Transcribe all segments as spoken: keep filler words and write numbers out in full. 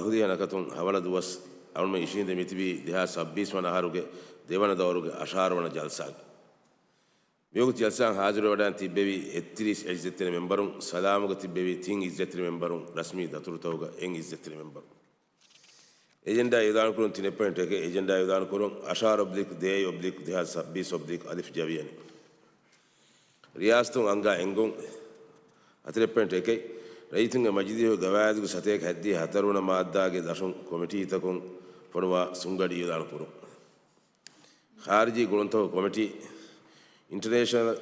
ދަހުދިހަ ނަކަތުން ހަވަނަ ދުވަސް އަޅުމެން އިށީނދެ މިތިބީ ދެހާސް ސައްބީސް ވަނަ އަހަރުގެ ދެވަނަ ދައުރުގެ އަށާރަ ވަނަ ޖަލްސާގެ. މިވަގުތު ޖަލްސާއަށް ހާޒިރުވެވަޑައި ތިއްބެވި އެއްތިރީސް އިއްޒަތްތެރި މެމްބަރުން، ސަލާމުގަ ތިއްބެވި ތިން އިއްޒަތްތެރި މެމްބަރުން، ރަސްމީ ދަތުރުތަކުގަ އެއް އިއްޒަތްތެރި މެމްބަރުން. އެޖެންޑާ އިއުލާނުކުރުން ތިނެއް ޕޮއިންޓް އެކެއް، އެޖެންޑާ އިއުލާނުކުރުން އަށާރަ އޮބްލިކް ދޭއް އޮބްލިކް ދެހާސް ސައްބީސް އޮބްލިކް އަލިފް ޖަވިޔަނި. ރިޔާސަތުން އަންގާ އެންގުން. ހަތަރެއް ޕޮއިންޓް އެކެއް، ރައްޔިތުންގެ މަޖިލީހުގެ ގަވާއިދުގެ ސަތޭކަ ހަތްދިހަ ހަތަރުވަނަ މާއްދާގެ ދަށުން ކޮމިޓީތަކުން ފޮނުވާ ސުންގަޑި އިއުލާނުކުރުން. ޚާރިޖީ ގުޅުންތަކުގެ ކޮމިޓީ، އިންޓަރނޭޝަނަލް،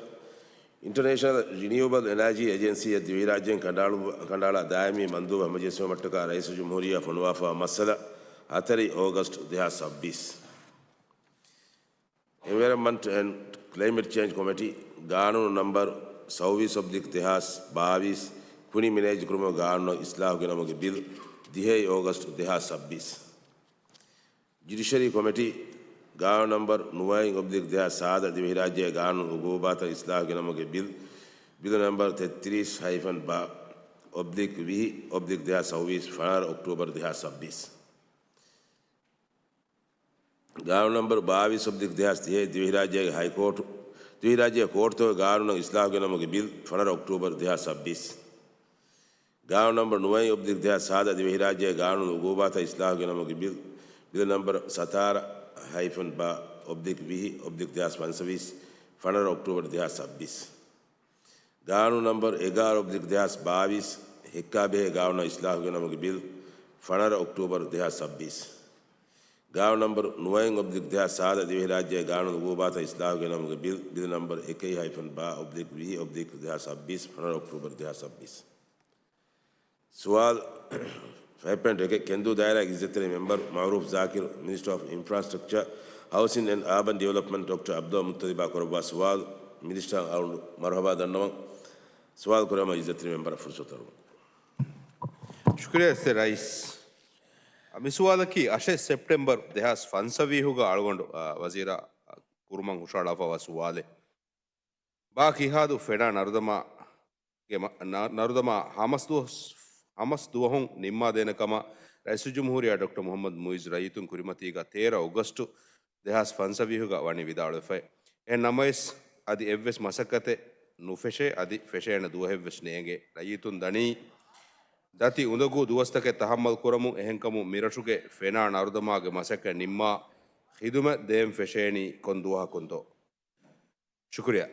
އިންޓަރނޭޝަނަލް ރިނިއުއަބަލް އެނާޖީ އެޖެންސީއަށް ދިވެހިރާއްޖޭން ކަނޑައަޅު-، ކަނޑައަޅާ ދާއިމީ މަންދޫބު ހަމަޖެއްސުމަށްޓަކާ ރައީސުލްޖުމްހޫރިއްޔާ ފޮނުވާފައިވާ މައްސަލަ، ހަތަރެއް އޯގަސްޓް ދެހާސް ސައްބީސް. އެންވަޔަރަންމަންޓް އެންޑް ކްލައިމެޓް ޗޭންޖް ކޮމިޓީ، ގާނޫނު ނަމްބަރު ސައުވީސް އޮބްލިކް ދެހާސް ބާވީސް، ކުނި މެނޭޖް ކުރުމުގެ ގާނޫނަށް އިސްލާހު ގެނަމުގެ ބިލް، ދިހައެއް އޯގަސްޓް ދެހާސް ސައްބީސް. ޖުޑިޝަރީ ކޮމިޓީ، ގާނޫނު ނަމްބަރު ނުވައެއް އޮބްލިކް ދެހާސް ސާދަ، ދިވެހިރާއްޖޭގެ ގާނޫނު އުގޫބާތައް އިސްލާހު ގެނަމުގެ ބިލް، ބިލް ނަމްބަރު ތެއްތިރީސް ހައިފަން ބާ އޮބްލިކް ވިހި އޮބްލިކް ދެހާސް ސައުވީސް، ފަނަރަ އޮކްޓޫބަރު ދެހާސް ސައްބީސް. ގާނޫނު ނަމްބަރު ބާވީސް އޮބްލިކް ދެހާސް ތިހައެއް، ދިވެހިރާއްޖޭގެ ހައިކޯޓު، ދިވެހިރާއްޖޭގެ ކޯޓުތަކުގެ ގާނޫނަށް އިސްލާހު ގެނަމުގެ ބިލް، ފަނަރަ އޮކްޓޫބަރު ދެހާސް ސައްބީސް. ގާނޫނު ނަމްބަރު ނުވައެއް އޮބްލިކް ދެހާސް ސާދަ، ދިވެހިރާއްޖޭގެ ގާނޫނު އުގޫބާތައް އިސްލާހު ގެނަމުގެ ބިލް، ބިލް ނަމްބަރު ސަތާރަ ހައިފަން ބާ އޮބްލިކް ވިހި އޮބްލިކް ދެހާސް ފަންސަވީސް، ފަނަރަ އޮކްޓޫބަރު ދެހާސް ސައްބީސް. ގާނޫނު ނަމްބަރު އެގާރަ އޮބްލިކް ދެހާސް ބާވީސް، ހެއްކާބެހޭ ގާނޫނަށް އިސްލާހު ގެނަމުގެ ބިލް، ފަނަރަ އޮކްޓޫބަރު ދެހާސް ސައްބީސް. ގާނޫނު ނަމްބަރު ނުވައެއް އޮބްލިކް ދެހާސް ސާދަ، ދިވެހިރާއްޖޭގެ ގާނޫނު އުގޫބާތައް އިސްލާހު ގެނަމުގެ ބިލް، ބިލް ނަމްބަރު އެކެއް ހައިފަން ބާ އޮބްލިކް ވިހި އޮބްލިކް ދެހާސް ސައްބީސް، ފަނަރަ އޮކްޓޫބަރު ދެހާސް ސައްބީސް. ސުވާލު ފައިވް ޕޮއިންޓް އެކެއް، ކެންދޫ ދާއިރާގެ އިއްޒަތްތެރި މެމްބަރު މައުރޫފް ޒާކިރު، މިނިސްޓަރ އޮފް އިންފްރާސްޓްރަކްޗާ، ހައުސިން އެންޑް އާބަން ޑިވެލޮޕްމަންޓް، ޑޮކްޓަރ އަބްދުﷲ މުއްތަލިބާ ކުރައްވާ ސުވާލު. މިނިސްޓަރ އަޅު މަރުހަބާ ދަންނަވަން. ސުވާލު ކުރަމަށް އިއްޒަތްތެރި މެމްބަރަށް ފުރުސަތު އަރުވަން. ޝުކުރިއްޔާ އިއްޒަތްތެރި ރައީސް. މި ސުވާލަކީ އަށެއް ސެޕްޓެމްބަރު ދެހާސް ފަންސަވީހުގަ އަޅުގަނޑު، އާ، ވަޒީރާ، އާ، ކުރުމަށް ހުށަހަޅާފައިވާ ސުވާލެއް. ބާ ކިހާދޫ ފެނާ ނަރުދަމާގެ މަ-، ނަ-، ނަރުދަމާ ހަމަސް ދުވަސް، ހަމަސް ދުވަހުން ނިންމާދޭނެ ކަމަށް ރައީސުލްޖުމްހޫރިއްޔާ ޑޮކްޓަރ މުޙައްމަދު މުޢިއްޒު ރައްޔިތުން ކުރިމަތީގަ ތޭރަ އޮގަސްޓު ދެހާސް ފަންސަވީހުގަ ވަނީ ވިދާޅުވެފައި. އެހެން ނަމަވެސް، އަދި އެއްވެސް މަސައްކަތެއް ނުފެށޭ، އަދި ފެށޭނެ ދުވަހެއްވެސް ނޭނގޭ. ރައްޔިތުން ދަނީ ދަތި އުނދަގޫ ދުވަސްތަކެއް ތަހައްމަލް ކުރަމުން. އެހެންކަމުން މިރަށުގެ ފެނާ ނަރުދަމާގެ މަސައްކަތް ނިންމާ ޚިދުމަތް ދޭން ފެށޭނީ ކޮން ދުވަހަކުންތޯ؟ ޝުކުރިއްޔާ.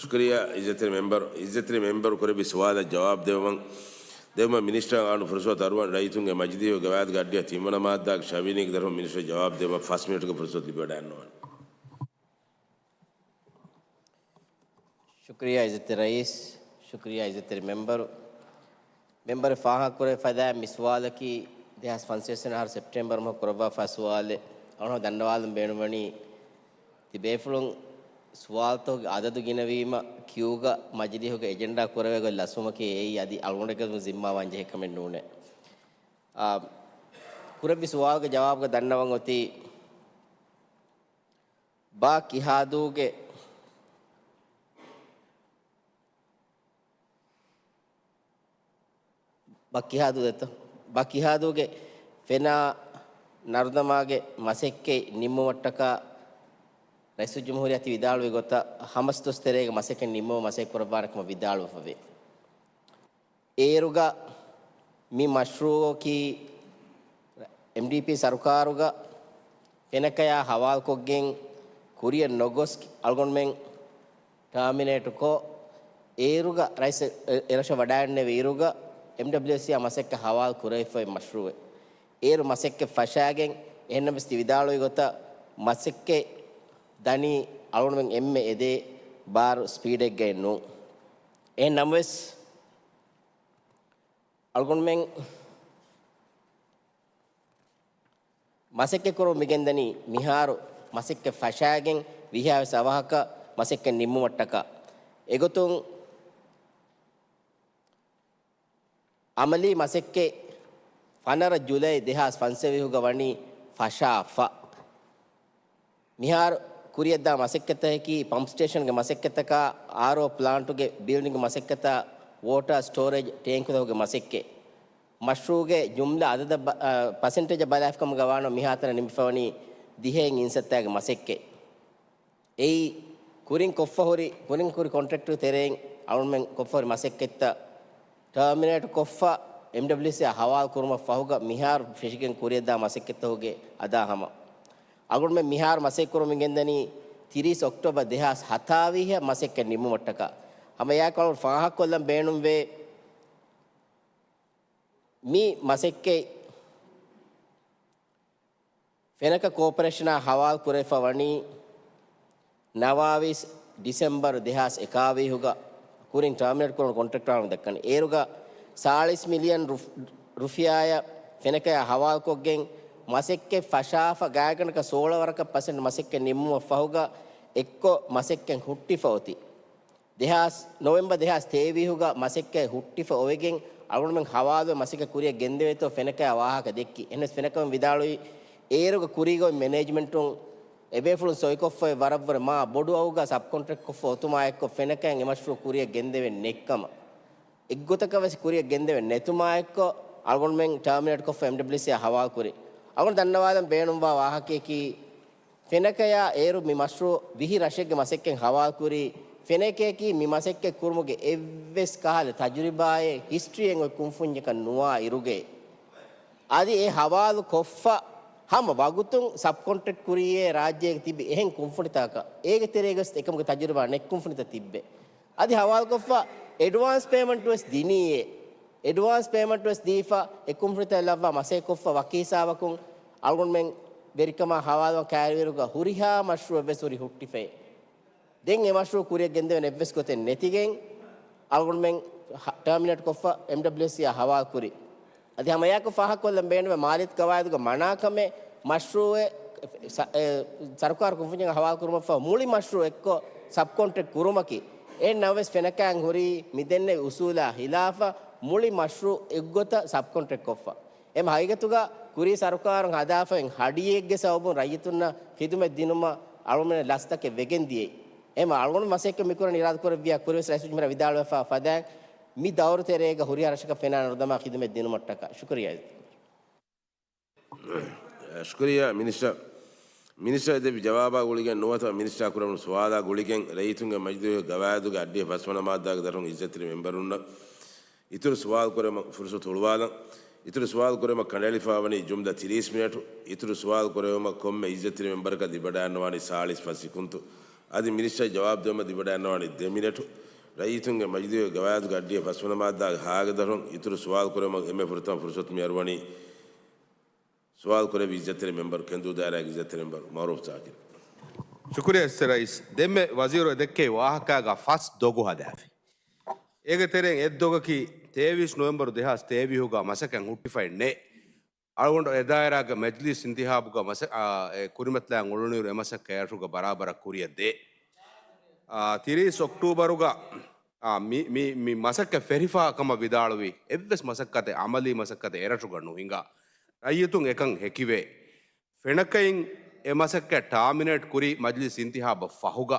ޝުކުރިއްޔާ އިއްޒަތްތެރި މެމްބަރު. އިއްޒަތްތެރި މެމްބަރު ކުރެއްވި ސުވާލަށް ޖަވާބު ދެއްވަން، ދެއްވުމަށް މިނިސްޓަރ އަޅު ފުރުސަތު އަރުވަން. ރައްޔިތުންގެ މަޖިލީހުގެ ގަވާއިދުގެ އައްޑިހަ ތިންވަނަ މާއްދާގެ ޝަވިނީގެ ދަށުން މިނިސްޓަރ ޖަވާބު ދެއްވުމަށް ފަސް މިނިޓުގެ ފުރުސަތު ލިބިވަޑައިގަންނަވަން. ޝުކުރިއްޔާ އިއްޒަތްތެރި ރައީސް، ޝުކުރިއްޔާ އިއްޒަތްތެރި މެމްބަރު. މެމްބަރު ފާހަގަކުރެވިފައިދާ މި ސުވާލަކީ ދެހާސް ފަންސަވީސް ވަނަ އަހަރު ސެޕްޓެމްބަރު މަހު ކުރައްވާފައި ސުވާލެއް. އަޅުގަނޑު ދަންނަވާލަން ބޭނުންވަނީ، ތި ބޭފުޅުން ސުވާލުތަކުގެ އަދަދު ގިނަވީމަ ކިޔޫގަ މަޖިލީހުގަ އެޖެންޑާ ކުރެވޭ ގޮތް ލަސްވުމަކީ އެއީ އަދި އަޅުގަނޑުގެ ޒިންމާ ވަންޖެހޭ ކަމެއް ނޫނޭ. އާ، ކުރެއްވި ސުވާލުގެ ޖަވާބުގަ ދަންނަވަން އޮތީ، ބާ ކިހާދޫގެ، ބާ ކިހާދޫ ދެތޯ؟ ބާ ކިހާދޫގެ ފެނާ ނަރުދަމާގެ މަސައްކަތް ނިންމުމަށްޓަކާ ރައީސުލްޖުމްހޫރިއްޔާ ތި ވިދާޅުވި ގޮތަށް ހަމަސް ދުވަސް ތެރޭގަ މަސައްކަތް ނިންމުމަށް މަސައްކަތް ކުރައްވާނެ ކަމަށް ވިދާޅުވެފަވޭ. އޭރުގަ މި މަޝްރޫއަކީ އެމްޑީޕީ ސަރުކާރުގަ ފެނަކަޔާ ހަވާލުކޮށްގެން ކުރިއަށް ނޮގޮސް އަޅުގަނޑުމެން ޓާމިނޭޓުކޮށް، އޭރުގަ ރައީސް އެ-، އެރަށަށް ވަޑައިންނެވި އިރުގަ އެމްޑަބްލިއުސީއާ މަސައްކަތް ހަވާލު ކުރެވިފައި މަޝްރޫއެއް. އޭރު މަސައްކަތް ފަށާގެން، އެހެންނަމަވެސް ތި ވިދާޅުވި ގޮތަށް މަސައްކަތް ދަނީ އަޅުގަނޑުމެން އެންމެ އެދޭ ބާރު ސްޕީޑެއްގައެއް ނޫން. އެހެން ނަމަވެސް، އަޅުގަނޑުމެން މަސައްކަތް ކުރަމުން މިގެންދަނީ މިހާރު މަސައްކަތް ފަށާގެން ވިހާވެސް އަވަހަކަށް މަސައްކަތް ނިންމުމަށްޓަކާ. އެގޮތުން އަމަލީ މަސައްކަތް ފަނަރަ ޖުލައި ދެހާސް ފަންސަވީހުގަ ވަނީ ފަށާފަ. މިހާރު ކުރިއަށްދާ މަސައްކަތަކީ ޕަމްޕް ސްޓޭޝަންގެ މަސައްކަތަކާ، އާރްއޯ ޕްލާންޓުގެ ބިލްޑިންގ މަސައްކަތާ، ވޯޓާ ސްޓޯރޭޖް ޓޭންކުތަކުގެ މަސައްކަތް. މަޝްރޫޢުގެ ޖުމްލަ އަދަދަށް ބަ-، އަ، ޕަސެންޓޭޖަށް ބަލާފިކަމުގަ ވާނަމަ މިހާތަނަށް ނިމިފަވަނީ ދިހައިން އިންސައްތައިގެ މަސައްކަތް. އެއީ ކުރިން ކޮށްފަ ހުރި، ކުރިން ކުރި ކޮންޓްރެކްޓުގެ ތެރެއިން އަޅުމެން ކޮށްފަ ހުރި މަސައްކަތްތައް ޓާމިނޭޓް ކޮށްފަ، އެމްޑަބްލިއުސީއާ ހަވާލު ކުރުމަށް ފަހުގަ މިހާރު ފެށިގެން ކުރިއަށްދާ މަސައްކަތްތަކުގެ އަދާ ހަމަ. އަޅުގަނޑުމެން މިހާރު މަސައްކަތް ކުރަމުން ގެންދަނީ ތިރީސް އޮކްޓޯބަރ ދެހާސް ހަތާވީހަށް މަސައްކަތް ނިމުމަށްޓަކާ. ހަމަ އެއާއެކު އަޅުގަނޑު ފާހަގަކޮށްލަން ބޭނުންވޭ، މި މަސައްކަތް ފެނަކަ ކޯޕަރޭޝަނާ ހަވާލު ކުރެވިފަ ވަނީ ނަވާވީސް ޑިސެމްބަރު ދެހާސް އެކާވީހުގަ ކުރިން ޓާމިނޭޓް ކުރުނު ކޮންޓްރެކްޓަރުން ދައްކަނީ. އޭރުގަ ސާޅީސް މިލިއަން ރުފް-، ރުފިޔާއަށް ފެނަކަޔާ ހަވާލުކޮށްގެން މަސައްކަތް ފަށާފަ ގާތްގަނޑަކަށް ސޯޅަ ވަރަކަށް ޕަސެންޓް މަސައްކަތް ނިމުމަށް ފަހުގަ އެއްކޮށް މަސައްކަތް ހުއްޓިފަ އޮތީ. ދެހާސް، ނޮވެމްބަރު ދެހާސް ތޭވީހުގަ މަސައްކަތް ހުއްޓިފަ އޮވެގެން އަޅުގަނޑުމެން ހަވާލުވެ މަސައްކަތް ކުރިއަށް ގެންދެވޭތޯ ފެނަކަޔާ ވާހަކަ ދެއްކި. އެހެނަސް ފެނަކަމެން ވިދާޅުވީ، އޭރުގަ ކުރީގަ މެނޭޖްމަންޓުން އެބޭފުޅުން ސޮއިކޮށްފައި ވަރަށްވުރެ މާ ބޮޑު އަގުގަ ސަބްކޮންޓްރެކްޓް ކޮށްފަ އޮތުމާ އެއްކޮށް ފެނަކަޔަށް އެ މަޝްރޫޢު ކުރިއަށް ގެންދެވެން ނެއްކަމަށް. އެއްގޮތަކަށް ވެސް ކުރިއަށް ގެންދެވެން ނެތުމާ އެއްކޮށް އަޅުގަނޑުމެން ޓާމިނޭޓް ކޮށްފަ އެމްޑަބްލިއުސީއާ ހަވާލު ކުރި. އަޅުގަނޑު ދަންނަވާލަން ބޭނުންވާ ވާހަކަޔަކީ، ފެނަކަޔާ އޭރު މި މަޝްރޫޢު ވިހި ރަށެއްގެ މަސައްކަތް ހަވާލުކުރީ، ފެނަކަޔަކީ މި މަސައްކަތް ކުރުމުގެ އެއްވެސް ކަހަލަ ތަޖުރިބާއެއް ހިސްޓްރީއެއް އޮތް ކުންފުންޏަކަށް ނުވާ އިރުގައި. އަދި އެ ހަވާލު ކޮށްފަ ހަމަ ވަގުތުން ސަބްކޮންޓްރެކްޓް ކުރީއޭ ރާއްޖޭގަ ތިބި އެހެން ކުންފުނިތަކަކަށް. އޭގެ ތެރޭގަސް އެކަމުގެ ތަޖުރިބާ ނެތް ކުންފުނިތައް ތިއްބެ. އަދި ހަވާލުކޮށްފަ އެޑްވާންސް ޕޭމަންޓް ވެސް ދިނީއޭ. އެޑްވާންސް ޕޭމަންޓް ވެސް ދީފަ އެ ކުންފުނިތައް ލައްވާ މަސައްކަތް ކޮށްފަ ވަކި ހިސާބަކުން އަޅުގަނޑުމެން ވެރިކަމާ ހަވާލުވާ ކައިރިވިރުގަ ހުރިހާ މަޝްރޫޢެއް ވެސް ހުރި ހުއްޓިފައޭ. ދެން އެ މަޝްރޫޢު ކުރިއަށް ގެންދެވެން އެއްވެސް ގޮތެއް ނެތިގެން އަޅުގަނޑުމެން ހަ-، ޓާމިނޭޓް ކޮށްފަ އެމްޑަބްލިއުސީއާ ހަވާލު ކުރި. އަދި ހަމަ އެއާއެކު ފާހަގަކޮށްލަން ބޭނުންވޭ މާލިޔަތު ގަވާއިދުގެ މަނާކަމެއް މަޝްރޫޢެއް ސަ-، އެ، ސަރުކާރު ކުންފުންޏަށް ހަވާލު ކުރުމަށްފަހު މުޅި މަޝްރޫޢު އެއްކޮށް ސަބްކޮންޓްރެކްޓް ކުރުމަކީ. އެހެން ނަމަވެސް ފެނަކަޔަށް ހުރީ މި ދެންނެވި އުސޫލާ ހިލާފަށް މުޅި މަޝްރޫޢު އެއްގޮތަށް ސަބްކޮންޓްރެކްޓް ކޮށްފަ. އެހެން ހަގީގަތުގަ ކުރީ ސަރުކާރުން ހަދާފައި ހަޑިއެއްގެ ސަބަބުން ރައްޔިތުންނަށް ޚިދުމަތް ދިނުމަށް އަޅުގަނޑުމެން ލަސްތަކެއް ވެގެން ދިޔައީ. އެހެން އަޅުގަނޑު މަސައްކަތް މިކުރަން އިރާދަކުރެއްވިއްޔާ ކުރިވެސް ރައީސުލްޖުމްހޫރިއްޔާ ވިދާޅުވެފަ ފަދައިން މި ދައުރު ތެރޭގަ ހުރިހާ ރަށަކަށް ފެނާ ނަރުދަމާ ޚިދުމަތް ދިނުމަށްޓަކާ. ޝުކުރިއްޔާ. ޝުކުރިއްޔާ މިނިސްޓަރ. މިނިސްޓަރ ދެއްވި ޖަވާބާ ގުޅިގެން ނުވަތަ މިނިސްޓަރ ކުރެވުނު ސުވާލާ ގުޅިގެން ރައްޔިތުންގެ މަޖިލީހުގެ ގަވާއިދުގެ އައްޑިހަ ފަސްވަނަ މާއްދާގެ ދަށުން އިއްޒަތްތެރި މެމްބަރުންނަށް އިތުރު ސުވާލު ކުރެވުމަށް ފުރުސަތު ހުޅުވާލަން. އިތުރު ސުވާލު ކުރެވުމަށް ކަނޑައެޅިފައިވަނީ ޖުމްލަ ތިރީސް މިނެޓު. އިތުރު ސުވާލު ކުރެވުމަށް ކޮންމެ އިއްޒަތްތެރި މެމްބަރަކަށް ލިބިވަޑައިގަންނަވާނީ ސާޅީސް ފަސް ސިކުންތު. އަދި މިނިސްޓަރ ޖަވާބު ދެވުމަށް ލިބިވަޑައިގަންނަވާނީ ދެ މިނެޓު. ރައްޔިތުންގެ މަޖިލީހުގެ ގަވާއިދުގެ އައްޑިހަ ފަސްވަނަ މާއްދާގެ ހާގެ ދަށުން އިތުރު ސުވާލު ކުރެވުމަށް އެންމެ ފުރަތަމަ ފުރުސަތު މިއަރުވަނީ ސުވާލު ކުރެއްވި އިއްޒަތްތެރި މެމްބަރު، ކެންދޫ ދާއިރާގެ އިއްޒަތްތެރި މެމްބަރު މައުރޫފް ޒާކިރު. ޝުކުރިއްޔާ އިއްޒަތްތެރި ރައީސް. ދެންމެ ވަޒީރު ދެއްކެވި ވާހަކާގަ ފަސް ދޮގު ހަދާފި. އޭގެ ތެރެއިން އެއްދޮގަކީ ތޭވީސް ނޮވެމްބަރު ދެހާސް ތޭވީހުގަ މަސައްކަތް ހުއްޓިފައެއް ނެތް. އަޅުގަނޑު އެ ދާއިރާގެ މަޖްލިސް އިންތިހާބުގަ މަސަ-، އާ، އެ ކުރިމަތިލާން އުޅުނުއިރު އެ މަސައްކަތް އެރަށުގަ ބަރާބަރަށް ކުރިއަށް ދޭ. އާ، ތިރީސް އޮކްޓޫބަރުގަ، އާ، މި، މި، މި މަސައްކަތް ފެށިފަ ކަމަށް ވިދާޅުވި އެއްވެސް މަސައްކަތެއް، އަމަލީ މަސައްކަތެއް އެރަށުގަ ނުހިނގާ. ރައްޔިތުން އެކަން ހެކިވޭ. ފެނަކައިން އެ މަސައްކަތް ޓާމިނޭޓް ކުރި މަޖްލިސް އިންތިހާބަށް ފަހުގަ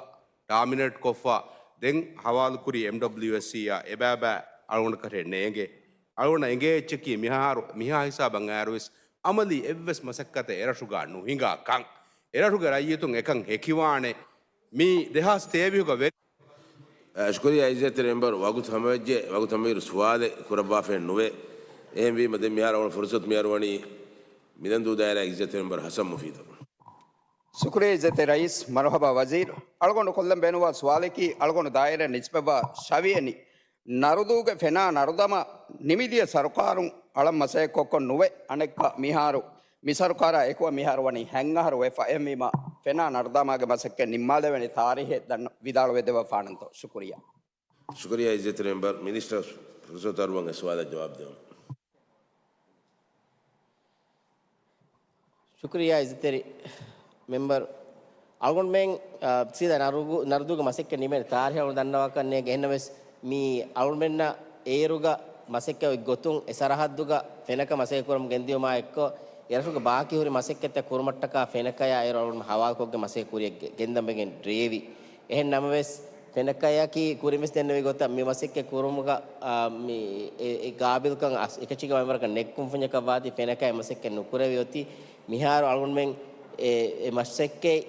ޓާމިނޭޓް ކޮށްފަ ދެން ހަވާލުކުރި އެމްޑަބްލިއުއެސްސީއާ އެބައިބައި އަޅުގަނޑު ކަށޭ ނޭނގޭ. އަޅުގަނޑަށް އެނގޭ އެއްޗަކީ މިހާރު، މިހާ ހިސާބަށް އައިރުވެސް އަމަލީ އެއްވެސް މަސައްކަތެއް އެރަށުގަ ނުހިނގާ ކަން. އެރަށުގެ ރައްޔިތުން އެކަން ހެކިވާނެ. މި ދެހާސް ތޭވީހުގަ ވެ- އަ، ޝުކުރިއްޔާ އިއްޒަތްތެރި މެމްބަރު، ވަގުތު ހަމަވެއްޖެ، ވަގުތު ހަމަވިއިރު ސުވާލެއް ކުރައްވާފައެއް ނުވޭ. އެހެންވީމަ ދެން މިހާރު އަޅުގަނޑު ފުރުސަތު މިއަރުވަނީ މިލަންދޫ ދާއިރާގެ އިއްޒަތްތެރި މެމްބަރު ހަސަން މުފީދަށް. ޝުކުރިއްޔާ އިއްޒަތްތެރި ރައީސް. މަރުހަބާ ވަޒީރު. އަޅުގަނޑު ކޮށްލަން ބޭނުންވާ ސުވާލަކީ، އަޅުގަނޑު ދާއިރާ ނިސްބަތްވާ ޝަވިޔަނި ނަރުދޫގެ ފެނާ ނަރުދަމާ ނިމިދިޔަ ސަރުކާރުން އަޅަން މަސައްކަތްކޮށް ނުވެ، އަނެއްކާ މިހާރު މި ސަރުކާރާ އެކުވާ މިހާރު ވަނީ ހަތް އަހަރު ވެފަ. އެހެންވީމަ ފެނާ ނަރުދަމާގެ މަސައްކަތް ނިންމާލެވޭނެ ތާރީހެއް ދަން ވިދާޅުވެދެއްވާފާނަންތޯ؟ ޝުކުރިއްޔާ. ޝުކުރިއްޔާ އިއްޒަތްތެރި މެމްބަރު. މިނިސްޓަރ ފުރުސަތު އަރުވަން އެ ސުވާލަށް ޖަވާބު ދެވުން. ޝުކުރިއްޔާ އިއްޒަތްތެރި މެމްބަރު. އަޅުގަނޑުމެން، އާ، ސީދާ ނަރުދޫ، ނަރުދޫގެ މަސައްކަތް ނިމޭނެ ތާރީހަށް ދަންނަވާކަށް ނޭނގެ. އެހެންނަމަވެސް، މި އަޅުމެންނަށް އޭރުގަ މަސައްކަތް އޮތް ގޮތުން އެ ސަރަހައްދުގަ ފެނަކަ މަސައްކަތް ކުރަމުން ގެންދިޔުމާ އެއްކޮށް، އެރަށުގެ ބާކީ ހުރި މަސައްކަތްތައް ކުރުމަށްޓަކާ ފެނަކަޔާ އޭރު އަޅުމެން ހަވާލުކޮށްގެން މަސައްކަތް ކުރިއަށް ގެ-، ގެންދަމުގެން ރޭވި. އެހެން ނަމަވެސް، ފެނަކަޔަކީ ކުރިންވެސް ދެންނެވި ގޮތަށް މި މަސައްކަތް ކުރުމުގަ، އާ، މި އެ، އެ ގާބިލްކަން އަސް-، އެކަށީގެން ވަރަކަށް ނެތް ކުންފުންޏަކަށް ވާތީ ފެނަކަޔަށް މަސައްކަތް ނުކުރެވި އޮތީ. މިހާރު އަޅުގަނޑުމެން އެ، އެ މަސައްކަތް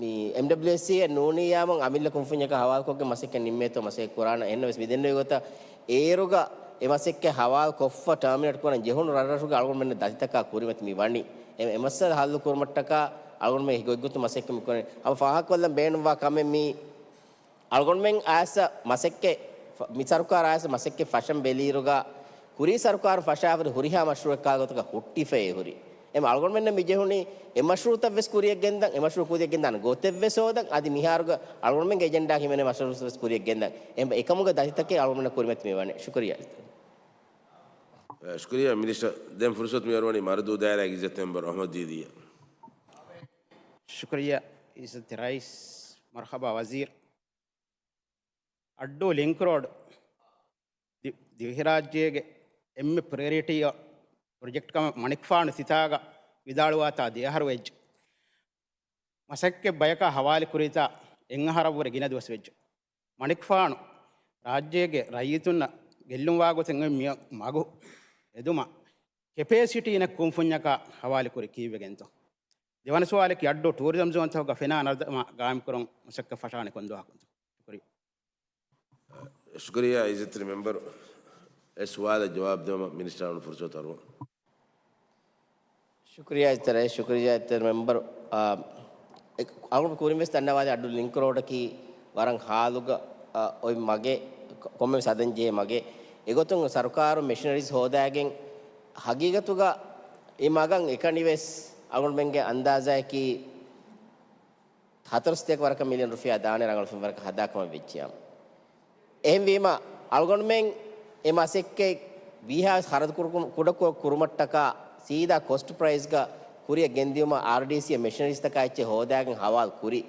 މި އެމްޑަބްލިއުއެސްސީ އެއް ނޫނިއްޔާމުން އަމިއްލަ ކުންފުންޏަކަށް ހަވާލުކޮށްގެން މަސައްކަތް ނިންމޭތޯ މަސައްކަތް ކުރާނަން. އެހެންނަމަވެސް މި ދެންނެވި ގޮތަށް އޭރުގަ އެ މަސައްކަތް ހަވާލު ކޮށްފަ ޓާމިނޭޓް ކުރަން ޖެހުނު ރަށްރަށުގެ އަޅުގަނޑުމެންނަށް ދަތިތަކާ ކުރިމަތި މި ވަނީ. އެ، އެ މައްސަލަ ހައްލު ކުރުމަށްޓަކާ އަޅުގަނޑުމެން ގޮތްގޮތުން މަސައްކަތް މި ކުރަނީ. ހަމަ ފާހަގަކޮށްލަން ބޭނުންވާ ކަމެއް މީ އަޅުގަނޑުމެން އައިސް މަސައްކަތް ފަ-، މި ސަރުކާރު އައިސް މަސައްކަތް ފަށަން ބެލިއިރުގަ ކުރީ ސަރުކާރު ފަށާފަ ހުރިހާ މަޝްރޫއެއް ކާ ގޮތަކަށް ހުއްޓިފައޭ ހުރި. އެމަ އަޅުގަނޑުމެންނަށް މި ޖެހުނީ އެ މަޝްރޫއުތައް ވެސް ކުރިއަށް ގެންދަން، އެ މަޝްރޫއު ކުރިއަށް ގެންދާނެ ގޮތެއް ވެސް ހޯދަން، އަދި މިހާރުގަ އަޅުގަނޑުމެންގެ އެޖެންޑާ ހިމެނޭ މަޝްރޫއު ވެސް ކުރިއަށް ގެންދަން. އެ އެކަމުގެ ދަތިތަކެއް އަޅުގަނޑުމެންނަށް ކުރިމަތި މި ވަނީ. ޝުކުރިއްޔާ. ޝުކުރިއްޔާ މިނިސްޓަރ. ދެން ފުރުސަތު މިއަރުވަނީ މަރުދޫ ދާއިރާގެ އިއްޒަތް މެމްބަރު އަހްމަދު ދީދީއަށް. ޝުކުރިއްޔާ އިއްޒަތް ރައީސް. މަރުޙަބާ ވަޒީރު. އައްޑޫ ލިންކް ރޯޑް ދި-، ދިވެހިރާއްޖޭގެ އެންމެ ޕްރަޔޮރިޓީ ޕްރޮޖެކްޓް ކަމަށް މަނިކުފާނު ސިތާގަ ވިދާޅުވާތާ ދެއަހަރު ވެއްޖެ. މަސައްކަތް ބަޔަކާ ހަވާލު ކުރިތާ އެއްއަހަރަށްވުރެ ގިނަ ދުވަސް ވެއްޖެ. މަނިކުފާނު ރާއްޖޭގެ ރައްޔިތުންނަށް ގެއްލުންވާ ގޮތެއް މި މަގު ހެދުމަށް ކެޕޭސިޓީ ނެތް ކުންފުންޏަކާ ހަވާލު ކުރި ކީއްވެގެންތޯ؟ ދެވަނަ ސުވާލަކީ އައްޑޫ ޓޫރިޒަމް ޒޯންތަކުގަ ފެނާ ނަރުދަމާ ގާއިމްކުރަން މަސައްކަތް ފަށާނެ ކޮންދުވަހަކުންތޯ؟ ޝުކުރިއްޔާ. ޝުކުރިއްޔާ އިއްޒަތްތެރި މެމްބަރު. އެ ސުވާލަށް ޖަވާބު ދެވުމަށް މިނިސްޓަރ އަޅުން ފުރުސަތު އަރުވަން. ޝުކުރިއްޔާ އިއްޒަތްތެރި، ޝުކުރިއްޔާ އިއްޒަތްތެރި މެމްބަރު. އާ، އެ، އަޅުން ކުރިން ވެސް ދަންނަވާލި އައްޑޫ ލިންކް ރޯޑަކީ ވަރަށް ހާލުގަ، އާ، އޮތް މަގެއް، ކޮ-، ކޮންމެވެސް ހަދަން ޖެހޭ މަގެއް. އެގޮތުން ސަރުކާރުން މެޝިނަރީސް ހޯދާގެން ހަގީގަތުގަ އެ މަގަށް އެކަނިވެސް އަޅުގަނޑުމެންގެ އަންދާޒާއަކީ ހަތަރުސަތޭކަ ވަރަކަށް މިލިއަން ރުފިޔާ ދާނެ ރަނގަޅު ފެންވަރަކަށް ހަދާ ކަމަށް ވެއްޖިއްޔާ. އެހެންވީމަ، އަޅުގަނޑުމެން އެ މަސައްކަތް ވީހާވެސް ޚަރަދު ކުރު-، ކުޑަކޮށް ކުރުމަށްޓަކާ ސީދާ ކޮސްޓް ޕްރައިސްގަ ކުރިއަށް ގެންދިއުމަށް އާރްޑީސީ މެޝިނަރީސްތަކާ އެއްޗެއް ހޯދާގެން ހަވާލު ކުރި.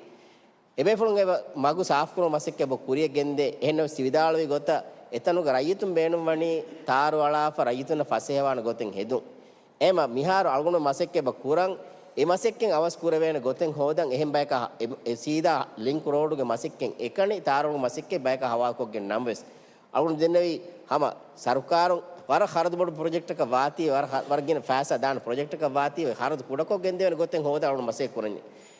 އެބޭފުޅުން އެ މަގު ސާފުކުރުމަށް މަސައްކަތް ބޮ ކުރިއަށް ގެންދޭ. އެހެންނަމަވެސް ވިދާޅުވި ގޮތަށް އެތަނުގެ ރައްޔިތުން ބޭނުންވަނީ ތާރު އަޅާފަ ރައްޔިތުންނަށް ފަސޭހަވާނެ ގޮތެއް ހެދުން. އެމަ މިހާރު އަޅުގަނޑު މަސައްކަތް ބަ ކުރަން، އެ މަސައްކަތް އަވަސް ކުރެވޭނެ ގޮތެއް ހޯދަން. އެހެން ބަޔަކަށް އެ، އެ ސީދާ ލިންކް ރޯޑުގެ މަސައްކަތް އެކަނި ތާރުގެ މަސައްކަތް ބަޔަކަށް ހަވާލުކޮށްގެން ނަމަވެސް، އަޅުގަނޑު ދެންނެވީ ހަމަ ސަރުކާރުން ވަރަށް ޚަރަދު ބޮޑު ޕްރޮޖެކްޓަކަށް ވާތީ، ވަރަށް ޚަ-، ވަރަށް ގިނަ ފައިސާ ދާނެ ޕްރޮޖެކްޓަކަށް ވާތީ، ޚަރަދު ކުޑަކޮށް ގެންދެވޭނެ ގޮތެއް ހޯދަން އަޅުގަނޑު މަސައްކަތް ކުރަނީ.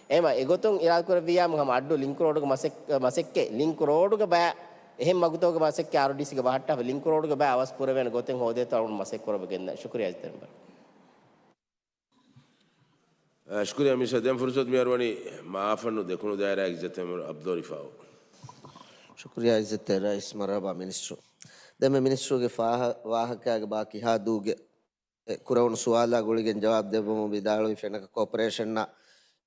އެހެމަ އެގޮތުން އިރާދަކުރެއްވިއްޔާމު ހަމަ އައްޑޫ ލިންކް ރޯޑުގެ މަސައް-، މަސައްކަތް ލިންކް ރޯޑުގެ ބައި އެހެން މަގުތަކުގެ މަސައްކަތް އާރްޑީސީގެ ބަހައްޓާފަ ލިންކް ރޯޑުގެ ބައި އަވަސް ކުރެވޭނެ ގޮތެއް ހޯދޭތޯ އަޅުގަނޑު މަސައްކަތް ކުރައްވަގެން ދާނެ. ޝުކުރިއްޔާ އިއްޒަތްތެރި މެމްބަރު. އަ، ޝުކުރިއްޔާ މިނިސްޓަރ. ދެން ފުރުސަތު މިއަރުވަނީ މާފަންނު ދެކުނު ދާއިރާގެ އިއްޒަތްތެރި މެމްބަރު އަބްދުލް ރިފާއު. ޝުކުރިއްޔާ އިއްޒަތްތެރި ރައީސް. މަރުޙަބާ މިނިސްޓަރު. ދެންމެ މިނިސްޓަރުގެ ފާހަ-، ވާހަކައިގެ ބާކީ ހާދޫގެ އެ ކުރެވުނު ސުވާލާ ގުޅިގެން ޖަވާބު ދެއްވަމުން ވިދާޅުވި ފެނަކަ ކޯޕަރޭޝަންއަށް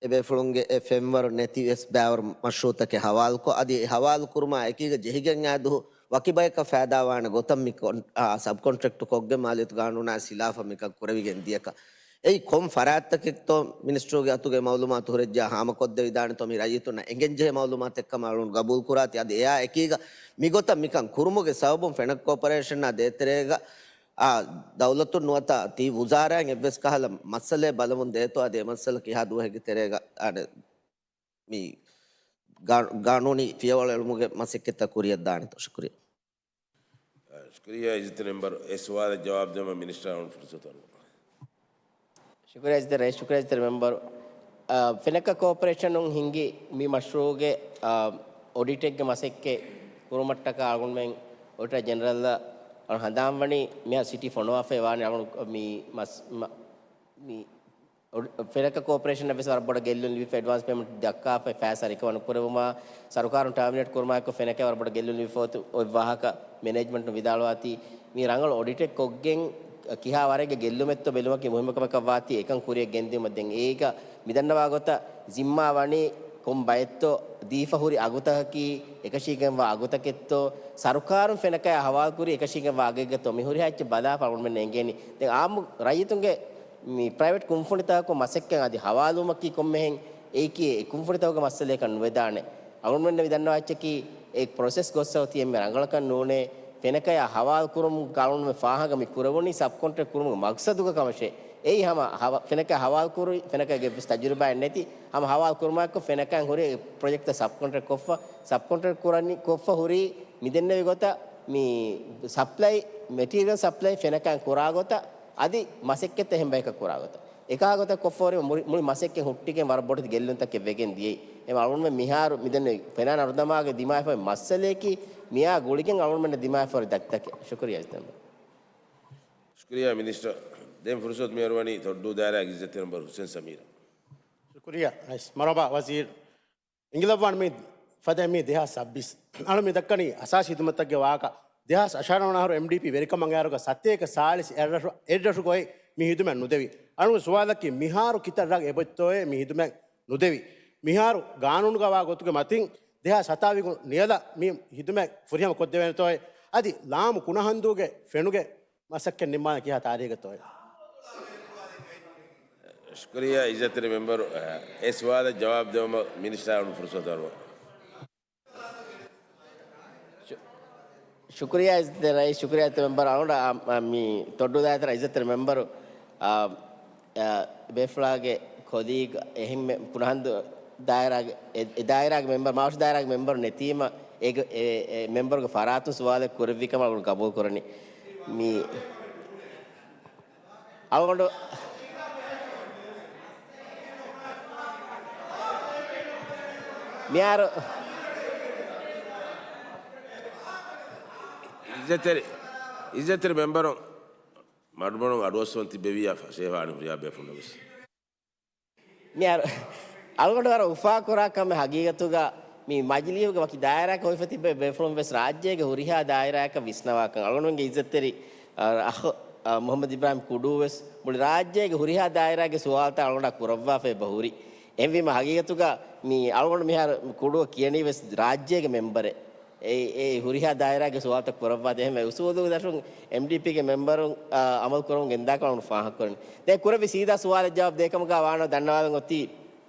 އެބޭފުޅުންގެ އެ ފެންވަރު ނެތިވެސް ބައިވަރު މަޝްރޫއުތަކެއް ހަވާލުކޮށް، އަދި އެ ހަވާލު ކުރުމާ އެކީގަ ޖެހިގެން އާ ދުހު ވަކި ބަޔަކަށް ފައިދާވާނެ ގޮތަށް މި ކޮން-، އާ، ސަބްކޮންޓްރެކްޓް ކޮށްގެން މާލިޔަތު ގާނޫނާ ހިލާފަށް މިކަން ކުރެވިގެން ދިޔަކަށް. އެއީ ކޮން ފަރާތްތަކެއްތޯ މިނިސްޓްރީގެ އަތުގެ މައުލޫމާތު ހުރެއްޖާ ހާމަކޮށްދެވިދާނެތޯ މި ރައްޔިތުންނަށް އެނގެންޖެހޭ މައުލޫމާތެއްކަމަށް އަޅުން ގަބޫލުކުރާތީ. އަދި އެއާ އެކީގަ މިގޮތަށް މިކަން ކުރުމުގެ ސަބަބުން ފެނަކަ ކޯޕަރޭޝަނާ ދޭތެރޭގަ އާ، ދައުލަތުން ނުވަތަ ތި ވުޒާރާއިން އެއްވެސް ކަހަލަ މައްސަލައެއް ބަލަމުން ދޭތޯ އަދި އެ މައްސަލަ ކިހާ ދުވަހެއްގެ ތެރޭގަ، އާ، މި ގާ-، ގާނޫނީ ފިޔަވަޅު އެޅުމުގެ މަސައްކަތްތައް ކުރިއަށް ދާނެތޯ؟ ޝުކުރިއްޔާ. ޝުކުރިއްޔާ އިއްޒަތްތެރި މެމްބަރު. އެ ސުވާލަށް ޖަވާބު ދެވުމަށް މިނިސްޓަރ އަޅުން ފުރުސަތު އަރުވަން. ޝުކުރިއްޔާ އިއްޒަތްތެރި ރައީސް، ޝުކުރިއްޔާ އިއްޒަތްތެރި މެމްބަރު. އާ، ފެނަކަ ކޯޕަރޭޝަނުން ހިންގި މި މަޝްރޫއުގެ، އާ، އޮޑިޓެއްގެ މަސައްކަތް ކުރުމަށްޓަކާ އަޅުގަނޑުމެން އޮޑިޓަރ ޖެނެރަލްއަށް އަޅު ހަނދާންވަނީ މިހާރު ސިޓީ ފޮނުވާފައި ވާނެ. އަޅުގަނޑު މި މަސް-، މަ-، މި އޮޑި-، ފެނަކަ ކޯޕަރޭޝަނަށް ވެސް ވަރަށް ބޮޑަށް ގެއްލުން ލިބިފަ، އެޑްވާންސް ޕޭމަންޓް ދައްކާފަ، ފައިސާ ރިކަވަރ ނުކުރެވުމާ، ސަރުކާރުން ޓާމިނޭޓް ކުރުމާއެކު ފެނަކަ ވަރަށް ބޮޑަށް ގެއްލުން ލިބިފަ އޮތް ވާހަކަ މެނޭޖްމަންޓުން ވިދާޅުވާތީ، މި ރަނގަޅު އޮޑިޓެއް ކޮށްގެން ކިހާ ވަރެއްގެ ގެއްލުމެއްތޯ ބެލުމަކީ މުހިއްމު ކަމަކަށް ވާތީ، އެކަން ކުރިއަށް ގެންދިއުމަށް ދެން އޭގަ މި ދަންނަވާ ގޮތަށް ޒިންމާ ވަނީ ކޮން ބައެއްތޯ ދީފަ ހުރި އަގުތަކަކީ، އެކަށީގެންވާ އަގުތަކެއްތޯ، ސަރުކާރުން ފެނަކަޔާ ހަވާލުކުރީ އެކަށީގެންވާ އަގެއްގަތޯ، މި ހުރިހާ އެއްޗެއް ބަލާފަ އަޅުގަނޑުމެންނަށް އެނގޭނީ. ދެން އާއްމު ރައްޔިތުންގެ މި ޕްރައިވެޓް ކުންފުނިތަކަކުން މަސައްކަތް އަދި ހަވާލުވުމަކީ ކޮންމެހެން އެއީކީ އެ ކުންފުނިތަކުގެ މައްސަލަޔަކަށް ނުވެދާނެ. އަޅުގަނޑުމެންނަށް މި ދަންނަވާ އެއްޗަކީ އެ ޕްރޮސެސް ގޮއްސަ އޮތީ އެންމެ ރަނގަޅަކަށް ނޫނޭ. ފެނަކަޔާ ހަވާލު ކުރުމުގެ އަޅުގަނޑުމެން ފާހަގަ މި ކުރެވުނީ ސަބް ކޮންޓްރެކްޓް ކުރުމުގެ މަގްސަދުގަ ކަމަށޭ. އެއީ ހަމަ ހަވާ-، ފެނަކަޔާ ހަވާލު ކުރި، ފެނަކަޔާގެ ވެސް ތަޖުރިބާއެއް ނެތި ހަމަ ހަވާލު ކުރުމާއެކު ފެނަކަޔަށް ހުރި ޕްރޮޖެކްޓްތައް ސަބް ކޮންޓްރެކްޓް ކޮށްފަ، ސަބް ކޮންޓްރެކްޓް ކުރަނީ، ކޮށްފަ ހުރީ މިދެންނެވި ގޮތަށް މި ސަޕްލައި، މެޓީރިއަލް ސަޕްލައި ފެނަކަޔަށް ކުރާ ގޮތަށް އަދި މަސައްކަތްތައް އެހެން ބަޔަކަށް ކުރާ ގޮތަށް. އެކާ ގޮތަށް ކޮށްފަ ހުރީ މުޅި، މުޅި މަސައްކަތް ހުއްޓިގެން ވަރަށް ބޮޑެތި ގެއްލުންތަކެއް ވެގެން ދިޔައީ. އެހެން އަޅުގަނޑުމެން މިހާރު މިދެންނެވި ފެނާން އަރުދަމާގެ ދިމާވެފައި މައްސަލަޔަކީ މިއާ ގުޅިގެން އަޅުގަނޑުމެންނަށް ދިމާވެފަ ހުރި ދަތިތަކެއް. ޝުކުރިއްޔާ އިޒްތެރި މެމްބަރު. ޝުކުރިއްޔާ މިނިސްޓަރ. ދެން ފުރުސަތު މިއަރުވަނީ ތޮއްޑޫ ދާއިރާގެ އިއްޒަތްތެރި މެމްބަރު ހުސެން ސަމީރަށް. ޝުކުރިއްޔާ ރައީސް. މަރުޙަބާ ވަޒީރު. އެނގިލައްވާން މި ފަދަ މި ދެހާސް ސައްބީސް. އަޅު މި ދައްކަނީ އަސާސީ ހިދުމަތްތަކުގެ ވާހަކަ. ދެހާސް އަށާރަ ވަނަ އަހަރު އެމްޑީޕީ ވެރިކަމަށް އައިއިރުގަ ސަތޭކަ ސާޅީސް އެއްރަށު، އެއްރަށުގައި މި ހިދުމަތް ނުދެވި. އަޅުގެ ސުވާލަކީ މިހާރު ކިތައް ރަށް އެބައޮތްތޯއޭ މި ހިދުމަތް ނުދެވި؟ މިހާރު ގާނޫނުގަ ވާ ގޮތުގެ މަތިން ދެހާސް ހަތާވީސް ނިޔަލަށް މި ހިދުމަތް ފުރިހަމަ ކޮށްދެވޭނެތޯއޭ؟ އަދި ލާމު ކުނަހަންދޫގެ ފެނުގެ މަސައްކަތް ނިންމާނެ ކިހާ ތާރީޚެއްތޯއޭ؟ ޝުކުރިއްޔާ އިއްޒަތްތެރި މެމްބަރު، އެ ސުވާލަށް ޖަވާބު ދެވުމަށް މިނިސްޓަރ އަޅުން ފުރުސަތު އަރުވަން. ޝު-، ޝުކުރިއްޔާ އިއްޒަތްތެރި ރައީސް، ޝުކުރިއްޔާ އިއްޒަތްތެރި މެމްބަރު، އާ، އާ، މި ތޮއްޑޫ ދާއިރާގެ އިއްޒަތްތެރި މެމްބަރު، އާ، އާ، ބޭފުޅާގެ ކޮލީގް އެހެންމެ ކުނަހަންދޫ ދާއިރާގެ، އެ، އެ ދާއިރާގެ މެމްބަރު، މާވަށު ދާއިރާގެ މެމްބަރު ނެތީމަ، އޭގެ، އެ، އެ މެމްބަރުގެ ފަރާތުން ސުވާލެއް ކުރެއްވި ކަމަށް އަޅުގަނޑު ގަބޫލު ކުރަނީ. މި އަޅުގަނޑު މިހާރު އިއްޒަތްތެރި، އިއްޒަތްތެރި މެމްބަރުން މަޑުމަޑުން އަޑުއައްސަވަން ތިއްބެވިއްޔާ ފަށޭ ވާނީ ހުރިހާ ބޭފުޅުންނަށް ވެސް. މި އަރު-، އަޅުގަނޑު ވަރަށް އުފާކުރާ ކަމެއް ހަގީގަތުގަ މި މަޖިލީހުގެ ވަކި ދާއިރާއަކަށް ހޮވިފަ ތިއްބެވި ބޭފުޅުން ވެސް ރާއްޖޭގެ ހުރިހާ ދާއިރާއަކަށް ވިސްނަވާކަން. އަޅުގަނޑުމެންގެ އިއްޒަތްތެރި، އަ، އަޚް، އަ، މުޙައްމަދު އިބްރާހިމް ކުޑޫ ވެސް މުޅި ރާއްޖޭގެ ހުރިހާ ދާއިރާގެ ސުވާލުތައް އަޅުގަނޑާ ކުރައްވާފަ އެބަ ހުރި. އެހެންވީމަ ހަގީގަތުގަ މި އަޅުގަނޑު މިހާރު ކުޑޫ ކިޔަނީ ވެސް ރާއްޖޭގެ މެމްބަރެއް. އެ، އެ ހުރިހާ ދާއިރާގެ ސުވާލުތައް ކުރައްވާ ދޭހަމަ އުސޫލު ދަށުން އެމްޑީޕީގެ މެމްބަރުން، އާ، އަމަލު ކުރަމުން ގެންދާކަން އަޅުގަނޑު ފާހަގަކުރަނީ. ދެން ކުރެއްވި ސީދާ ސުވާލަށް ޖަވާބު ދޭކަމުގަ ވާނަ ދަންނަވާލަން އޮތީ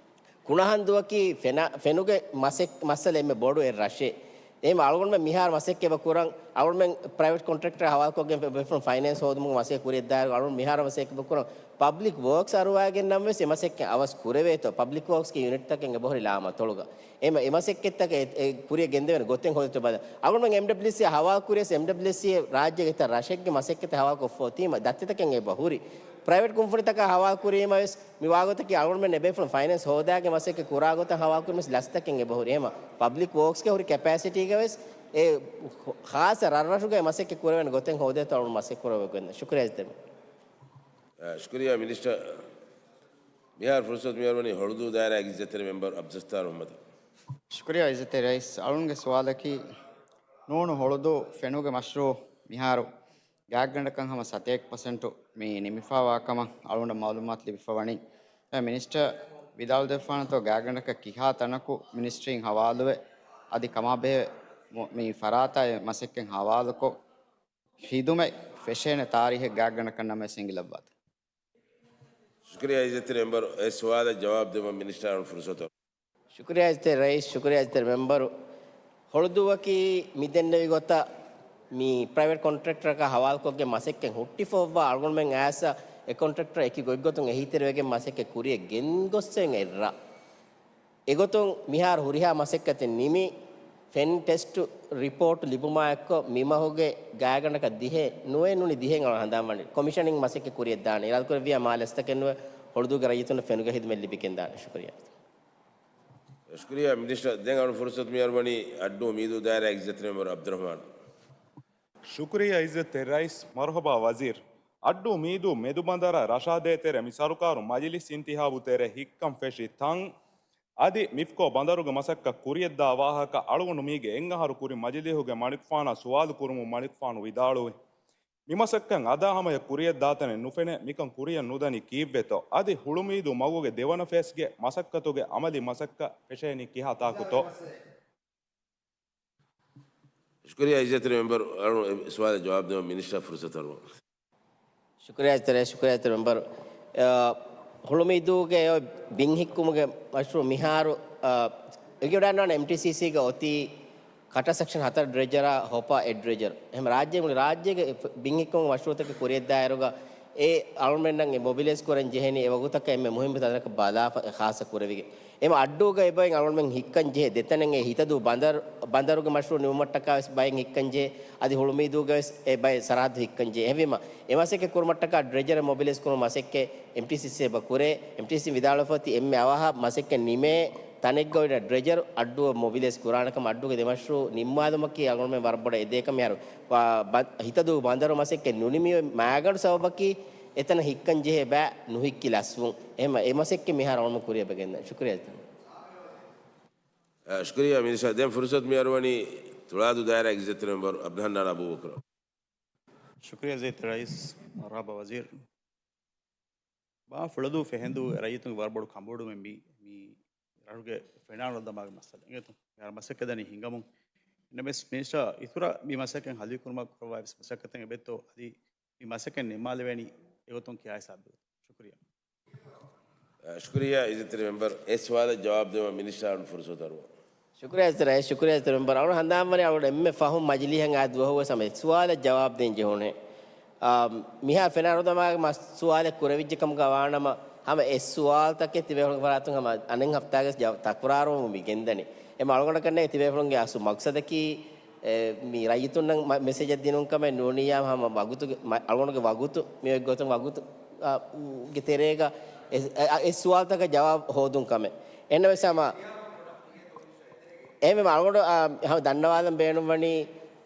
ކުނަހަންދޫއަކީ ފެނަ-، ފެނުގެ މަސެއް-، މައްސަލަ އެންމެ ބޮޑު އެއް ރަށެއް. އެހެން އަޅުގަނޑުމެން މިހާރު މަސައްކަތް އެބަ ކުރަން، އަޅުގަނޑުމެން ޕްރައިވެޓް ކޮންޓްރެކްޓަރ ހަވާލުކޮށްގެން ބޭފުޅުން ފައިނޭންސް ހޯދުމުގެ މަސައްކަތް ކުރިއަށްދާއިރު އަޅުގަނޑު މިހާރު މަސައްކަތް އެބަ ކުރަން. ޕަބްލިކް ވޯކްސް އަރުވާގެން ނަމަވެސް އެ މަސައްކަތް އަވަސް ކުރެވޭތޯ، ޕަބްލިކް ވޯކްސްގެ ޔުނިޓްތަކެއް އެބަހުރި ލާމަތޮޅުގަ. އެ މަ-، އެ މަސައްކަތްތަކެއް އެ، އެ ކުރިއަށް ގެންދެވޭނެ ގޮތެއް ހޯދޭތޯ ބަލަން. އަޅުގަނޑުމެން އެމްޑަބްލިއުސީ ހަވާލު ކުރިޔަސް އެމްޑަބްލިއުސީ ރާއްޖޭގެ އެތައް ރަށެއްގެ މަސައްކަތް ހަވާލު ކޮށްފަ އޮތީމަ ދަތިތަކެއް އެބަ ހުރި. ޕްރައިވެޓް ކުންފުނިތަކާ ހަވާލު ކުރީމަ ވެސް މި ވާގޮތަކީ އަޅުގަނޑުމެން އެބޭފުޅުން ފައިނޭންސް ހޯދާގެ މަސައްކަތް ކުރާ ގޮތަށް ހަވާލު ކުރީމަ ވެސް ލަސްތަކެއް އެބަ ހުރި. އެހެމަ ޕަބްލިކް ވޯކްސްގެ ހުރި ކެޕޭސިޓީގަ ވެސް އެ ޚާއްސަ ރަށްރަށުގައި މަސައްކަތް ކުރެވޭނެ ގޮތެއް ހޯދޭތޯ އަޅުގަނޑު މަސައްކަތް ކުރައްވަގެން. ޝުކުރިއްޔާ އިއްޒަތްތެރި. އަ، ޝުކުރިއްޔާ މިނިސްޓަރ. މިހާރު ފުރުސަތު މިއަރުވަނީ ހޮޅުދޫ ދާއިރާގެ އިއްޒަތްތެރި މެމްބަރު އަބްދުއްސައްތާރު އަޙްމަދަށް. ޝުކުރިއްޔާ އިއްޒަތްތެރި ރައީސް. އަޅުންގެ ސުވާލަކީ، ނޫނު ހޮޅުދޫ ފެނުގެ މަޝްރޫއު މިހާރު ގާތްގަނޑަކަށް ހަމަ ސަތޭކަ ޕަސެންޓު މި ނިމިފާވާ ކަމަށް އަޅުގަނޑަށް މައުލޫމާތު ލިބިފަ ވަނީ. އެ މިނިސްޓަރ ވިދާޅުދެއްވާނެތޯ ގާތްގަނޑަކަށް ކިހާ ތަނަކު މިނިސްޓްރީން ހަވާލުވެ، އަދި ކަމާބެހޭ މު-، މި ފަރާތާ އެ މަސައްކަތް ހަވާލުކޮށް، ހިދުމަތް ފެށޭނެ ތާރީހެއް ގާތްގަނޑަކަށް ނަމަވެސް އެނގިލައްވާތަން. ޝުކުރިއްޔާ އިއްޒަތްތެރި މެމްބަރު، އެ ސުވާލަށް ޖަވާބު ދެއްވަން މިނިސްޓަރ އަޅުން ފުރުސަތު. ޝުކުރިއްޔާ އިއްޒަތްތެރި ރައީސް، ޝުކުރިއްޔާ އިއްޒަތްތެރި މެމްބަރު. ހޮޅުދޫއަކީ މި ދެންނެވި ގޮތަށް މި ޕްރައިވެޓް ކޮންޓްރެކްޓަރަކާ ހަވާލުކޮށްގެން މަސައްކަތް ހުއްޓިފަ އޮއްވާ އަޅުގަނޑުމެން އައިސް އެ ކޮންޓްރެކްޓަރ އެކި ގޮތްގޮތުން އެހީތެރިވެގެން މަސައްކަތް ކުރިއަށް ގެންގޮސްފައި އެއްރާ. އެގޮތުން މިހާރު ހުރިހާ މަސައްކަތެއް ނިމި، ފެން ޓެސްޓު ރިޕޯޓް ލިބުމާ އެއްކޮށް، މިމަހުގެ ގާތްގަނޑަކަށް ދިހައެއް ނުވައެއް ނޫނީ ދިހައެއް އަޅު ހަނދާން ވަނީ. ކޮމިޝަނިން މަސައްކަތް ކުރިއަށް ދާނެ. އިރާދަކުރެއްވިއްޔާ މާ ލަސްތަކެއް ނުވެ، ހޮޅުދޫގެ ރައްޔިތުންނަށް ފެނުގެ ހިދުމަތް ލިބިގެން ދާނެ. ޝުކުރިއްޔާ. ޝުކުރިއްޔާ މިނިސްޓަރ. ދެން އަޅު ފުރުސަތު މިއަރުވަނީ އައްޑޫ މީދޫ ދާއިރާގެ އިއްޒަތްތެރި މެމްބަރު އަބްދުއްރަޙްމާން. ޝުކުރިއްޔާ އިއްޒަތްތެރި ރައީސް. މަރުޙަބާ ވަޒީރު. އައްޑޫ މީދޫ މެދުބަނދަރާ ރަށާ ދޭތެރޭ މި ސަރުކާރު މަޖިލިސް އިންތިހާބު ތެރޭ ހިއްކަން ފެށި ތަން އަދި މިފްކޯ ބަނދަރުގެ މަސައްކަތް ކުރިއަށްދާ ވާހަކަ އަޅުގަނޑު މީގެ އެއްއަހަރު ކުރިން މަޖިލީހުގެ މަނިކުފާނާ ސުވާލު ކުރުމުން މަނިކުފާނު ވިދާޅުވި. މި މަސައްކަތް އަދާ ހަމަޔަށް ކުރިއަށްދާތަނެއް ނުފެނޭ، މިކަން ކުރިއަށް ނުދަނީ ކީއްވެތޯ؟ އަދި ހުޅުމީދޫ މަގުގެ ދެވަނަ ފޭސްގެ މަސައްކަތުގެ އަމަލީ މަސައްކަތް ފެށޭނީ ކިހާ ތާކުތޯ؟ ޝުކުރިއްޔާ އިއްޒަތްތެރި މެމްބަރު، އަޅު އެ ސުވާލަށް ޖަވާބު ދެވަން މިނިސްޓަރ ފުރުސަތު އަރުވަން. ޝުކުރިއްޔާ އިއްޒަތްތެރި، ޝުކުރިއްޔާ އިއްޒަތްތެރި މެމްބަރު. އަ، ހުޅުމީދޫގެ އޮތް ބިން ހިއްކުމުގެ މަޝްރޫއު މިހާރު، އަ، އެގެ ވަޑާންވާނެ އެމްޓީސީސީގަ އޮތީ ކަޓަ ސެކްޝަން ހަތަރު ޑްރެޖަރާ ހޮޕާ އެއް ޑްރެޖަރު. އެހެން ރާއްޖޭގެ ރާއްޖޭގެ ބިން ހިއްކުމުގެ މަޝްރޫއުތަކެއް ކުރިއަށްދާއިރުގަ އެ އަޅުމެންނަށް އެ މޮބިލައިޒް ކުރަން ޖެހެނީ އެ ވަގުތަކަށް އެންމެ މުހިންމު ތަނަކަށް ބަލާފަ ޚާއްޞަ ކުރެވިގެން. އެމަ އައްޑޫގަ އެ ބައިން އަޅުމެން ހިއްކަން ޖެހޭ ދެތަނެއް އެ ހިތަދޫ ބަނދަރު، ބަނދަރުގެ މަޝްރޫއު ނިމުމަށްޓަކާ ވެސް ބައެއް ހިއްކަން ޖެހޭ. އަދި ހުޅުމީދޫގަ ވެސް އެ ބައެއް ސަރަހައްދު ހިއްކަން ޖެހޭ. އެހެންވީމަ އެ މަސައްކަތް ކުރުމަށްޓަކާ ޑްރެޖަރ މޮބިލައިޒް ކުރުމަށް މަސައްކަތް އެމްޓީސީސީ އެބަ ކުރޭ. އެމްޓީސީސީ ވިދާޅުވެފަ އޮތީ އެންމެ އަވަހަށް މަސައްކަތް ނިމޭ ތަނެއްގަ އޮތް ޑްރެޖަރު އައްޑޫއަށް މޮބިލައިޒް ކުރާނެ ކަމަށް. އައްޑޫގެ ދެ މަޝްރޫއު ނިންމާލުމަކީ އަޅުގަނޑުމެން ވަރަށް ބޮޑަށް އެދޭ ކަމެއް. މިހާރު ވާ-، ބަ-، ހިތަދޫ ބަނދަރު މަސައްކަތް ނުނިމި މައިގަނޑު ސަބަބަކީ އެތަނަށް ހިއްކަން ޖެހޭ ބައި ނުހިއްކި ލަސްވުން. އެހެން އެ މަސައްކަތް މިހާރު އަޅުގަނޑު ކުރިއަށް ގެންދަން. ޝުކުރިއްޔާ. އަ، ޝުކުރިއްޔާ މިނިސްޓަރ. ދެން ފުރުސަތު މިއަރުވަނީ ތުޅާދޫ ދާއިރާގެ އިއްޒަތްތެރި މެމްބަރު އަބްދުލް ހަންނާން އަބޫބަކުރަށް. ޝުކުރިއްޔާ އިއްޒަތްތެރި ރައީސް. މަރުޙަބާ ވަޒީރު. ބާ ފުޅަދޫ ފެހެންދޫ ރައްޔިތުންގެ ވަރަށް ބޮޑު ކަނބޮޑުމެއް މި، މި ރަށުގެ ފެނާނަލް ދަމާގެ މައްސަލަ. އިނގޭތޯ؟ މިހާރު މަސައްކަތް ދަނީ ހިނގަމުން. ނަމަވެސް މިނިސްޓަރ އިތުރަށް މި މަސައްކަތް ހަލީ ކުރުމަށް ކުރައްވާ ވެސް މަސައްކަތެއް އެބައޮތްތޯ؟ އަދި މި މަސައްކަތް ނިންމާލެވޭނީ އެގޮތުން ކިހާ ހިސާބެއް؟ ޝުކުރިއްޔާ. އަ، ޝުކުރިއްޔާ އިއްޒަތްތެރި މެމްބަރު. އެ ސުވާލަށް ޖަވާބު ދެވުމަށް މިނިސްޓަރ އަޅުން ފުރުސަތު އަރުވަން. ޝުކުރިއްޔާ އިއްޒަތްތެރި ރައީސް، ޝުކުރިއްޔާ އިއްޒަތްތެރި މެމްބަރު. އަޅުން ހަނދާންވަނީ އަޅުގަނޑު އެންމެ ފަހުން މަޖިލީހަށް އާ ދުވަހުގެ ސަމަ އެއް ސުވާލަށް ޖަވާބު ދޭން ޖެހުނޭ. އާ، މިހާ ފެނާނަލް ދަމާގެ މަ-، ސުވާލެއް ކުރެވިއްޖެ ކަމުގަ ވާނަމަ، ހަމަ އެއް ސުވާލުތަކެއް ތިބޭފުޅުންގެ ފަރާތުން ހަމަ އަނެއް ހަފްތާގެ ޖަ-، ތަކުރާރުވަމުން މި ގެންދަނީ. އެމަ އަޅުގަނޑަކަށް ނޭނގެ ތިބޭފުޅުންގެ އަސްލު މަގްސަދަކީ، އެ، މި ރައްޔިތުންނަށް މަ-، މެސެޖެއް ދިނުން ކަމެއް ނޫނިއްޔާ ހަމަ ވަގުތުގެ، މަ-، އަޅުގަނޑުގެ ވަގުތު މި އޮތް ގޮތުން ވަގުތު، އާ، ގެ ތެރޭގަ އެ، އެ، އެ ސުވާލުތަކަށް ޖަވާބު ހޯދުން ކަމެއް. އެންނަވެސް ހަމަ އެހެންވީމަ އަޅުގަނޑު، އާ، ހަމަ ދަންނަވާލަން ބޭނުންވަނީ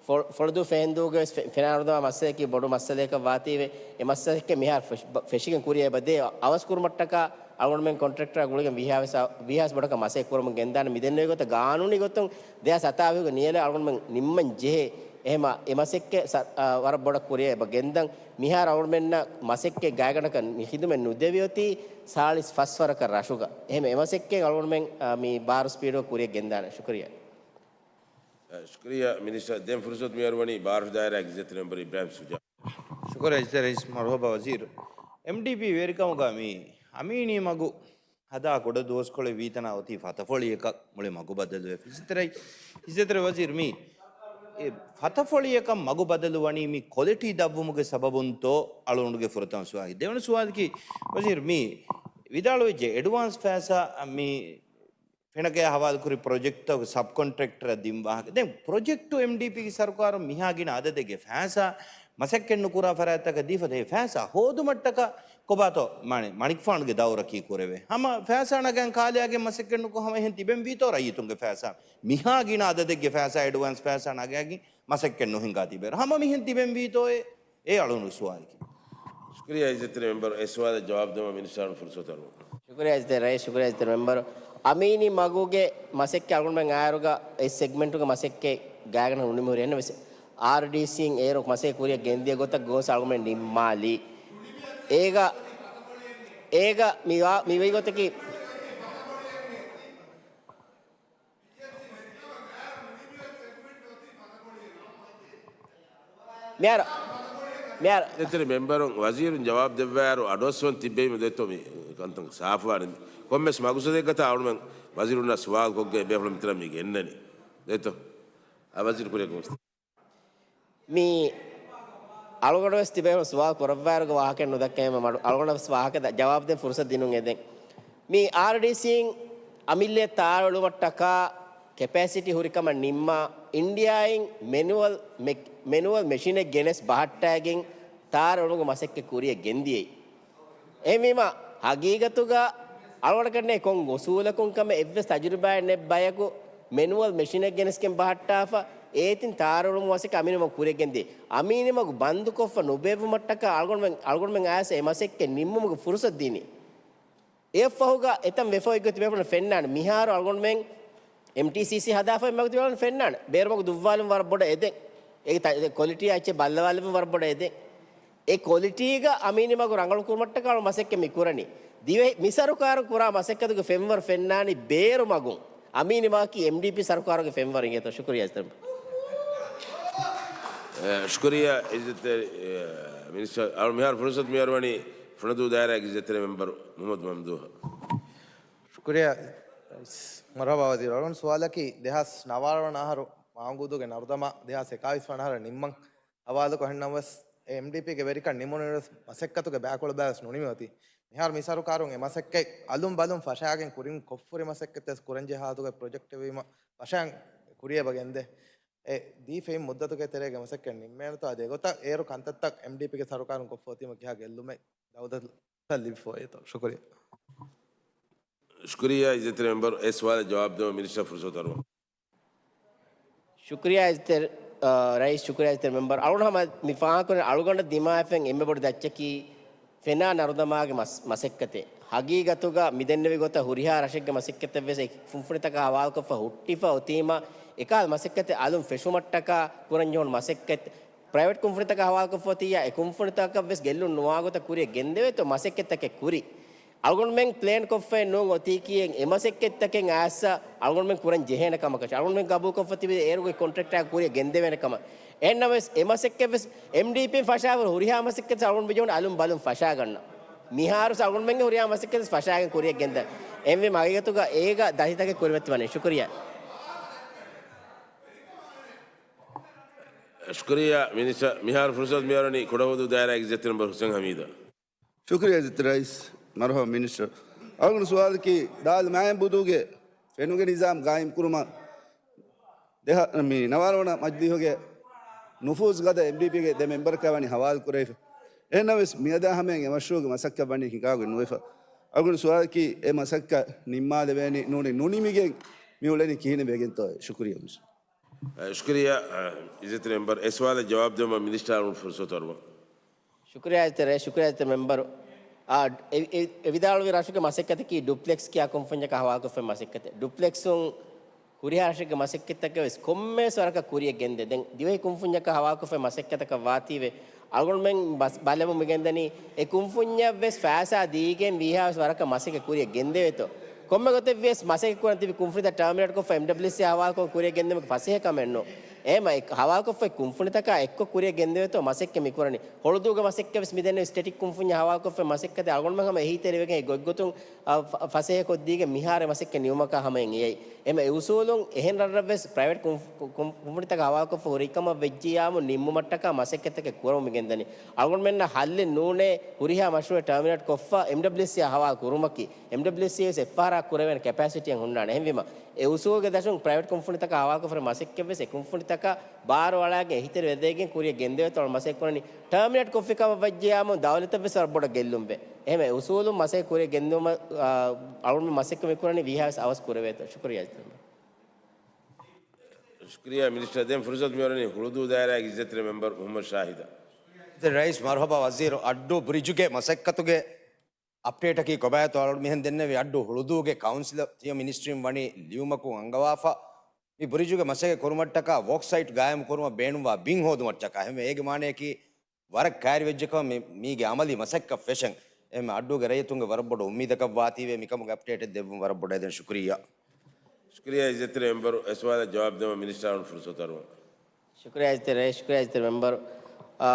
ފޮ-، ފޮޅަދޫ ފެހެންދޫގެ ވެސް ފެ-، ފެނާނަލް ދަމާ މައްސަލައަކީ ބޮޑު މައްސަލައަކަށް ވާތީވެ، އެ މައްސަލައެއް މިހާރު ފެށި-، ފެށިގެން ކުރިއަށް އެބަ ދޭ. އަވަސް ކުރުމަށްޓަކާ އަޅުގަނޑުމެން ކޮންޓްރެކްޓަރ ގުޅިގެން ވީހާވެސް، ވީހާވެސް ބޮޑަކަށް މަސައްކަތް ކުރަމުން ގެންދާނެ. މި ދެންނެވި ގޮތަށް ގާނޫނީ ގޮތުން ދެހާސް ހަތާވީހުގެ ނިޔަލަށް އަޅުގަނޑުމެން ނިންމަން ޖެހޭ. އެހެމަ އެ މަސައްކަތް ސަ-، އާ، ވަރަށް ބޮޑަށް ކުރިއަށް އެބަ ގެންދަން. މިހާރު އަޅުގަނޑުމެންނަށް މަސައްކަތް ގާތްގަނޑަކަށް މި ޚިދުމަތް ނުދެވި އޮތީ ސާޅީސް ފަސް ވަރަކަށް ރަށުގަ. އެހެމަ އެ މަސައްކަތް އަޅުގަނޑުމެން، އާ، މި ބާރު ސްޕީޑު ކުރިއަށް ގެންދާނެ. ޝުކުރިއްޔާ. ޝުކުރިއްޔާ މިނިސްޓަރ. ދެން ފުރުސަތު މިއަރުވަނީ ބާރަށު ދާއިރާގެ އިއްޒަތްތެރި މެމްބަރު އިބްރާހިމް ސުޖާ. ޝުކުރިއްޔާ އިއްޒަތްތެރި ރައީސް. މަރުޙަބާ ވަޒީރު. އެމްޑީޕީ ވެރިކަމުގަ މި އަމީނީ މަގު ހަދާ ކުޑަ ދުވަސްކޮޅެއް ވީތަނާ އޮތީ ފަތަފޮޅިއަކަށް މުޅި މަގު ބަދަލުވެފަ. އިއްޒަތްތެރި، އިއްޒަތްތެރި ވަޒީރު، މި އެ ފަތަފޮޅިއަކަށް މަގު ބަދަލު ވަނީ މި ކޮލިޓީ ދަށްވުމުގެ ސަބަބުންތޯ؟ އަޅުގަނޑުގެ ފުރަތަމަ ސުވާލަކީ. ދެވަނަ ސުވާލަކީ ވަޒީރު، މި ވިދާޅުވެއްޖެ އެޑްވާންސް ފައިސާ މި ފެނަކަޔާ ހަވާލުކުރި ޕްރޮޖެކްޓްތަކުގެ ސަބް ކޮންޓްރެކްޓަރަށް ދިން ވާހަކަ. ދެން ޕްރޮޖެކްޓު އެމްޑީޕީގެ ސަރުކާރުން މިހާ ގިނަ އަދަދެއްގެ ފައިސާ މަސައްކަތް ނުކުރާ ފަރާތްތަކަށް ދީފަ ދޭ ފައިސާ ހޯދުމަށްޓަކާ ކޮބާތޯ މަނި-، މަނިކުފާނުގެ ދައުރަކީ ކުރެވޭ. ހަމަ ފައިސާ ނަގަން ކާލެއާގެން މަސައްކަތް ނުކޮށް ހަމަ އެހެން ތިބެން ވީތޯ ރައްޔިތުންގެ ފައިސާ؟ މިހާ ގިނަ އަދަދެއްގެ ފައިސާ އެޑްވާންސް ފައިސާ ނަގައިގެން މަސައްކަތް ނުހިނގާ ތިބޭ. ހަމަ މިހެން ތިބެން ވީތޯއޭ؟ އެ އަޅުނު ސުވާލަކީ. ޝުކުރިއްޔާ އިއްޒަތްތެރި މެމްބަރު. އެ ސުވާލަށް ޖަވާބު ދެވުމަށް މިނިސްޓަރ އަޅުން ފުރުސަތު އަރުވަން. ޝުކުރިއްޔާ އިއްޒަތްތެރި ރައީސް، ޝުކުރިއްޔާ އިއްޒަތްތެރި މެމްބަރު. އަމީނީ މަގުގެ މަސައްކަތް އަޅުގަނޑުމެން އާއިރުގަ އެ ސެގްމެންޓުގެ މަސައްކަތް ގާތްގަނޑަކަށް ނުނިމި ހުރި. އެހެންނަމަވެސް އާރްޑީސީން އޭރު މަސައްކަތް ކުރިއަށް ގެންދިޔަ ގޮތަށް ގޯސް އަޅުގަނޑުމެން ނިންމާލީ. އޭގަ، އޭގަ މިވާ-، މިވީ ގޮތަކީ މިހާރު، މިހާރު. އިއްޒަތްތެރި މެމްބަރުން ވަޒީރުން ޖަވާބު ދެއްވާއިރު އަޑުއައްސަވަން ތިއްބެވީމަ ދެއްތޯ މި ކަންތައް ސާފުވާނެ. ކޮންމެސް މަގުސަދެއްގަތާ އަޅުމެން ވަޒީރުންނާ ސުވާލު ކޮށްގެން ބޭފުޅުން މިތަނަށް މި ގެންނަނީ. ދެއްތޯ؟ އަ، ވަޒީރު ކުރިއަށް މި އަޅުގަނޑު ވެސް ތިބޭފުޅުން ސުވާލު ކުރައްވާއިރުގަ ވާހަކައެއް ނުދައްކައިމަ މަޑު-، އަޅުގަނޑަށް ވެސް ވާހަކަ ދަ-، ޖަވާބު ދޭން ފުރުސަތު ދިނުން އެދެން. މި އާރްޑީސީން އަމިއްލައަށް ތާރަ އެޅުމަށްޓަކާ ކެޕޭސިޓީ ހުރިކަމަށް ނިންމާ، އިންޑިއާއިން މެނުއަލް މެ-، މެނުއަލް މެޝިނެއް ގެނެސް ބަހައްޓައިގެން ތާރަ އެޅުމުގެ މަސައްކަތް ކުރިއަށް ގެންދިޔައީ. އެހެންވީމަ، ހަގީގަތުގަ އަޅުގަނޑަކަށް ނެތް ކޮން އުސޫލަކުން ކަމެއް އެއްވެސް ތަޖުރިބާއެއް ނެތް ބަޔަކު މެނުއަލް މެޝިނެއް ގެނެސްގެން ބަހައްޓާފަ، އޭތިން ތާރަ އެޅުމުގެ މަސައްކަތް އަމީނީ މަގު ކުރިއަށް ގެންދިޔައީ. އަމީނީ މަގު ބަންދުކޮށްފަ ނުބޭއްވުމަށްޓަކާ އަޅުގަނޑުމެން، އަޅުގަނޑުމެން އައިސް އެ މަސައްކަތް ނިންމުމުގެ ފުރުސަތު ދިނީ. އެއަށްފަހުގަ އެތަން ވެފަ އޮތްގޮތް ތިބޭފުޅުން ފެންނާނެ. މިހާރު އަޅުގަނޑުމެން އެމްޓީސީސީ ހަދާފަ މަގު ތިބޭފުޅުން ފެންނާނެ. ބޭރު މަގު ދުއްވާލުން ވަރަށް ބޮޑަށް އެދެން. އޭގެ ތަ-، ކޮލިޓީ އެއްޗެއް ބައްލަވާލެވުން ވަރަށް ބޮޑަށް އެދެން. އެ ކޮލިޓީގަ އަމީނީ މަގު ރަނގަޅު ކުރުމަށްޓަކާ މަސައްކަތް މި ކުރަނީ. ދިވެހި މި ސަރުކާރުން ކުރާ މަސައްކަތުގެ ފެންވަރު ފެންނާނީ ބޭރު މަގުން. އަމީނީ މަގަކީ އެމްޑީޕީ ސަރުކާރުގެ ފެންވަރު އިނގޭތޯ. ޝުކުރިއްޔާ އިއްޒަތްތެރި. އެ، ޝުކުރިއްޔާ އިއްޒަތްތެރި، އެ، މިނިސްޓަރ. އަޅު މިހާރު ފުރުސަތު މިއަރުވަނީ ފުނަދޫ ދާއިރާގެ އިއްޒަތްތެރި މެމްބަރު މުހައްމަދު މަމްދޫހަށް. ޝުކުރިއްޔާ ރައީސް. މަރުޙަބާ ވަޒީރު. އަޅުގަނޑު ސުވާލަކީ ދެހާސް ނަވާރަ ވަނަ އަހަރު މާގޫދޫގެ ނަރުދަމާ ދެހާސް އެކާވީސް ވަނަ އަހަރަށް ނިންމަން ހަވާލުކޮށް އަހަންނަމަވެސް، އެ އެމްޑީޕީގެ ވެރިކަން ނިމުނުއިރު މަސައްކަތުގެ ބައިކޮޅު ބައިވެސް ނުނިމި އޮތީ. މިހާރު މި ސަރުކާރުން އެ މަސައްކަތް އަލުން ބަލުން ފަށާގެން ކުރިން ކޮށްފުރި މަސައްކަތް ވެސް ކުރަންޖެހޭ ހާލަތުގެ ޕްރޮޖެކްޓެއް ވީމަ ފަށާން ކުރިއަށް ގެންދޭ. އެ ދީފައި މުއްދަތުގެ ތެރޭގެ މަސައްކަތް ނިންމޭނެތޯ އަދި އެގޮތަށް އޭރު ކަންތައްތައް އެމްޑީޕީގެ ސަރުކާރުން ކޮށްފަ އޮތީމަ ކިހާ ގެއްލުމެއް ދައުލަތަށް ލިބިފަ އޮތީތޯ؟ ޝުކުރިއްޔާ. ޝުކުރިއްޔާ އިއްޒަތްތެރި މެމްބަރު. އެ ސުވާލަށް ޖަވާބު ދެވުމަށް މިނިސްޓަރ ފުރުސަތު އަރުވަން. ޝުކުރިއްޔާ އިއްޒަތްތެރި، އަ، ރައީސް، ޝުކުރިއްޔާ އިއްޒަތްތެރި މެމްބަރު. އަޅުގަނޑު ހަމަ މި ފާހަގަކުރަނީ އަޅުގަނޑަށް ދިމާވެފައި އެންމެ ބޮޑު ދައްޗަކީ ފެނާ ނަރުދަމާގެ މަސް-، މަސައްކަތެއް. ހަގީގަތުގަ މި ދެންނެވި ގޮތަށް ހުރިހާ ރަށެއްގެ މަސައްކަތެއް ވެސް އެ ކުންފުނިތަކާ ހަވާލުކޮށްފަ ހުއްޓިފަ އޮތީމަ، އެކަހަލަ މަސައްކަތެއް އަލުން ފެށުމަށްޓަކާ ކުރަންޖެހުނު މަސައްކަތް ޕްރައިވެޓް ކުންފުނިތަކާ ހަވާލުކޮށްފަ އޮތިއްޔާ، އެ ކުންފުނިތަކަށް ވެސް ގެއްލުން ނުވާ ގޮތަށް ކުރިއަށް ގެންދެވޭތޯ މަސައްކަތްތަކެއް ކުރި. އަޅުގަނޑުމެން ޕްލޭން ކޮށްފައެއް ނޫން އޮތީކީ އެ މަސައްކަތްތަކެއް އައިއްސަ އަޅުގަނޑުމެން ކުރަން ޖެހޭނެ ކަމަކަށް. އަޅުގަނޑުމެން ގަބޫލުކޮށްފަ ތިބި އޭރުގެ ކޮންޓްރެކްޓާ ކުރިއަށް ގެންދެވޭނެ ކަމަށް. އެހެންނަމަވެސް އެ މަސައްކަތް ވެސް އެމްޑީޕީން ފަށާފަ ހުރިހާ މަސައްކަތް އަޅުގަނޑު މިޖެހުނު އަލުން ބަލުން ފަށާގަންނަ. މިހާރު އަޅުގަނޑުމެންގެ ހުރިހާ މަސައްކަތް ފަށާގެން ކުރިއަށް ގެންދަން. އެހެންވީމަ ހަގީގަތުގަ އޭގަ ދަތިތަކެއް ކުރިމަތިވަނީ. ޝުކުރިއްޔާ. ޝުކުރިއްޔާ މިނިސްޓަރ. މިހާރު ފުރުސަތު މިއަރުވަނީ ކުޑަހުދޫ ދާއިރާގެ އިއްޒަތްތެރި މެމްބަރު ހުސެން ހަމީދަށް. ޝުކުރިއްޔާ އިއްޒަތްތެރި ރައީސް. މަރުހަބާ މިނިސްޓަރ. އަޅުގަނޑު ސުވާލަކީ ދާލު މާތް ބުދޫގެ ފެނުގެ ނިޒާމް ގާއިމްކުރުމަށް ދެހަ-، މި ނަވާރަ ވަނަ މަޖިލީހުގެ ނުފޫޒު ގަދަ އެމްޑީޕީގެ ދެ މެމްބަރަކާ ވަނީ ހަވާލު ކުރެވިފަ. އެހެންނަމަވެސް މިއަދާ ހަމަޔަށް އެ މަޝްރޫޢުގެ މަސައްކަތް ވަނީ ހިނގާގޮތް ނުވެފަ. އަޅުގަނޑު ސުވާލަކީ އެ މަސައްކަތް ނިންމާލެވޭނީ ނޫނީ ނުނިމިގެން މި އުޅެނީ ކިހިނެއް ވެގެންތޯ؟ ޝުކުރިއްޔާ މިނިސްޓަރ. އަ، ޝުކުރިއްޔާ، އަ، އިއްޒަތްތެރި މެމްބަރު. އެ ސުވާލަށް ޖަވާބު ދެވުމަށް މިނިސްޓަރ އަޅުގަނޑު ފުރުސަތު އަރުވަން. ޝުކުރިއްޔާ އިއްޒަތްތެރި، ޝުކުރިއްޔާ އިއްޒަތްތެރި މެމްބަރު. އާ، އެ، އެ، އެ ވިދާޅުވި ރަށުގެ މަސައްކަތަކީ ޑުޕްލެކްސް ކިޔާ ކުންފުންޏަކާ ހަވާލުކޮށްފައި މަސައްކަތެއް. ޑުޕްލެކްސުން ހުރިހާ ރަށެއްގެ މަސައްކަތްތަކަށް ވެސް ކޮންމެވެސް ވަރަކަށް ކުރިއަށް ގެންދޭ. ދެން ދިވެހި ކުންފުންޏަކާ ހަވާލުކޮށްފައި މަސައްކަތަކަށް ވާތީވެ، އަޅުގަނޑުމެން ބަސް ބަލަމުން މިގެންދަނީ އެ ކުންފުންޏަށް ވެސް ފައިސާ ދީގެން ވީހާވެސް ވަރަކަށް މަސައްކަތް ކުރިއަށް ގެންދެވޭތޯ. ކޮންމެ ގޮތެއް ވިޔަސް މަސައްކަތް ކުރަން ތިބި ކުންފުނިތައް ޓާމިނޭޓް ކޮށްފަ އެމްޑަބްލިއުސީ ހަވާލުކޮށް ކުރިއަށް ގެންދެވުމަކީ ފަސޭހަ ކަމެއް ނޫން. އެހެމަ އެ ހަވާލުކޮށްފައި ކުންފުނިތަކާ އެއްކޮށް ކުރިއަށް ގެންދެވޭތޯ މަސައްކަތް މިކުރަނީ. ހޮޅުދޫގެ މަސައްކަތް ވެސް މިދެންނެވި ސްޓެޓިކް ކުންފުންޏަށް ހަވާލުކޮށްފައި މަސައްކަތެއް އަޅުގަނޑުމެން ހަމަ އެހީތެރިވެގެން އެ ގޮތްގޮތުން އަ، ފަ-، ފަސޭހަކޮށްދީގެން މިހާރު މަސައްކަތް ނިމުމަކާ ހަމައިން އެޔައީ. އެމަ އެ އުސޫލުން އެހެން ރަށްރަށްވެސް ޕްރައިވެޓް ކުން-، ކުން-، ކުންފުނިތަކަށް ހަވާލުކޮށްފަ ހުރި ކަމަށް ވެއްޖިއްޔާމު ނިންމުމަށްޓަކާ މަސައްކަތްތަކެއް ކުރަމުން މިގެންދަނީ. އަޅުގަނޑުމެންނަށް ހައްލެއް ނޫނޭ ހުރިހާ މަޝްރޫއެއް ޓާމިނޭޓް ކޮށްފަ އެމްޑަބްލިއުސީއާ ހަވާލު ކުރުމަކީ. އެމްޑަބްލިއުސީ ވެސް އެއްފަހަރާ ކުރެވޭނެ ކެޕޭސިޓީއެއް ހުންނާނެ. އެހެންވީމަ އެ އުސޫލުގެ ދަށުން ޕްރައިވެޓް ކުންފުނިތަކަށް ހަވާލުކޮށްފަ ހުރި މަސައްކަތްވެސް އެ ކުންފުނިތަކަށް ބާރު އަޅާގެން އެހީތެރިވެދެގެން ކުރިއަށް ގެންދެވޭތޯ މަސައްކަތް ކުރަނީ. ޓާމިނޭޓް ކޮށްފި ކަމަށް ވެއްޖިއްޔާމު ދައުލަތަށްވެސް ވަރަށް ބޮޑަށް ގެއްލުންވޭ. އެހެމަ އެ އުސޫލުން މަސައްކަތް ކުރިއަށް ގެންދިއުމަށް، އާ، އަޅުގަނޑު މަސައްކަތް މި ކުރަނީ ވީހާވެސް އަވަސް ކުރެވޭތޯ. ޝުކުރިއްޔާ. ޝުކުރިއްޔާ މިނިސްޓަރ. ދެން ފުރުސަތު މިއަރުވަނީ ހުޅުދޫ ދާއިރާގެ އިއްޒަތްތެރި މެމްބަރު މުހައްމަދު ޝާހިދަށް. ރައީސް މަރުހަބާ ވަޒީރު. އައްޑޫ ބްރިޖުގެ މަސައްކަތުގެ އަޕްޑޭޓަކީ ކޮބާތޯ؟ އަޅުގަނޑު މިހެން ދެންނެވި އައްޑޫ ހުޅުދޫގެ ކައުންސިލަށް ތިޔަ މިނިސްޓްރީން ވަނީ ލިޔުމަކުން އަންގަވާފަ، މި ބްރިޖުގެ މަސައްކަތް ކުރުމަށްޓަކާ ވޯކް ސައިޓް ގާއިމު ކުރުމަށް ބޭނުންވާ ބިން ހޯދުމަށްޓަކާ. އެހެންވެ އޭގެ މާނަޔަކީ ވަރަށް ކައިރިވެއްޖެ ކަމަށް މި-، މީގެ އަމަލީ މަސައްކަތް ފެށެން. އެހެންވެ އައްޑޫގެ ރައްޔިތުންގެ ވަރަށް ބޮޑު އުއްމީދަކަށް ވާތީވެ މިކަމުގެ އަޕްޑޭޓެއް ދެއްވުން ވަރަށް ބޮޑަށް ދެން ޝުކުރިއްޔާ. ޝުކުރިއްޔާ އިއްޒަތްތެރި މެމްބަރު. އެ ސުވާލަށް ޖަވާބު ދެމަށް މިނިސްޓަރ އަޅުގަނޑު ފުރުސަތު އަރުވަން. ޝުކުރިއްޔާ އިއްޒަތްތެރި، ޝުކުރިއްޔާ އިއްޒަތްތެރި މެމްބަރު. އާ،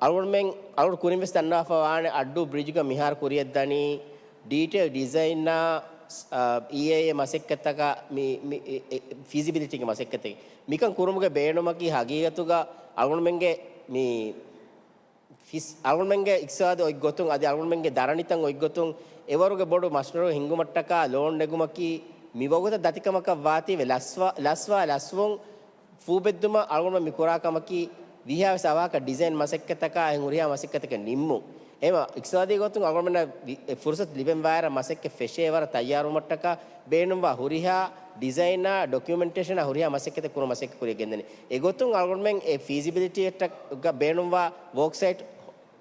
އަޅުގަނޑުމެން، އަޅުގަނޑު ކުރިން ވެސް ދަންނަވާފަ ވާނެ އައްޑޫ ބްރިޖުގަ މިހާރު ކުރިއަށްދަނީ ޑީޓެއިލް ޑިޒައިނާ، އާ، އީއޭއޭ މަސައްކަތްތަކާ މި، މި، އެ، އެ، ފީޒިބިލިޓީގެ މަސައްކަތެއް. މިކަން ކުރުމުގެ ބޭނުމަކީ ހަގީގަތުގަ އަޅުގަނޑުމެންގެ މި ފިސް-، އަޅުގަނޑުމެންގެ އިޤްތިޞާދު އޮތްގޮތުން އަދި އަޅުގަނޑުމެންގެ ދަރަނިތައް އޮތްގޮތުން އެވަރުގެ ބޮޑު މަޝްރޫޢު ހިންގުމަށްޓަކާ ލޯން ނެގުމަކީ މިވަގުތަށް ދަތިކަމަކަށް ވާތީވެ ލަސްވާ، ލަސްވާ ލަސްވުން ފޫބެއްދުމަށް އަޅުގަނޑުމެން މި ކުރާ ކަމަކީ ވީހާވެސް އަވަހަކަށް ޑިޒައިން މަސައްކަތަކާ އެހެން ހުރިހާ މަސައްކަތަކަށް ނިންމުން. އެހެމަ އިޤްތިޞާދީ ގޮތުން އަޅުގަނޑުމެންނަށް ވި-، އެ ފުރުސަތު ލިބެން ވާއިރަށް މަސައްކަތް ފެށޭ ވަރަށް ތައްޔާރުވުމަށްޓަކާ ބޭނުންވާ ހުރިހާ ޑިޒައިނާ، ޑޮކިއުމެންޓޭޝަނާ ހުރިހާ މަސައްކަތެއް ކުރުމަށް މަސައްކަތް ކުރިއަށް ގެންދަނީ. އެގޮތުން އަޅުގަނޑުމެން އެ ފީޒިބިލިޓީއަށްޓަކާ ބޭނުންވާ ވޯކް ސައިޓް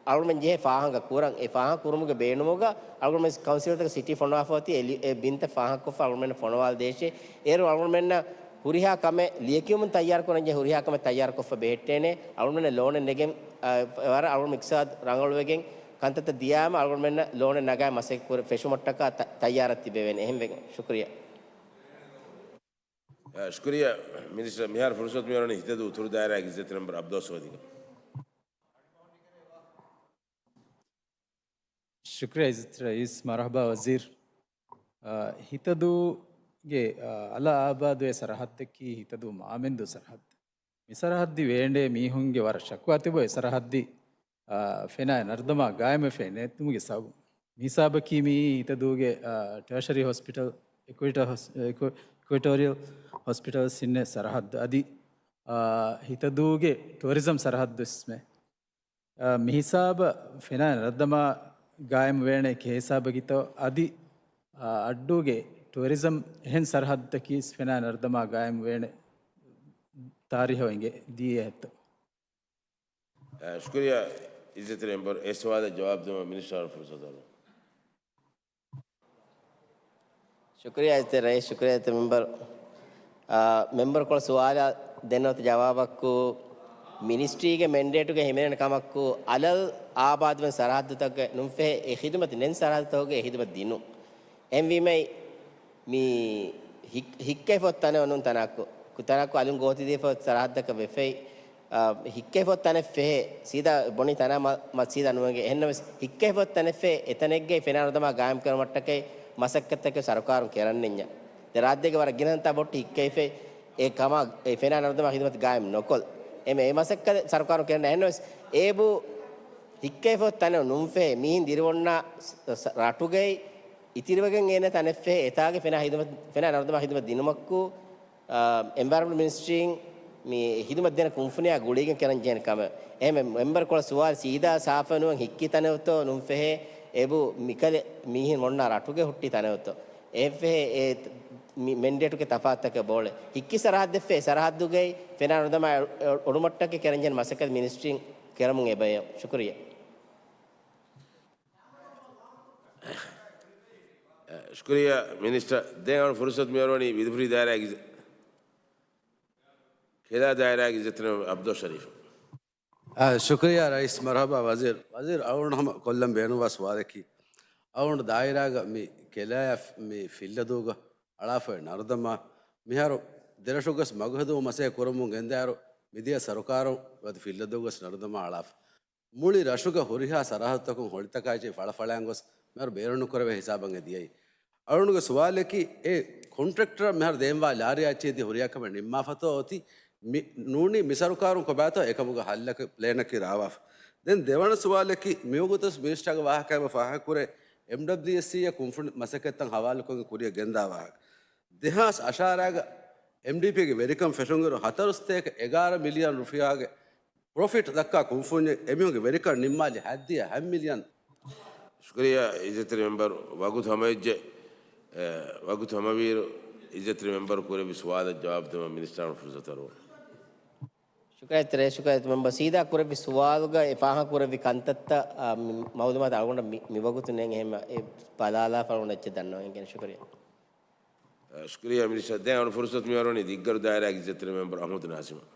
އަޅުގަނޑުމެން ޖެހޭ ފާހަގަ ކުރަން. އެ ފާހަގަ ކުރުމުގެ ބޭނުމުގަ އަޅުގަނޑުމެން ކައުންސިލްތަކަށް ސިޓީ ފޮނުވާފަ އޮތީ އެ ލި-، އެ ބިންތައް ފާހަގަކޮށްފަ އަޅުގަނޑުމެންނަށް ފޮނުވާލަ ދޭށޭ. އޭރު އަޅުގަނޑުމެންނަށް ހުރިހާ ކަމެއް ލިޔެކިޔުމުން ތައްޔާރު ކުރަންޖެހޭ ހުރިހާ ކަމެއް ތައްޔާރުކޮށްފަ ބެހެއްޓޭނެ. އަޅުގަނޑުމެން ލޯނެއް ނެގެން، އަ، ވަރަށް އަޅުގަނޑު އިޤްތިޞާދު ރަނގަޅުވެގެން ކަންތައްތައް ދިޔާމަ އަޅުގަނޑުމެންނަށް ލޯނެއް ނަގާ މަސައްކަތް ކުރ-، ފެށުމަށްޓަކާ ތަ-، ތައްޔާރަށް ތިބެވޭނެ. އެހެންވެގެން ޝުކުރިއްޔާ. އަ، ޝުކުރިއްޔާ މިނިސްޓަރ. މިހާރު ފުރުސަތު މިއަރުވަނީ ހިތަދޫ އުތުރު ދާއިރާގެ އިއްޒަތްތެރި މެމްބަރު ޢަބްދުއް ޞަމަދުގެ. ޝުކުރިއްޔާ އިއްޒަތްތެރި ރައީސް. މަރުޙަބާ ވަޒީރު. އަ، ހިތަދޫ ގެ، އާ، އަލަށް އާބާދުވޭ ސަރަހައްދަކީ ހިތަދޫ މާމެންދޫ ސަރަހައްދެއް. މި ސަރަހައްދި ވޭންޑޭ މީހުންގެ ވަރަށް ޝަކުވާ ތިބޮ އެ ސަރަހައްދި، އާ، ފެނާއި ނަރުދަމާ ގާއިމްވެފައި ނެތުމުގެ ސަބަބު. މި ހިސާބަކީ މިއީ ހިތަދޫގެ، އާ، ޓާޝަރީ ހޮސްޕިޓަލް، އެކުއިޓަ ހޮސް-، އެކު-، އިކުއެޓޯރިއަލް ހޮސްޕިޓަލްސް އިންނެ ސަރަހައްދު. އަދި، އާ، ހިތަދޫގެ ޓުއަރިޒަމް ސަރަހައްދު ވެސްމެ. އާ، މި ހިސާބަށް ފެނާ ނަރުދަމާ ގާއިމް ވޭނެ ކޭ ހިސާބަކީތޯ އަދި، އާ، އައްޑޫގެ ޓުއަރިޒަމް އެހެން ސަރަހައްދަކީ ފެނާ ނަރުދަމާ ގާއިމް ވޭނެ ތާރީހަށް އިނގޭ ދިޔައެއްތޯ؟ އަ، ޝުކުރިއްޔާ އިއްޒަތްތެރި މެމްބަރު. އެ ސުވާލަށް ޖަވާބު ދެއްވަން މިނިސްޓަރ ފުރުސަތު އަޅުން. ޝުކުރިއްޔާ އިއްޒަތްތެރި ރައީސް، ޝުކުރިއްޔާ އިއްޒަތްތެރި މެމްބަރު. އަ، މެމްބަރު ކޮޅަށް ސުވާލަށް ދެންނެވި ޖަވާބަކު، މިނިސްޓްރީގެ މެންޑޭޓުގައި ހިމެނެން ކަމަކު، އަލަށް އާބާދުވެން ސަރަހައްދުތަކުގެ ނުންފެހޭ އެ ހިދުމަތް ނެން ސަރަހައްދުތަކުގެ އެ ހިދުމަތް ދިނުން. އެހެންވީމައި، މި ހި-، ހިއްކައިފަ ތަނެއް ނޫން ތަނާކު، ކު-، ތަނާކު އަލުން ގޯތިދީފަ ސަރަހައްދަކަށް ވެފައި، އާ، ހިއްކައިފަ ތަނެއް ފެހޭ، ސީދާ ބޮނި ތަނާ މަ-، މަ-، ސީދާ ނުވެގެ. އެހެންނަމަވެސް، ހިއްކައިފަ ތަނެއް ފެހޭ، އެތަނެއްގައި ފެނާ ނަރުދަމާ ގާއިމް ކުރުމަށްޓަކައި މަސައްކަތްތަކެއް ސަރުކާރުން ކެރަންނެންޏާ. ދެ ރާއްޖޭގެ ވަރަށް ގިނަ ތަންތާ ބޮއްޓި ހިއްކައިފައި، އެ ކަމާ، އެ ފެނާ ނަރުދަމާ ހިދުމަތް ގާއިމް ނޮކޮށް. އެމެ-، އެ މަސައްކަތް ސަރުކާރުން ކެރަން. އެހެންނަމަވެސް، އޭބު ހިއްކައިފަ ތަނެއް ނޫން ފެހޭ، މީހުން ދިރިއޮންނަ ސ-، ސ-، ރަޓުގައި އިތިރިވެގެން އޭނަ ތަނެއް ފެހޭ، އެތާގެ ފެނާ ހިދުމަތް، ފެނާ ނަރުދަމާ ހިދުމަތް ދިނުމަށްކު، އާ، އެންވަޔަރަންމަންޓް މިނިސްޓްރީން މި ހިދުމަތް ދޭން ކުންފުނިއާ ގުޅިގެން ކެރަން ޖެހޭނެ ކަމެއް. އެހެން މެ-، މެމްބަރު ކޮޅަށް ސުވާލު ސީދާ ސާފަށް ނުވެ ހިއްކި ތަނެއްތޯ ނުން ފެހޭ، އޭބު މިކަލެ މީހިން އޮންނަ ރަޓުގެ ހުއްޓި ތަނެއްތޯ. އެ ފެހޭ އެ މި-، މެންޑޭޓުގެ ތަފާތުތަކެއް ބޯޅެ. ހިއްކި ސަރަހައްދެއް ފެ-، ސަރަހައްދުގައި ފެނާ ނަރުދަމާ އެ-، އެ-، އޮޑުމަށްޓަކައި ކެރަން ޖެހޭނެ މަސައްކަތް މިނިސްޓްރީން ކެރަމުން އެބަޔަށް. ޝުކުރިއްޔާ. ޝުކުރިއްޔާ މިނިސްޓަރ. ދެން އަޅުން ފުރުސަތު މިއަރުވަނީ ވިދުފުރި ދާއިރާގެ އިޒް-، ކެލާ ދާއިރާގެ އިއްޒަތްތެރި މެމްބަރު އަބްދުއް ޝަރީފް. އާ، ޝުކުރިއްޔާ ރައީސް. މަރުޙަބާ ވަޒީރު. ވަޒީރު އަޅުގަނޑު ހަމަ ކޮށްލަން ބޭނުންވާ ސުވާލަކީ، އަޅުގަނޑު ދާއިރާގަ މި ކެލާޔަށް މި ފިއްލަދޫގަ އަޅާފައި ނަރުދަމާ މިހާރު ދެރަށުގަސް މަގުހެދުމުގެ މަސައްކަތް ކުރަމުން ގެންދާއިރު، މިދިޔަ ސަރުކާރުން އަދި ފިއްލަދޫގަސް ނަރުދަމާ އަޅާފަ. މުޅި ރަށުގެ ހުރިހާ ސަރަހައްދުތަކުން ހޮޅިތަކާއި ފަޅަފަޅައިން ގޮސް މިހާރު ބޭނުންނުކުރެވޭ ހިސާބަށް އެ ދިޔައީ. އަޅުގަނޑުގެ ސުވާލަކީ، އެ ކޮންޓްރެކްޓަރ މިހާރު ދޭންވާ ލާރި އައްޗޭ ދި ހުރިހާ ކަމެއް ނިންމާފަތޯ އޮތީ މި-، ނޫނީ މި ސަރުކާރުން ކޮބާތޯ އެކަމުގެ ހައްލަކަށް ޕްލޭނަކީ ރާވާފަ. ދެން ދެވަނަ ސުވާލަކީ، މިވަގުތު މިނިސްޓާގެ ވާހަކައިން ފާހަގަކުރޭ، އެމްޑަބްލިއުއެސްސީއަށް ކުންފުނި މަސައްކަތްތައް ހަވާލުކޮށް ކުރިއަށް ގެންދާ ވާހަކަ. ދެހާސް އަށާރައިގަ އެމްޑީޕީގެ ވެރިކަން ފެށުންއިރު ހަތަރު ސަތޭކަ އެގާރަ މިލިއަން ރުފިޔާގެ ޕްރޮފިޓް ދައްކާ ކުންފުންޏެއް އެމީހުންގެ ވެރިކަން ނިންމާލި ހައްދިޔަ ހަ މިލިއަން. ޝުކުރިއްޔާ އިއްޒަތްތެރި މެމްބަރު. ވަގުތު ހަމަވެއްޖެ، އެ، ވަގުތު ހަމަވިއިރު އިއްޒަތްތެރި މެމްބަރު ކުރެއްވި ސުވާލަށް ޖަވާބު ދެވަން މިނިސްޓަރުން ފުރުސަތު އަރުވަން. ޝުކުރިއްޔާ އިއްޒަތްތެރި، ޝުކުރިއްޔާ އިއްޒަތްތެރި މެމްބަރު. ސީދާ ކުރެއްވި ސުވާލުގައި ފާހަގަ ކުރެއްވި ކަންތައްތައް، އާ، މި މައުލޫމާތު އަޅުގަނޑަށް މި-، މިވަގުތު ނޭނގެ ހެމަ އެ ބަލާލާފަ އަޅުގަނޑަށް އެއްޗެއް ދަންނަވަން ގެން. ޝުކުރިއްޔާ. އަ، ޝުކުރިއްޔާ މިނިސްޓަރ. ދެން އަޅު ފުރުސަތު މިއަރުވަނީ ދިއްގަރު ދާއިރާގެ އިއްޒަތްތެރި މެމްބަރު އަޙްމަދު ނާޒިމަށް.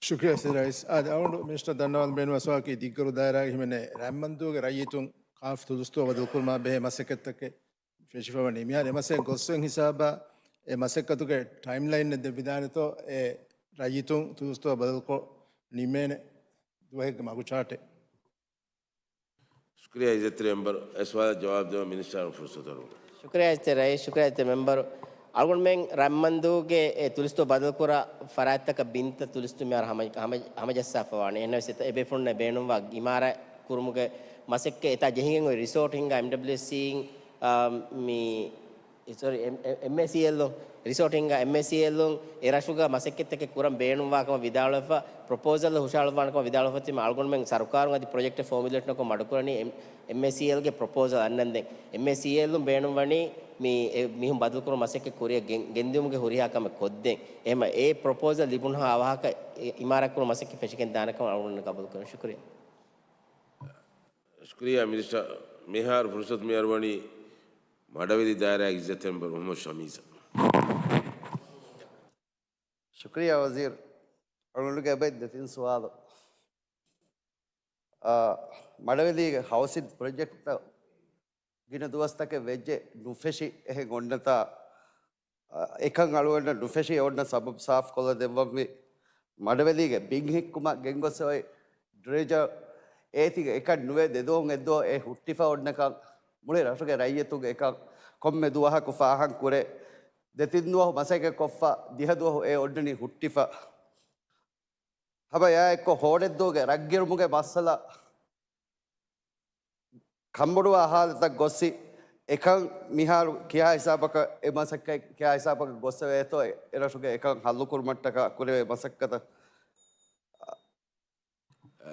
ޝުކުރިއްޔާ ސި ރައީސް. އާދެ، އަޅުގަނޑު މިނިސްޓަރ ދަންނަވާލަން ބޭނުންވާ ސުވާލަކީ ދިއްގަރު ދާއިރާގެ ހިމެނޭ ރަތްމަންދޫގެ ރައްޔިތުން ކާފް ތުލުސްތޯ ބަދަލުކުރުމާ ބެހޭ މަސައްކަތްތަކެއް ފެށިފަވަނީ. މިހާރު އެ މަސައްކަތް ގޮސްފައި ހިސާބަށް އެ މަސައްކަތުގެ ޓައިމްލައިންއެއް ދެއްވިދާނެތޯ، އެ ރައްޔިތުން ތުލުސްތޯ ބަދަލުކޮށް ނިމޭނެ ދުވަހެއްގެ މަގު ޗާޓެއް. ޝުކުރިއްޔާ އިއްޒަތްތެރި މެމްބަރު. އެ ސުވާލަށް ޖަވާބު ދެވަން މިނިސްޓަރުން ފުރުސަތު އަރުވަން. ޝުކުރިއްޔާ އިއްޒަތްތެރި ރައީސް، ޝުކުރިއްޔާ އިއްޒަތްތެރި މެމްބަރު. އަޅުގަނޑުމެން ރަތްމަންދޫގެ އެ ތުލުސްތޯ ބަދަލުކުރާ ފަރާތްތަކަށް ބިންތައް ތުލުސްތޯ މިހާރު ހަމަ-، ހަމަ-، ހަމަޖައްސާފަވާނެ. އެހެންނަމަވެސް އެތަ-، އެބޭފުޅުންނަށް ބޭނުންވާ އިމާރާތް ކުރުމުގެ މަސައްކަތް އެތާ ޖެހިގެން އޮތް ރިސޯޓް ހިންގާ އެމްޑަބްލިއުއެސްސީއިން، އާ، މި ސޮރީ، އެމް-، އެ-، އެމްއޭސީއެލްއުން، ރިސޯޓް ހިންގާ އެމްއޭސީއެލްއުން އެ ރަށުގަ މަސައްކަތްތަކެއް ކުރަން ބޭނުންވާ ކަމަށް ވިދާޅުވެފަ، ޕްރޮޕޯސަލް ހުށަހަޅުއްވާނެ ކަމަށް ވިދާޅުވެފަ ތިމާ އަޅުގަނޑުމެން ސަރުކާރުން އަދި ޕްރޮޖެކްޓެއް ފޯމިއުލޭޓް ނުކޮށް މަޑުކުރަނީ އެމް-، އެމްއޭސީއެލްގެ ޕްރޮޕޯސަލް އަންނަންދެން. އެމްއޭސީއެލްއުން ބޭނުންވަނީ މި އެ މީހުން ބަދަލުކުރުން މަސައްކަތް ކުރިއަށް ގެން-، ގެންދިއުމުގެ ހުރިހާ ކަމެއް ކޮށްދޭން. އެހެމަ އެ ޕްރޮޕޯސަލް ލިބުނުހާ އަވަހަކަށް އެ އިމާރާތް ކުރުން މަސައްކަތް ފެށިގެން ދާނެ ކަމަށް އަޅުގަނޑު ގަބޫލު ކުރަން. ޝުކުރިއްޔާ. ޝުކުރިއްޔާ މިނިސްޓަރ. މިހާރު ފުރުސަތު މިއަރުވަނީ މަޑަވެލި ދާއިރާގެ އިއްޒަތްތެރި މެމްބަރު މުހައްމަދު ޝަމީސަށް. ޝުކުރިއްޔާ ވަޒީރު. އަޅުގަނޑުގެ އެބައި ދެތިން ސުވާލު. އާ، މަޑަވެލީގެ ހައުސިން ޕްރޮޖެކްޓްތައް ގިނަ ދުވަސްތަކެއް ވެއްޖެ ނުފެށި އެހެން އޮންނަތާ، އާ، އެކަން އަޅުގަނޑަށް ނުފެށި އޮންނަ ސަބަބު ސާފުކޮށްލަ ދެއްވަންވީ. މަޑަވެލީގެ ބިން ހިއްކުމަށް ގެންގޮސް އޮތް ޑްރެޖަރ އޭތި އެކަން ނުވެ ދެދުވަހުން އެއްދުވަހު އެ ހުއްޓިފަ އޮންނަކަން މުޅި ރަށުގެ ރައްޔިތުން އެކަން ކޮންމެ ދުވަހަކު ފާހަގަ ކުރޭ. ދެތިން ދުވަހު މަސައްކަތް ކޮށްފަ، ދިހަ ދުވަހު އެ އޮޑިނަނީ ހުއްޓިފަ. ހަމަ އެއާ އެއްކޮށް ހޯޑެއްދޫގެ ރަށްގިރުމުގެ މައްސަލަ ކަންބޮޑުވާ ހާލަތަށް ގޮއްސި، އެކަން މިހާރު ކިހާ ހިސާބަކަށް އެ މަސައްކަތް ކިހާ ހިސާބަކަށް ގޮއްސެވޭތޯ، އެ ރަށުގެ އެކަން ހައްލުކުރުމަށްޓަކާ ކުރެވޭ މަސައްކަތަށް.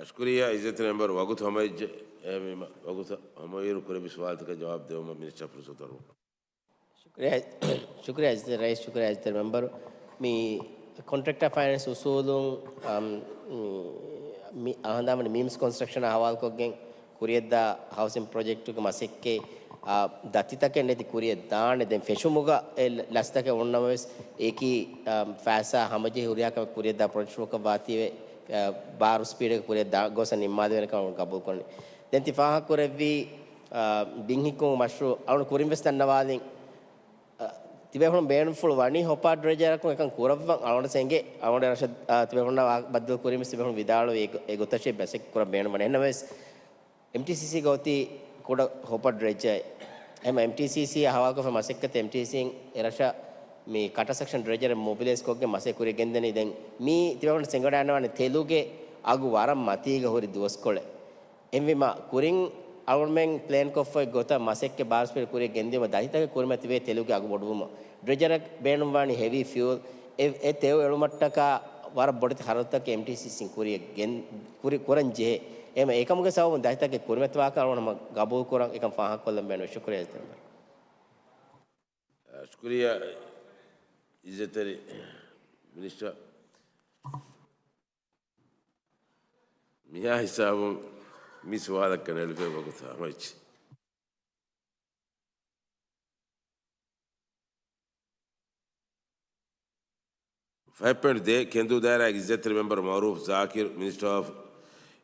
ޝުކުރިއްޔާ އިއްޒަތްތެރި މެމްބަރު، ވަގުތު ހަމަވެއްޖެ. އެހެންވީމަ ވަގުތަށް ހަމަވިއިރު ކުރެއްވި ސުވާލުތަކަށް ޖަވާބު ދެވުމަށް މިނިސްޓަރ ފުރުސަތު ދެއްވަމުން. ޝުކުރިއްޔާ، ޝުކުރިއްޔާ އިއްޒަތްތެރި ރައީސް، ޝުކުރިއްޔާ އިއްޒަތްތެރި މެމްބަރު. މި ކޮންޓްރެކްޓަރ ފައިނޭންސް އުސޫލުން، އަމް، މި އަހަނދާމަނި މީމްސް ކޮންސްޓްރަކްޝަނާ ހަވާލުކޮށްގެން ކުރިޔަށްދާ ހައުސިން ޕްރޮޖެކްޓުގެ މަސައްކަތް، އާ، ދަތިތަކެއް ނެތި ކުރިޔަށް ދާނެ. ދެން ފެށުމުގަ އެ ލަސްތަކެއް އޮންނަމަވެސް، އެކި، އާ، ފައިސާ ހަމަޖެހި ހުރިހާ ކަމެއް ކުރިޔަށްދާ ޕްރޮޖެކްޓް ވާތީވެ، އާ، ބާރު ސްޕީޑެއް ކުރިޔަށް ދާ ގޮސް ނިންމާދެވޭނެ ކަމަށް ގަބޫލު ކުރަނީ. ދެން ތި ފާހަގަ ކުރެއްވީ، އާ، ބިން ހިއްކުމުގެ މަޝްރޫއު އަޅުން ކުރިން ވެސް ދަންނަވާލިން. އަ، ތިބޭފުޅުން ބޭނުންފުޅު ވަނީ ހޮޕާ ޑްރެޖަރަކުން އެކަން ކުރައްވަން އަޅުގަނޑަށް އެނގޭ. އަޅުގަނޑު ރަށަށް، އަ، ތިބޭފުޅުންނާ ވާ-، ބައްދަލު ކުރީމެސް ތިބޭފުޅުން ވިދާޅުވި އެގޮ-، އެގޮތަށޭ މަސައްކަތް ކުރަން ބޭނުންވަނީ. އެހެންނަމަވެސް، އެމްޓީސީސީގަ އޮތީ ކުޑަ ހޮޕާ ޑްރެޖަރެއް. އެހެން އެމްޓީސީސީއާ ހަވާލުކޮށްފަ މަސައްކަތް އެމްޓީސީއިން އެރަށަށް މި ކަޓަރ ސެކްޝަން ޑްރެޖަރެއް މޮބިލައިޒް ކޮށްގެން މަސައްކަތް ކުރިޔަށް ގެންދަނީ. ދެން މީ ތިބޭފުޅުން ސިނގަޑާންވާނެ ތެލުގެ އަގު ވަރަށް މަތީގަ ހުރި ދުވަސްކޮޅެއް. އެހެންވީމަ، ކުރިން އަޅުގަނޑުމެން ޕްލޭންކޮށްފައި ގޮތަށް މަސައްކަތް ބާރުސްޕީޑް ކުރިޔަށް ގެންދިއުމަށް ދަތިތަކެއް ކުރިމަތިވޭ ތެލުގެ އަގު ބޮޑުވުމަށް. ޑްރެޖަރެއް ބޭނުންވާނީ ހެވީ ފިއުލް، އެ، އެ ތެލު އެޅުމަށްޓަކާ ވަރަށް ބޮޑެތި ޚަރަދުތަކެއް އެމްޓީސީސީން ކުރިޔަށް ގެން، ކުރި، ކުރަން ޖެހޭ. އެހެން އެކަމުގެ ސަބަބުން ދަތިތަކެއް ކުރިމަތިވާކަން އަޅުގަނޑު ހަމަ ގަބޫލު ކުރަން އެކަން ފާހަގަކޮށްލަން ބޭނުން. ޝުކުރިއްޔާ އިއްޒަތްތެރި މެމްބަރު. ޝުކުރިއްޔާ އިއްޒަތްތެރި މިނިސްޓަރ. މިހާ ހިސާބުން މި ސުވާލަށް ކަނޑައެޅިފައި ވަގުތު ހަމަވެއްޖެ. ފަހެއް ޕޮއިންޓް ދޭއް، ކެނދޫ ދާއިރާގެ އިއްޒަތްތެރި މެމްބަރު މައުރޫފް ޒާކިރު، މިނިސްޓަރ އޮފް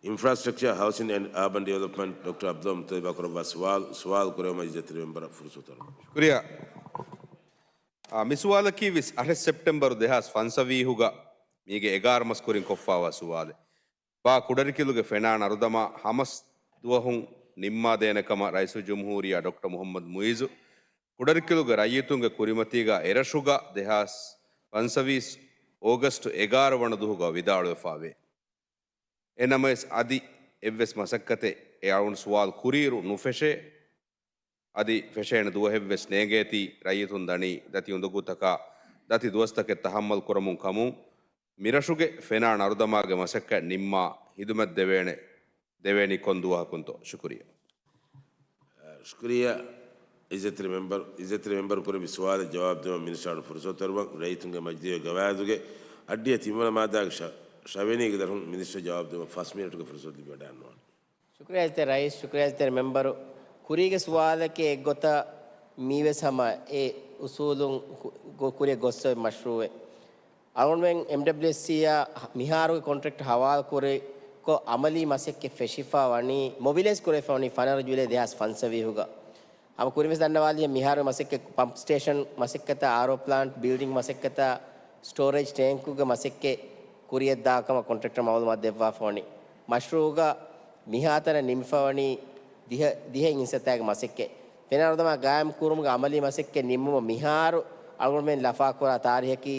އިންފްރާސްޓްރަކްޗާ، ހައުސިން އެންޑް އާބަން ޑިވެލޮޕްމަންޓް، ޑޮކްޓަރ އަބްދުﷲ މުއްތަލިބާ ކުރައްވާ ސުވާލު، ސުވާލު ކުރެވުމަށް އިއްޒަތްތެރި މެމްބަރަށް ފުރުސަތު ދެއްވަމުން. ޝުކުރިއްޔާ. އާ، މި ސުވާލަކީ ވެސް އަށެއް ސެޕްޓެމްބަރު ދެހާސް ފަންސަވީހުގަ މީގެ އެގާރަ މަސް ކުރިން ކޮށްފައިވާ ސުވާލެއް. ބާ ކުޑަރިކިލުގެ ފެނާ ނަރުދަމާ ހަމަސް ދުވަހުން ނިންމާދޭނެ ކަމަށް ރައީސުލްޖުމްހޫރިއްޔާ ޑޮކްޓަރ މުހައްމަދު މުއިއްޒު ކުޑަރިކިލުގެ ރައްޔިތުންގެ ކުރިމަތީގަ އެރަށުގަ ދެހާސް ފަންސަވީސް އޯގަސްޓު އެގާރަ ވަނަ ދުވަހުގަ ވިދާޅުވެފައިވޭ. އެނަމަވެސް، އަދި އެއްވެސް މަސައްކަތެއް އެ އަޅުގަނޑު ސުވާލު ކުރިއިރު ނުފެށޭ. އަދި ފެށޭނެ ދުވަހެއްވެސް ނޭނގޭތީ، ރައްޔިތުން ދަނީ ދަތި އުނދަގޫތަކާ ދަތި ދުވަސްތަކެއް ތަހައްމަލް ކުރަމުން ކަމުން، މިރަށުގެ ފެނާ ނަރުދަމާގެ މަސައްކަތް ނިންމާ ހިދުމަތް ދެވޭނެ، ދެވޭނީ ކޮން ދުވަހަކުންތޯ؟ ޝުކުރިއްޔާ. ޝުކުރިއްޔާ އިއްޒަތްތެރި މެމްބަރު، އިއްޒަތްތެރި މެމްބަރު ކުރެއްވި ސުވާލަށް ޖަވާބު ދެވުމަށް މިނިސްޓަރަށް ފުރުސަތު ދެއްވަމުން. ރައްޔިތުންގެ މަޖިލީހުގެ ގަވާއިދުގެ އައްޑިހަ ތިންވަނަ މާއްދާގެ ޝަ-، ޝަވިޔަނީގެ ދަށުން މިނިސްޓަރ ޖަވާބު ދެއްވުމަށް ފަސް މިނެޓުގެ ފުރުސަތު ލިބިވަޑައިގަންނަވާނެ. ޝުކުރިއްޔާ އިއްޒަތްތެރި ރައީސް، ޝުކުރިއްޔާ އިއްޒަތްތެރި މެމްބަރު. ކުރީގެ ސުވާލަކީ އެއްގޮތަށް މީވެސް ހަމަ އެ އުސޫލުން ކު-، ކު-، ކުރިއަށް ގޮއްސަވި މަޝްރޫއެއް. އަޅުގަނޑުމެން އެމްޑަބްލިއުއެސްސީއާ މިހާރުގެ ކޮންޓްރެކްޓް ހަވާލު ކުރިކޮށް، އަމަލީ މަސައްކަތް ފެށިފަ ވަނީ، މޮބިލައިޒް ކުރެވިފަ ވަނީ ފަނަރަ ޖުލައި ދެހާސް ފަންސަވީހުގަ. ހަމަ ކުރިން ވެސް ދަންނަވާލި، މިހާރު މަސައްކަތް، ޕަމްޕް ސްޓޭޝަން މަސައްކަތާ، އާރޯ ޕްލާންޓް ބިލްޑިންގ މަސައްކަތާ، ސްޓޯރޭޖް ޓޭންކުގެ މަސައްކަތް ކުރިއަށްދާ ކަމަށް ކޮންޓްރެކްޓަރ މައުލޫމާތު ދެއްވާފަ ވަނީ. މަޝްރޫއުގަ މިހާތަނަށް ނިމިފަ ވަނީ ދިހަ، ދިހަ އިންސައްތައިގެ މަސައްކަތް. ފެނާ ނަރުދަމާ ގާއިމް ކުރުމުގެ އަމަލީ މަސައްކަތް ނިންމުމަށް މިހާރު އަޅުގަނޑުމެން ލަފާކުރާ ތާރީހަކީ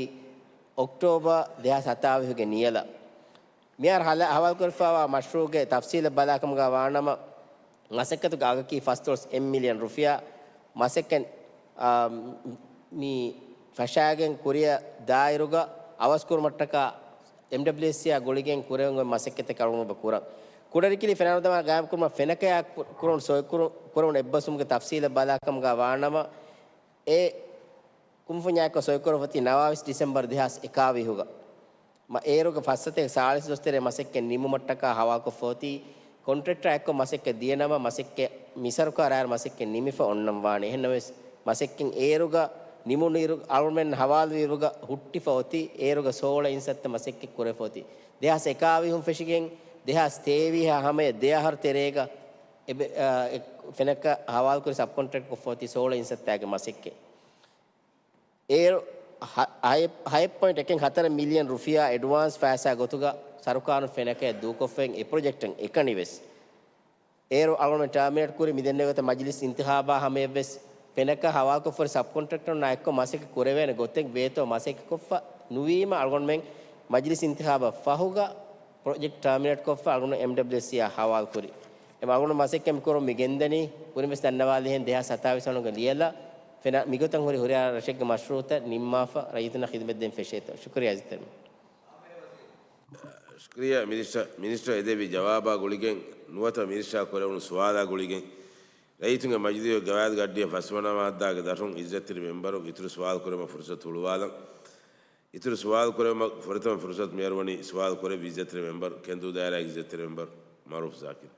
އޮކްޓޯބަރ ދެހާސް ހަތާވީހުގެ ނިޔަލަށް. މިހާރު ހަލަ-، ހަވާލުކުރެފައިވާ މަޝްރޫއުގެ ތަފްސީލަށް ބަލާކަމުގަ ވާނަމަ، މަސައްކަތުގެ އަގަކީ ފަސްދޮޅަސް އެއް މިލިއަން ރުފިޔާ. މަސައްކަތް، އާ، މި ފަށާގެން ކުރިއަށް ދާއިރުގަ އަވަސްކުރުމަށްޓަކާ އެމްޑަބްލިއުއެސްސީއާ ގުޅިގެން ކުރެވެން މަސައްކަތެއް އަޅުގަނޑު ކުރަން. ކުޑަރިކިލި ފެނާނަރުދަމާ ގާއިމްކުރުމަށް ފެނަކަޔާ ކު-، ކުރުން ސޮއިކުރު-، ކުރުން އެއްބަސްވުމުގެ ތަފްސީލަށް ބަލާކަމުގަ ވާނަމަ، އެ ކުންފުންޏާއެކު ސޮއިކުރައްވަތީ ނަވާވީސް ޑިސެމްބަރު ދެހާސް އެކާވީހުގަ. މަ-، އޭރުގެ ފައްސަތޭކަ ސާޅީސް ދުވަސް ތެރޭ މަސައްކަތް ނިމުމަށްޓަކާ ހަވާލުކޮށްފަ އޮތީ، ކޮންޓްރެކްޓަރާ އެއްކޮށް މަސައްކަތް ދިޔަނަމަ، މަސައްކަތް މިސަރުކާރާއިރު މަސައްކަތް ނިމިފަ އޮންނަން ވާނެ. އެހެންނަމަވެސް، މަސައްކަތް އޭރުގަ ނިމުނުއިރު، އަޅުމެން ހަވާލުވިއިރުގަ ހުއްޓިފަ އޮތީ، އޭރުގަ ސޯޅަ އިންސައްތަ މަސައްކަތް ކުރެފަ އޮތީ. ދެހާސް އެކާވީހުން ފެށިގެން، ދެހާސް ތޭވީހާ ހަމަޔަށް ދެ އަހަރު ތެރޭގަ އެބެ-، އާ، އެ ފެނަކަ ހަވާލުކުރި ސަބްކޮންޓްރެކްޓް ކޮށްފަ އޮތީ ސޯޅަ އިންސައްތައިގެ މަސައްކަތް. އޭރު ހަ-، ހަ-، ހަތް ޕޮއިންޓް އެކެއް ހަތަރު މިލިއަން ރުފިޔާ އެޑްވާންސް ފައިސާ ގޮތުގަ ސަރުކާރުން ފެނަކައެއް ދޫކޮށްފައި އެ ޕްރޮޖެކްޓަށް އެކަނިވެސް. އޭރު އަޅުގަނޑުމެން ޓާމިނޭޓް ކުރި މިދެންނެވި ގޮތަށް މަޖިލިސް އިންތިޚާބާ ހަމަޔަށްވެސް ފެނަކަށް ހަވާލުކޮށްފަ ހުރި ސަބްކޮންޓްރެކްޓަރުންނާ އެއްކޮށް މަސައްކަތް ކުރެވޭނެ ގޮތެއް ވޭތޯ މަސައްކަތްކޮށްފަ ނުވީމަ، އަޅުގަނޑުމެން މަޖިލިސް އިންތިޚާބަށް ފަހުގަ ޕްރޮޖެކްޓް ޓާމިނޭޓްކޮށްފަ އަޅުގަނޑު އެމްޑަބްލިއުއެސްސީއާ ހަވާލުކުރި. އެމަ އަޅުގަނޑު މަސައްކަތް މިކުރަން މި ގެންދަނީ، ކުރިންވެސް ދަންނަވާލިހެން ދެހާސް ސަތާވީސް އަހަރުގެ ލިޔެލާ ފެނަ މިގޮތަށް ހުރި ހުރިހާ ރަށެއްގެ މަޝްރޫޢުތައް ނިންމާފަ ރައްޔިތުންނަށް ޚިދުމަތްދޭން ފެށޭތޯ. ޝުކުރިއްޔާ އިޒްތެރި. ޝުކުރިއްޔާ މިނިސްޓަރ. މިނިސްޓަރ އެދެވި ޖަވާބާ ގުޅިގެން ނުވަތަ މިނިސްޓަރ ކުރެވުނު ސުވާލާ ގުޅިގެން ރައްޔިތުންގެ މަޖިލީހުގެ ގަވާއިދުގެ އައްޑިހަ ފަސްވަނަ މާއްދާގެ ދަށުން އިއްޒަތްތެރި މެމްބަރު އިތުރު ސުވާލު ކުރުމަށް ފުރުސަތު ހުޅުވާލަން. އިތުރު ސުވާލު ކުރުމަށް ފުރަތަމަ ފުރުސަތު މިއަރުވަނީ ސުވާލު ކުރެއްވި އިއްޒަތްތެރި މެމްބަރު، ކެނދޫ ދާއިރާގެ އިއްޒަތްތެރި މެމްބަރު މައުރޫފް ޒާކިރު.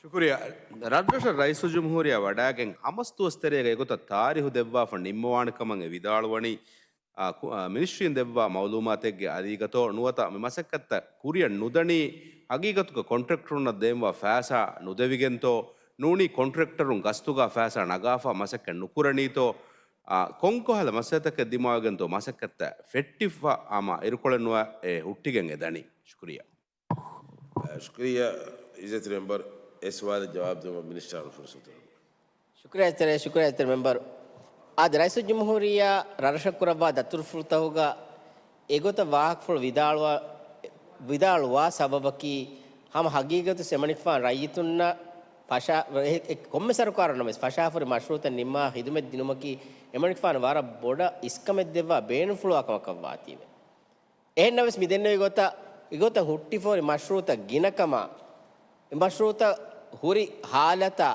ޝުކުރިއްޔާ. ރަށްރަށަށް ރައީސުލްޖުމްހޫރިއްޔާ ވަޑައިގެން ހަމަ ސަތޭކަ ދުވަސް ތެރޭގަ އެގޮތަށް ތާރީހު ދެއްވާފަ ނިންމަވާނެ ކަމަށް އެ ވިދާޅުވަނީ، އާ، ކު-، އާ، މިނިސްޓްރީން ދެއްވާ މައުލޫމާތެއްގެ އަރީގަތޯ ނުވަތަ މި މަސައްކަތްތައް ކުރިއަށް ނުދަނީ ހަގީގަތުގަ ކޮންޓްރެކްޓަރުންނަށް ދޭންވާ ފައިސާ ނުދެވިގެންތޯ ނޫނީ ކޮންޓްރެކްޓަރުން ގަސްތުގަ ފައިސާ ނަގާފަ މަސައްކަތް ނުކުރަނީތޯ، އާ، ކޮންކޮހަލަ މައްސަލަތަކެއް ދިމާވެގެންތޯ މަސައްކަތްތައް ފެއްޓިފަ ހަމަ އިރުކޮޅެއް ނުވެ އެ ހުއްޓިގެން އެދަނީ. ޝުކުރިއްޔާ. ޝުކުރިއްޔާ އިއްޒަތްތެރި މެމްބަރު، އެ ސުވާލަށް ޖަވާބު ދެއްވުމަށް މިނިސްޓަރ އަން ފުރުސަތު. ޝުކުރިއްޔާ އިއްޒަތްތެރި، ޝުކުރިއްޔާ އިއްޒަތްތެރި މެމްބަރު. އާދެ، ރައީސުލްޖުމްހޫރިއްޔާ ރަށްރަށަށް ކުރައްވާ ދަތުރުފުޅުތަކުގަ އެގޮތަށް ވާހަކަފުޅު ވިދާޅުވާ، ވިދާޅުވާ ސަބަބަކީ، ހަމަ ހަގީގަތު އެމަނިކުފާނު ރައްޔިތުންނަށް ފަށާ، އެ، އެ، ކޮންމެ ސަރުކާރަށް ނަމަވެސް ފަށާފަހުރި މަޝްރޫޢުތައް ނިންމާ ޚިދުމަތް ދިނުމަކީ އެމަނިކުފާނު ވަރަށް ބޮޑަށް އިސްކަމެއް ދެއްވާ ބޭނުންފުޅުވާ ކަމަކަށް ވާތީވެ. އެހެންނަމަވެސް މި ދެންނެވި ގޮތަށް، އެގޮތަށް ހުއްޓިފަހުރި މަޝްރޫޢުތައް ގިނަކަމާ، އެ މަޝްރޫޢުތައް ހުރި ހާލަތާ،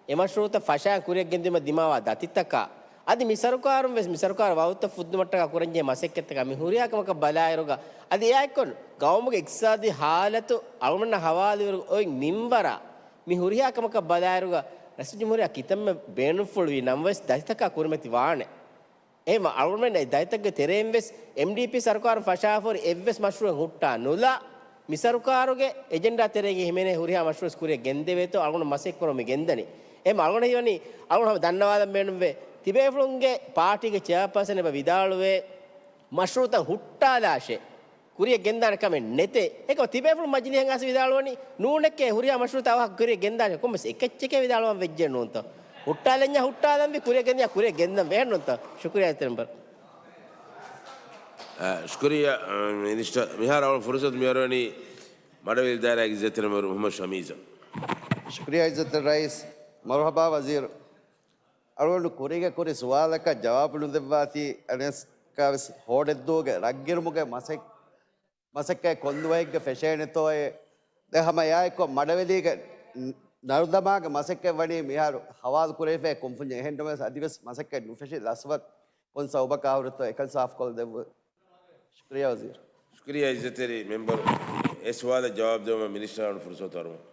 އެ މަޝްރޫޢުތައް ފަށާ ކުރިއަށް ގެންދިއުމަށް ދިމާވާ ދަތިތަކާ، އަދި މި ސަރުކާރުން ވެސް މި ސަރުކާރު ވައުދުތައް ފުއްދުމަށްޓަކާ ކުރަންޖެހޭ މަސައްކަތްތަކާ މި ހުރިހާ ކަމަކަށް ބަލާއިރުގަ، އަދި އެއާއެއްކޮށް ގައުމުގެ އިޤްތިޞާދީ ހާލަތު އަޅުގަނޑަށް ހަވާލުވިއިރު އޮތް މިންވަރާ މި ހުރިހާ ކަމަކަށް ބަލާއިރުގަ، ރައީސުލްޖުމްހޫރިއްޔާ ކިތަންމެ ބޭނުންފުޅުވީ ނަމަވެސް ދަތިތަކާ ކުރިމަތި ވާނެ. އެހެން އަޅުގަނޑުމެން އެ ދަތިތަކުގެ ތެރެއިން ވެސް އެމްޑީޕީ ސަރުކާރުން ފަށާފަހުރި އެއްވެސް މަޝްރޫޢެއް ހުއްޓާ ނުލާ، މި ސަރުކާރުގެ އެޖެންޑާ ތެރޭގައި ހިމެނޭ ހުރިހާ މަޝްރޫޢެއް ކުރިއަށް ގެންދެވޭތޯ އަޅުގަނޑު މަސައްކަތް ކުރަމުން މި ގެންދަނީ. އެހެން އަޅުގަނޑަށް ހީވަނީ އަޅުގަނޑު ހަމަ ދަންނަވާލަން ބޭނުންވޭ، ތިބޭފުޅުންގެ ޕާޓީގެ ޗެއާޕާސަން އެބަ ވިދާޅުވޭ، މަޝްރޫޢުތައް ހުއްޓާލާށޭ، ކުރިއަށް ގެންދާނެ ކަމެއް ނެތޭ. އެކަމަށް ތިބޭފުޅުން މަޖިލީހަށް އައިސް ވިދާޅުވަނީ، ނޫނެކޭ ހުރިހާ މަޝްރޫޢުތައް އަވަހަކު ކުރިއަށް ގެންދާނެ. ކޮންމެސް އެކެއްޗެކޭ ވިދާޅުވަން ވެއްޖެ ނޫންތޯ؟ ހުއްޓާލަންޏާ ހުއްޓާލަންވީ، ކުރިއަށް ގެންދިޔާ ކުރިއަށް ގެންދަން ވޭނުންތޯ؟ ޝުކުރިއްޔާ އިއްޒަތްތެރި މެމްބަރު. އަ، ޝުކުރިއްޔާ، އަ، މިނިސްޓަރ. މިހާރު އަޅުގަނޑު ފުރުސަތު މިއަރުވަނީ މަޑަވެލި ދާއިރާގެ އިއްޒަތްތެރި މެމްބަރު މުޙައްމަދު ޝަމީޒަށް. ޝުކުރިއްޔާ އިއްޒަތްތެރި ރައީސް. މަރުޙަބާ ވަޒީރު. އަޅުގަނޑު ކުރީގަ ކުރި ސުވާލަކަށް ޖަވާބު ނުދެއްވާތީ އަނެއްކާވެސް ހޯޑެއްދޫގެ ރަށްގިރުމުގެ މަސައް-، މަސައްކަތް ކޮންދުވަހެއްގަ ފެށޭނެތޯއޭ؟ ދެން ހަމަ އެއާއެއްކޮށް މަޑަވެލީގެ ނަރުދަމާގެ މަސައްކަތް ވަނީ މިހާރު ހަވާލު ކުރެވިފައި ކުންފުންޏެއް. އެހެންނަމަވެސް އަދިވެސް މަސައްކަތް ނުފެށި ލަސްވަ ކޮން ސަބަބަކާ ހުރިތޯ އެކަން ސާފުކޮށްދެއްވު. ޝުކުރިއްޔާ ވަޒީރު. ޝުކުރިއްޔާ އިއްޒަތްތެރި މެމްބަރު. އެ ސުވާލަށް ޖަވާބު ދެއްވުމަށް މިނިސްޓަރ އަޅުގަނޑު ފުރުސަތު އަރުވަން.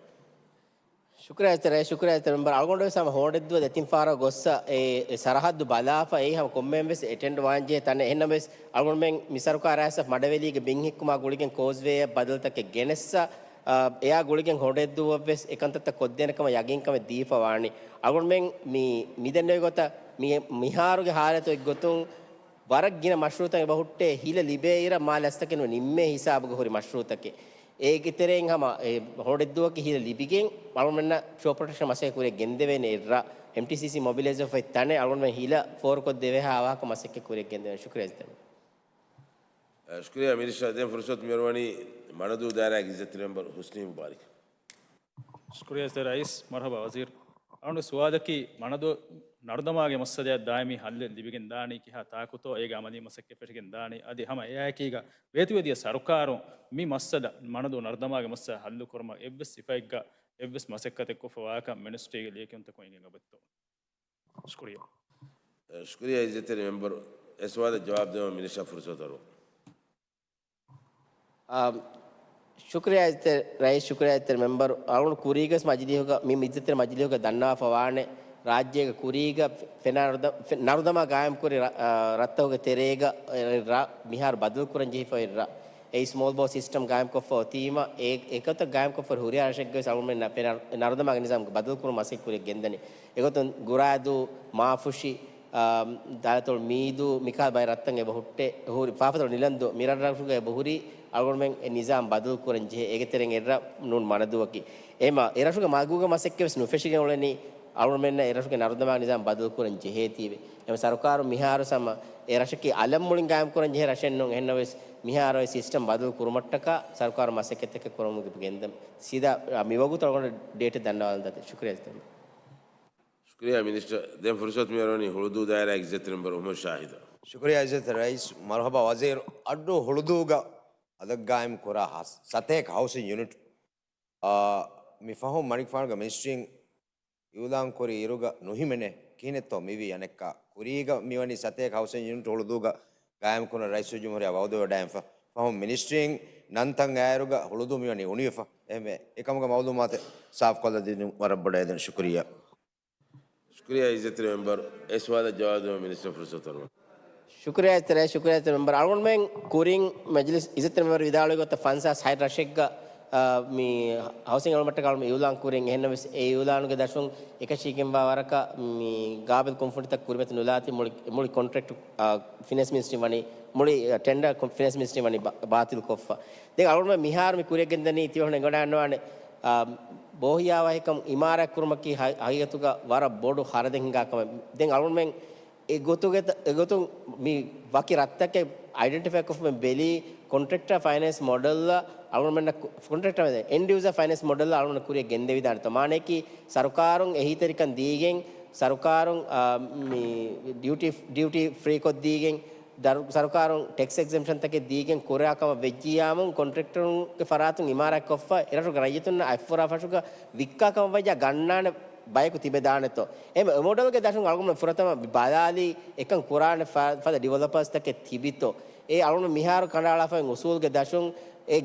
ޝުކުރިއްޔާ އިއްޒަތްތެރި، ޝުކުރިއްޔާ އިއްޒަތްތެރި މެމްބަރު. އަޅުގަނޑު ވެސް ހަމަ ހޯޑެއްދުވަހު ދެތިން ފަހަރަށް ގޮއްސަ އެ، އެ ސަރަހައްދު ބަލާފަ އެއީ ހަމަ ކޮންމެއަށް ވެސް އެޓެންޑް ވާންޖެހޭ ތަނެއް. އެހެންނަމަވެސް އަޅުގަނޑުމެން މި ސަރުކާރާ އައިސް މަޑަވެލީގެ ބިން ހިއްކުމާ ގުޅިގެން ކޯސްވޭއަށް ބަދަލުތަކެއް ގެނެއްސަ، އާ، އެއާ ގުޅިގެން ހޯޑެއްދުވަހަށް ވެސް އެކަންތައްތައް ކޮށްދޭނެ ކަމަށް ޔަގީންކަމެއް ދީފަ ވާނީ. އަޅުގަނޑުމެން މި، މި ދެންނެވި ގޮތަށް މި، މިހާރުގެ ހާލަތު އޮތްގޮތުން ވަރަށް ގިނަ މަޝްރޫޢުތައް އެބަ ހުއްޓޭ ހިލަ ލިބޭ އިރަށް މާ ލަސްތަކެއް ނުވެ ނިންމޭ ހިސާބުގަ ހުރި މަޝްރޫޢުތަކެއް. އޭގެ ތެރެއިން ހަމަ އެ ހޯޑެއްދުވަހަކީ ހިލަ ލިބިގެން އަޅުގަނޑުމެންނަށް ޝޯ ޕްރޮޓެކްޝަން މަސައްކަތް ކުރިއަށް ގެންދެވޭނެ އިރަށް، އެމްޓީސީސީ މޮބިލައިޒް ވެފައި ތަނެއް އަޅުގަނޑުމެން ހިލަ ފޯރުކޮށްދެވޭހާ ވާހަކަ މަސައްކަތް ކުރިއަށް ގެންދެވޭނެ. ޝުކުރިއްޔާ އިއްޒަތްތެރި. އަ، ޝުކުރިއްޔާ މިނިސްޓަރ. ދެން ފުރުސަތު މިއަރުވަނީ މަނަދޫ ދާއިރާގެ އިއްޒަތްތެރި މެމްބަރު ހުސްނީ މުބާރިކް. ޝުކުރިއްޔާ އިއްޒަތްތެރި ރައީސް. މަރުޙަބާ ވަޒީރު. އަޅުގަނޑު ސުވާލަކީ މަނަދޫ ނަރުދަމާގެ މައްސަލައަށް ދާއިމީ ހައްލެއް ލިބިގެން ދާނީ ކިހާ ތާކުތޯ، އޭގެ އަމަލީ މަސައްކަތް ފެށިގެން ދާނީ، އަދި ހަމަ އެއާއެކީގަ ވޭތުވެދިޔަ ސަރުކާރުން މި މައްސަލަ މަނަދޫ ނަރުދަމާގެ މައްސަލަ ހައްލުކުރުމަށް އެއްވެސް ސިފައެއްގަ އެއްވެސް މަސައްކަތެއް ކޮށްފަ ވާކަން މިނިސްޓްރީގެ ލިޔެކިޔުންތަކުން އެނގެން އޮބެއްތޯ؟ ޝުކުރިއްޔާ. ޝުކުރިއްޔާ އިއްޒަތްތެރި މެމްބަރު. އެ ސުވާލަށް ޖަވާބު ދެއްވަން މިނިސްޓަރ ފުރުސަތު އަރުވަން. އާ، ޝުކުރިއްޔާ އިއްޒަތްތެރި ރައީސް، ޝުކުރިއްޔާ އިއްޒަތްތެރި މެމްބަރު. އަޅުގަނޑު ކުރީގަސް މަޖިލީހުގަ، މި އިއްޒަތްތެރި މަޖިލީހުގަ ދަންނާފަ ވާނެ، ރާއްޖޭގެ ކުރީގަ ފެނާ ނަރުދަ-، ފެ-، ނަރުދަމާ ގާއިމްކުރި ރަ-، އާ، ރަށްތަކުގެ ތެރޭގަ ރަށް މިހާރު ބަދަލުކުރަން ޖެހިފައި ރަށް. އެއީ ސްމޯލް ބޯޓް ސިސްޓަމް ގާއިމްކޮށްފަ އޮތީމަ، އެ، އެކަތައް ގާއިމްކޮށްފަ ހުރިހާ ރަށެއްގަވެސް އަޅުގަނޑުމެން ނަ-، ފެނާ ނަރުދަމާގެ ނިޒާމް ބަދަލުކުރުމަށް މަސައްކަތް ކުރިއަށް ގެންދަނީ. އެގޮތުން ގުރާދޫ، މާފުށި، އާ، ދާލަތޮޅު މީދޫ، މިކަހަލަ ބައެއް ރަށްތައް އެބަ ހުއްޓޭ، ހުރި ފާފަތޮޅު ނިލަންދޫ، މި ރަށްރަށުގަ އެބަ ހުރީ އަޅުގަނޑުމެން އެ ނިޒާމް ބަދަލު ކުރަން ޖެހޭ. އޭގެ ތެރެއިން އެއްރަށް ނޫން މަނަދޫއަކީ. އެމަ، އެ ރަށުގެ މަގުގެ މަސައްކަތް ވެސް ނުފެށިގެން އުޅެނީ، އަޅުގަނޑުމެންނަށް އެ ރަށުގެ ނަރުދަމާގެ ނިޒާމް ބަދަލު ކުރަން ޖެހޭތީވެ. އެމަ ސަރުކާރު މިހާރު ސަމަ އެ ރަށަކީ އަލަށް މުޅިން ގާއިމް ކުރަން ޖެހޭ ރަށެއް ނޫން. އެހެންނަމަވެސް މިހާރު އެ ސިސްޓަމް ބަދަލު ކުރުމަށްޓަކާ ސަރުކާރު މަސައްކަތްތަކެއް ކުރަމުގެ ގެންދަން. ސީދާ، އ، މިވަގުތު އަޅުގަނޑު ޑޭޓެއް ދަންނަވާލަން ދާތީ. ޝުކުރިއްޔާ އިޒްތެރި މެމްބަރު. ޝުކުރިއްޔާ މިނިސްޓަރ. ދެން ފުރުސަތު މިއަރުވަނީ ހުޅުދޫ ދާއިރާގެ އިޒްޒަތްތެރި މެމްބަރު އަޙްމަދު ޝާހިދަށް. ޝުކުރިއްޔާ އިޒްޒަތްތެރި ރައީސް. މަރުޙަބާ ވަޒީރު. އައްޑޫ ހުޅުދޫގަ އަދަށް ގާއިމް ކުރާ ހަ-، ސަތޭކަ ހައުސިން ޔުނިޓް، އާ، މި ފަހުން މަނިކުފާނުގެ މިނިސްޓްރީން އިއުލާން ކުރި އިރުގަ ނުހިމެނޭ. ކިހިނެއްތޯ މިވީ އަނެއްކާ؟ ކުރީގަ މިވަނީ ސަތޭކަ ހައުސިން ޔުނިޓް ހުޅުދޫގަ ގާއިމް ކުރަން ރައީސުލްޖުމްހޫރިއްޔާ ވައުދުވެވަޑައިގެންފަ. ފަހުން މިނިސްޓްރީން ނަންތައް އައިރުގަ ހުޅުދޫ މިވަނީ އުނިވެފަ. އެހެންވެ، އެކަމުގެ މައުލޫމާތެއް ސާފުކޮށްލަދިނުން ވަރަށް ބޮޑަށް އެދެން. ޝުކުރިއްޔާ. ޝުކުރިއްޔާ އިއްޒަތްތެރި މެމްބަރު. އެ ސުވާލަށް ޖަވާބު ދެއްވަން މިނިސްޓަރ ފުރުސަތު އަރުވަން. ޝުކުރިއްޔާ އިއްޒަތްތެރި، ޝުކުރިއްޔާ އިއްޒަތްތެރި މެމްބަރު. އަޅުގަނޑުމެން ކުރިން މަޖިލިސް އިއްޒަތްތެރި މެމްބަރު ވިދާޅުވި ގޮތަށް ފަންސާސް ހަތް ރަށެއްގަ، އާ، މި ހައުސިން އެޅުމަށްޓަކާ އަޅުގަނޑު އިއުލާން ކުރިން. އެހެންނަމަވެސް އެ އިއުލާނުގެ ދަށުން އެކަށީގެންވާ ވަރަކަށް މި ގާބިލް ކުންފުނިތައް ކުރިމަތި ނުލާތީ މުޅި، މުޅި ކޮންޓްރެކްޓް، އާ، ފިނޭންސް މިނިސްޓްރީ ވަނީ، މުޅި، އާ، ޓެންޑަރ ކޮ-، ފިނޭންސް މިނިސްޓްރީ ވަނީ ބާ-، ބާތިލް ކޮށްފަ. ދެން އަޅުގަނޑު މިހާރު މި ކުރިއަށް ގެންދަނީ ތިޔަ ހުން އެނގޮޑާންނަވާނެ، އާ، ބޯހިޔާވަހިކަން އިމާރާތް ކުރުމަކީ ހަ-، ހަގީގަތުގަ ވަރަށް ބޮޑު ޚަރަދެއް ހިނގާ ކަމެއް. ދެން އަޅުގަނޑުމެން އެ ގޮތުގެ-، އެ ގޮތުން މި ވަކި ރަށްތަކެއް އައިޑެންޓިފައި ކޮށްފަ ބެލީ، ކޮންޓްރެކްޓަރ ފައިނޭންސް މޮޑެލްއަށް އަޅުގަނޑުމެންނަށް ކު-، ކޮންޓްރެކްޓަރ އެންޑް ޔޫޒަރ ފައިނޭންސް މޮޑެލްއަށް އަޅުގަނޑު ކުރިއަށް ގެންދެވިދާނެތޯ؟ މާނައަކީ ސަރުކާރުން އެހީތެރިކަން ދީގެން، ސަރުކާރުން، އާ، މި ޑިއުޓީ، ޑިއުޓީ ފްރީކޮށްދީގެން، ދަރު-، ސަރުކާރުން ޓެކްސް އެގްޒެމްޝަންތަކެއް ދީގެން ކުރާ ކަމަށް ވެއްޖިއްޔާމު، ކޮންޓްރެކްޓަރުންގެ ފަރާތުން އިމާރާތް ކޮށްފަ، އެރަށުގެ ރައްޔިތުންނަށް އަތްފުރާ ފަށުގަ ވިއްކާ ކަމަށް ވައްޖާ ގަންނާނެ ބަޔަކު ތިބެދާނެތޯ؟ އެ މޮ-، މޮޑެލްގެ ދަށުން އަޅުގަނޑު ފުރަތަމަ ބަލާލީ، އެކަން ކުރާނެ ފަ-، ފަދަ ޑިވެލޮޕަރސްތަކެއް ތިބިތޯ؟ އެ އަޅުގަނޑު މިހާރު ކަނޑައަޅާފައި އުސޫލްގެ ދަށުން އެ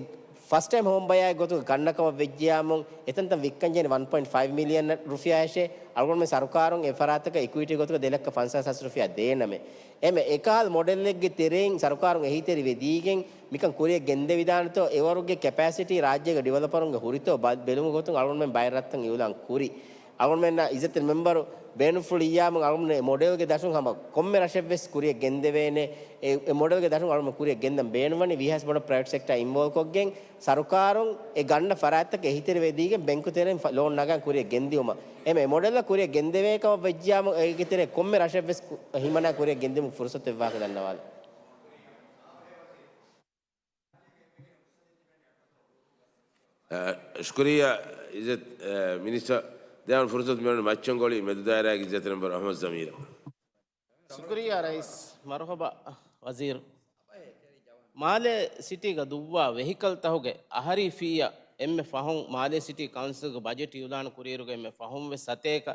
ފަސްޓް ޓައިމް ހޯމް ބަޔާއެއް ގޮތުގަ ގަންނަ ކަމަށް ވެއްޖިއްޔާމު، އެތަންތަން ވިއްކަން ޖެހެނީ ވަން ޕޮއިންޓް ފައިވް މިލިއަން ރުފިޔާއަށޭ. އަޅުގަނޑުމެން ސަރުކާރުން އެ ފަރާތަކަށް އިކުއިޓީ ގޮތުގަ ދެ ލައްކަ ފަންސާސް ހާސް ރުފިޔާ ދޭނަމޭ. އެމެ އެކަހަލަ މޮޑެލެއްގެ ތެރެއިން ސަރުކާރުން އެހީތެރިވެދީގެން މިކަން ކުރިއަށް ގެންދެވިދާނެތޯ؟ އެވަރުގެ ކެޕޭސިޓީ ރާއްޖޭގެ ޑިވެލޮޕަރުންގެ ހުރިތޯ ބަ-، ބެލުމުގެ ގޮތުން އަޅުގަނޑުމެން ބައެއް ރަށްތައް އިއުލާން ކުރި. އަޅުގަނޑުމެންނަށް އިއްޒަތްތެރި މެމްބަރު ބޭނުންފުޅިއްޔާމު އަޅުގަނޑުމެން މޮޑެލްގެ ދަށުން ހަމަ ކޮންމެ ރަށެއްވެސް ކުރިއަށް ގެންދެވޭނެ. އެ، އެ މޮޑެލްގެ ދަށުން އަޅުގަނޑު ކުރިއަށް ގެންދަން ބޭނުންވަނީ ވީހާވެސް ބޮޑަށް ޕްރައިވެޓް ސެކްޓާ އިންވޯލްވް ކޮށްގެން ސަރުކާރުން އެ ގަންނަ ފަރާތްތަކަށް އެހީތެރިވެދީގެން ބެންކު ތެރެއިން ފަ-، ލޯން ނަގަން ކުރިއަށް ގެންދިއުމަށް. އެމެ އެ މޮޑެލްއަށް ކުރިއަށް ގެންދެވޭ ކަމަށް ވެއްޖިއްޔާމު އޭގެ ތެރޭ ކޮންމެ ރަށެއްވެސް ކު-، ހިމަނާ ކުރިއަށް ގެންދިއުމުގެ ފުރުސަތެއް ވާހަކަ ދަންނަވާލަ. އަ، ޝުކުރިއްޔާ އިއްޒަތް، އަ، މިނިސްޓަރ. ދެން ފުރުސަތު މިއޮންނަނީ މައްޗަންގޮޅި މެދު ދާއިރާގެ އިއްޒަތްތެރި މެމްބަރު އަޙްމަދު ޒަމީރަށް. ޝުކުރިއްޔާ ރައީސް. މަރުޙަބާ ވަޒީރު. މާލޭ ސިޓީގަ ދުއްވާ ވެހިކަލްތަހުގެ އަހަރީ ފީއަށް އެންމެ ފަހުން މާލޭ ސިޓީ ކައުންސިލްގެ ބަޖެޓް އިއުލާނު ކުރިއިރުގަ އެންމެ ފަހުންވެސް ސަތޭކަ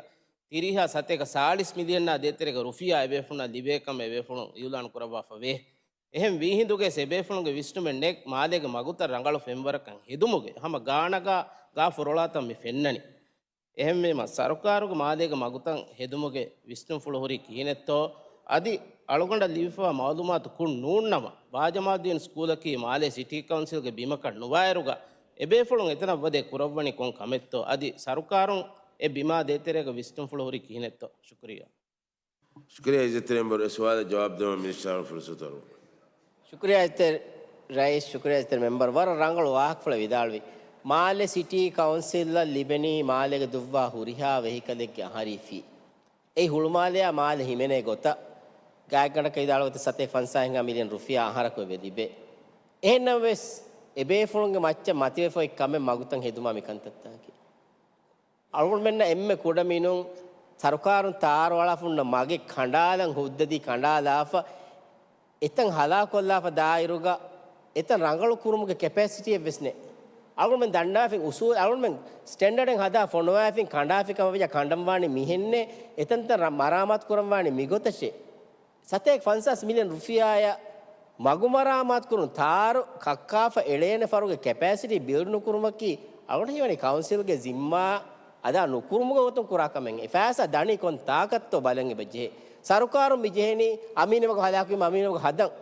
ތިރީހާ ސަތޭކަ ސާޅީސް މިލިއަނާ ދޭތެރޭގަ ރުފިޔާ އެބޭފުޅުންނަށް ލިބޭ ކަމަށް އެބޭފުޅުން އިއުލާނު ކުރައްވާފަ ވޭ. އެހެން ވީހިނދުގައި އެބޭފުޅުންގެ ވިސްނުމެއް ނެތް މާލޭގެ މަގުތައް ރަނގަޅު ފެންވަރަކަށް ހެދުމުގެ ހަމަ ގާނަގާ ގާ ފުރޮޅާތައް މި ފެންނަނީ. އެހެންވީމަ، ސަރުކާރުގެ މާލޭގެ މަގުތައް ހެދުމުގެ ވިސްނުންފުޅު ހުރީ ކިހިނެއްތޯ؟ އަދި އަޅުގަނޑަށް ލިބިފައިވާ މައުލޫމާތު ކުށް ނޫންނަމަ، ބާޖަމާލްދީން ސްކޫލަކީ މާލޭ ސިޓީ ކައުންސިލްގެ ބިމަކަށް ނުވާއިރުގަ، އެބޭފުޅުން އެތަނަށް ވަދެ ކުރައްވަނީ ކޮން ކަމެއްތޯ؟ އަދި ސަރުކާރުން އެ ބިމާ ދޭތެރޭގަ ވިސްނުންފުޅު ހުރީ ކިހިނެއްތޯ؟ ޝުކުރިއްޔާ. ޝުކުރިއްޔާ އިއްޒަތްތެރި މެމްބަރު. އެ ސުވާލަށް ޖަވާބު ދެވަން މިނިސްޓަރ އަޅުގަނޑު ފުރުސަތު އަރުވަން. ޝުކުރިއްޔާ އިއްޒަތްތެރި ރައީސް، ޝުކުރިއްޔާ އިއްޒަތްތެރި މެމްބަރު. ވަރަށް ރަނގަޅު ވާހަކަފުޅެއް ވިދާޅުވި. މާލެ ސިޓީ ކައުންސިލަށް ލިބެނީ މާލޭގެ ދުއްވާ ހުރިހާ ވެހިކަލެއްގެ އަހަރީ ފީ. އެއީ ހުޅުމާލެއާ މާލެ ހިމެނޭ ގޮތަށް. ގާތްގަނޑަކަށް ވިދާޅުވި ގޮތަށް ސަތޭކަ ފަންސާހާ މިލިއަން ރުފިޔާ އަހަރަކު އެބަ ލިބޭ. އެހެންނަމަވެސް، އެބޭފުޅުންގެ މައްޗަށް މަތިވެފަ އޮތް ކަމެއް މަގުތައް ހެދުމާ މި ކަންތައްތަކަކީ. އަޅުގަނޑުމެންނަށް އެންމެ ކުޑަމިނުން ސަރުކާރުން ތާރު އަޅާފަ ހުންނަ މަގެއް ކަނޑާލަން ހުއްދަދީ ކަނޑާލާފަ، އެތަން ހަލާކޮށްލާފަ ދާއިރުގަ އެތަން ރަނގަޅު ކުރުމުގެ ކެޕޭސިޓީއެއް ވެސް ނެތް. އަޅުގަނޑުމެން ދަންނާފިން އުސޫލް، އަޅުގަނޑުމެން ސްޓެންޑަޑެއް ހަދާ ފޮނުވާފިން ކަނޑާފި ކަމަށް ވެއްޖާ ކަނޑަން ވާނީ މިހެންނޭ، އެތަންތަން ރަ-، މަރާމާތު ކުރަން ވާނީ މިގޮތަށޭ. ސަތޭކަ ފަންސާސް މިލިއަން ރުފިޔާއަށް މަގު މަރާމާތުކުރުން، ތާރު ކައްކާފަ އެޅޭނެ ފަރުގެ ކެޕޭސިޓީ ބިލްޑް ނުކުރުމަކީ، އަޅުގަނޑަށް ހީވަނީ ކައުންސިލްގެ ޒިންމާ އަދާ ނުކުރުމުގެ ގޮތުން ކުރާ ކަމެއް. އެ ފައިސާ ދަނީ ކޮން ތާކަށްތޯ ބަލަން އެބަ ޖެހޭ. ސަރުކާރުން މި ޖެހެނީ އަމީނީ މަގު ހަލާކުވީމަ އަމީނީ މަގު ހަދަން،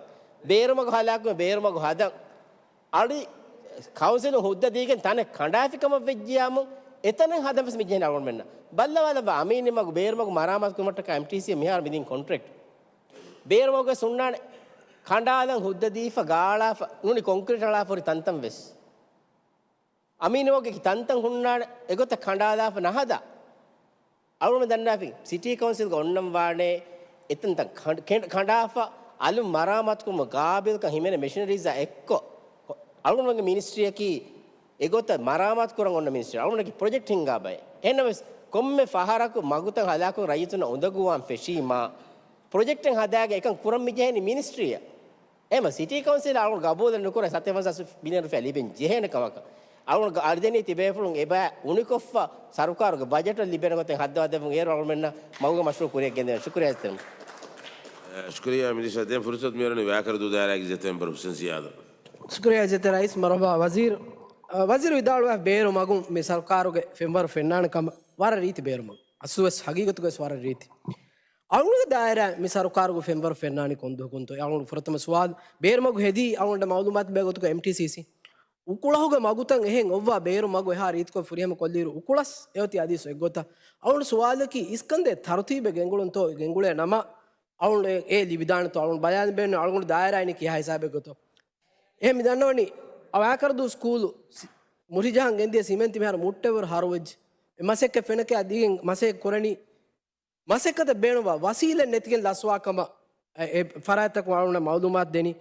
ބޭރު މަގު ހަލާކުވީމަ ބޭރު މަގު ހަދަން. އަދި ކައުންސިލުން ހުއްދަ ދީގެން ތަނެއް ކަނޑާފި ކަމަށް ވެއްޖިއްޔާމު، އެތަނެއް ހަދަން ވެސް މި ޖެހެނީ އަޅުގަނޑުމެންނަށް. ބައްލަވާލައްވާ، އަމީނީ މަގު ބޭރު މަގު މަރާމާތު ކުރުމަށްޓަކާ އެމްޓީސީ މިހާރު މިދިން ކޮންޓްރެކްޓް. ބޭރު މަގު ވެސް ހުންނާނެ. ކަނޑާލަން ހުއްދަ ދީފަ ގާޅާފަ ނޫނީ ކޮންކްރީޓް އަޅާފަ ހުރި ތަންތަން ވެސް. އަމީނީ މަގުގެ ތަންތަން ހުންނާނެ، އެގޮތަށް ކަނޑާލާފަ ނަހަދާ. އަޅުގަނޑު ދަންނާފި ސިޓީ ކައުންސިލްގަ އޮންނަން ވާނެ އެތަންތަން ކަނޑ-، ކެނޑ-، ކަނޑާފަ އަލުން މަރާމާތުކުރުމަށް ގާބިލްކަން ހިމެނޭ މެޝިނަރީޒާ އެއްކޮށް، އަޅުގަނޑުގެ މިނިސްޓްރީއަކީ އެގޮތަށް މަރާމާތު ކުރަން އޮންނަ މިނިސްޓްރީ. އަޅުގަނޑަކީ ޕްރޮޖެކްޓް ހިންގާ ބައެއް. އެހެންނަމަވެސް، ކޮންމެ ފަހަރަކު މަގުތައް ހަލާކު ރައްޔިތުންނަށް އުނދަގޫވާން ފެށީމާ، ޕްރޮޖެކްޓެއް ހަދާގެ އެކަން ކުރަން މިޖެހެނީ މިނިސްޓްރީއަށް. އެހެންމަ ސިޓީ ކައުންސިލް އަޅުގަނޑު ގަބޫލެއް ނުކުރޭ ސަތޭކަ ފަންސާސް މިލިއަން ރުފިޔާ ލިބެން ޖެހޭނެ ކަމަކަށް. އަޅުގަނޑު އަޅިދެނީ ތިބޭފުޅުން އެބަ އުނިކޮށްފަ ސަރުކާރުގެ ބަޖެޓަށް ލިބޭނެ ގޮތެއް ހައްދަވާ ދެއްވުން އޭރު އަޅުގަނޑުމެންނަށް މަގުގެ މަޝްރޫއު ކުރިއަށް ގެންދެވޭނެ. ޝުކުރިއްޔާ އިޒްތެރިމަ. ޝުކުރިއްޔާ މިނިސްޓަރ. ދެން ފުރުސަތު މިއަރުނީ ވާކަރަދޫ ދާއިރާގެ އިޒްތެރިމަ މެމްބަރު ހުސެން ޒިޔާދަށް. ޝުކުރިއްޔާ އިޒްތެރި ރައީސް. މަރުހަބާ ވަޒީރު. އަ، ވަޒީރު ވިދާޅުވެ ބޭރު މަގުން މި ސަރުކާރުގެ ފެންވަރު ފެންނާނެ ކަމަށް ވަރަށް ރީތި ބޭރު މަގު. އަސްލުވެސް ހަގީގަތުގަވެސް ވަރަށް ރީތި. އަޅުގަނޑުގެ ދާއިރާ މި ސަރުކާރުގެ ފެންވަރު ފެންނާނީ ކޮންދުވަހު ކޮންތޯ؟ އަޅުގަނޑު ފުރަތަމަ ސުވާލު ބޭރު މަގު ހެދީ އަޅުގަނޑަށް މައުލޫމާތު ބޭ ގޮތުގަ އެމްޓީސީސީ. އުކުޅަހުގެ މަގުތައް އެހެން އޮއްވާ ބޭރު މަގު އެހާ ރީތިކޮށް ފުރިހަމަ ކޮށްލިއިރު އުކުޅަސް އެއޮތީ އަދިސް އެއްގޮތަށް. އަޅުގަނޑު ސުވާލަކީ އިސްކަންދޭ ތަރުތީބެއް ގެންގުޅުންތޯ ގެންގުޅޭ ނަމަ އަޅުގަނޑު އެ، އެ ލިބިދާނެތޯ އަޅުގަނޑު ބަލާލަން ބޭނުން އަޅުގަނޑު ދާއިރާ އިނީ ކިހާ ހިސާބެއް ގޮތޯ. އެހެން މި ދަންނަވަނީ އަވާކަރަދޫ ސްކޫލު ސި-، މުށިޖަހަން ގެންދިޔަ ސިމެންތި މިހާރު މުއްޓެވަރު ހަރުވެއްޖެ. އެ މަސައްކަތް ފެނަކައި ދީގެން މަސައްކަތް ކުރަނީ މަސައްކަތަށް ބޭނުންވާ ވަސީލަތް ނެތިގެން ލަސްވާ ކަމަށް އެ، އެ ފަރާތްތަކުން އަޅުގަނޑަށް މައުލޫމާތު ދެނީ.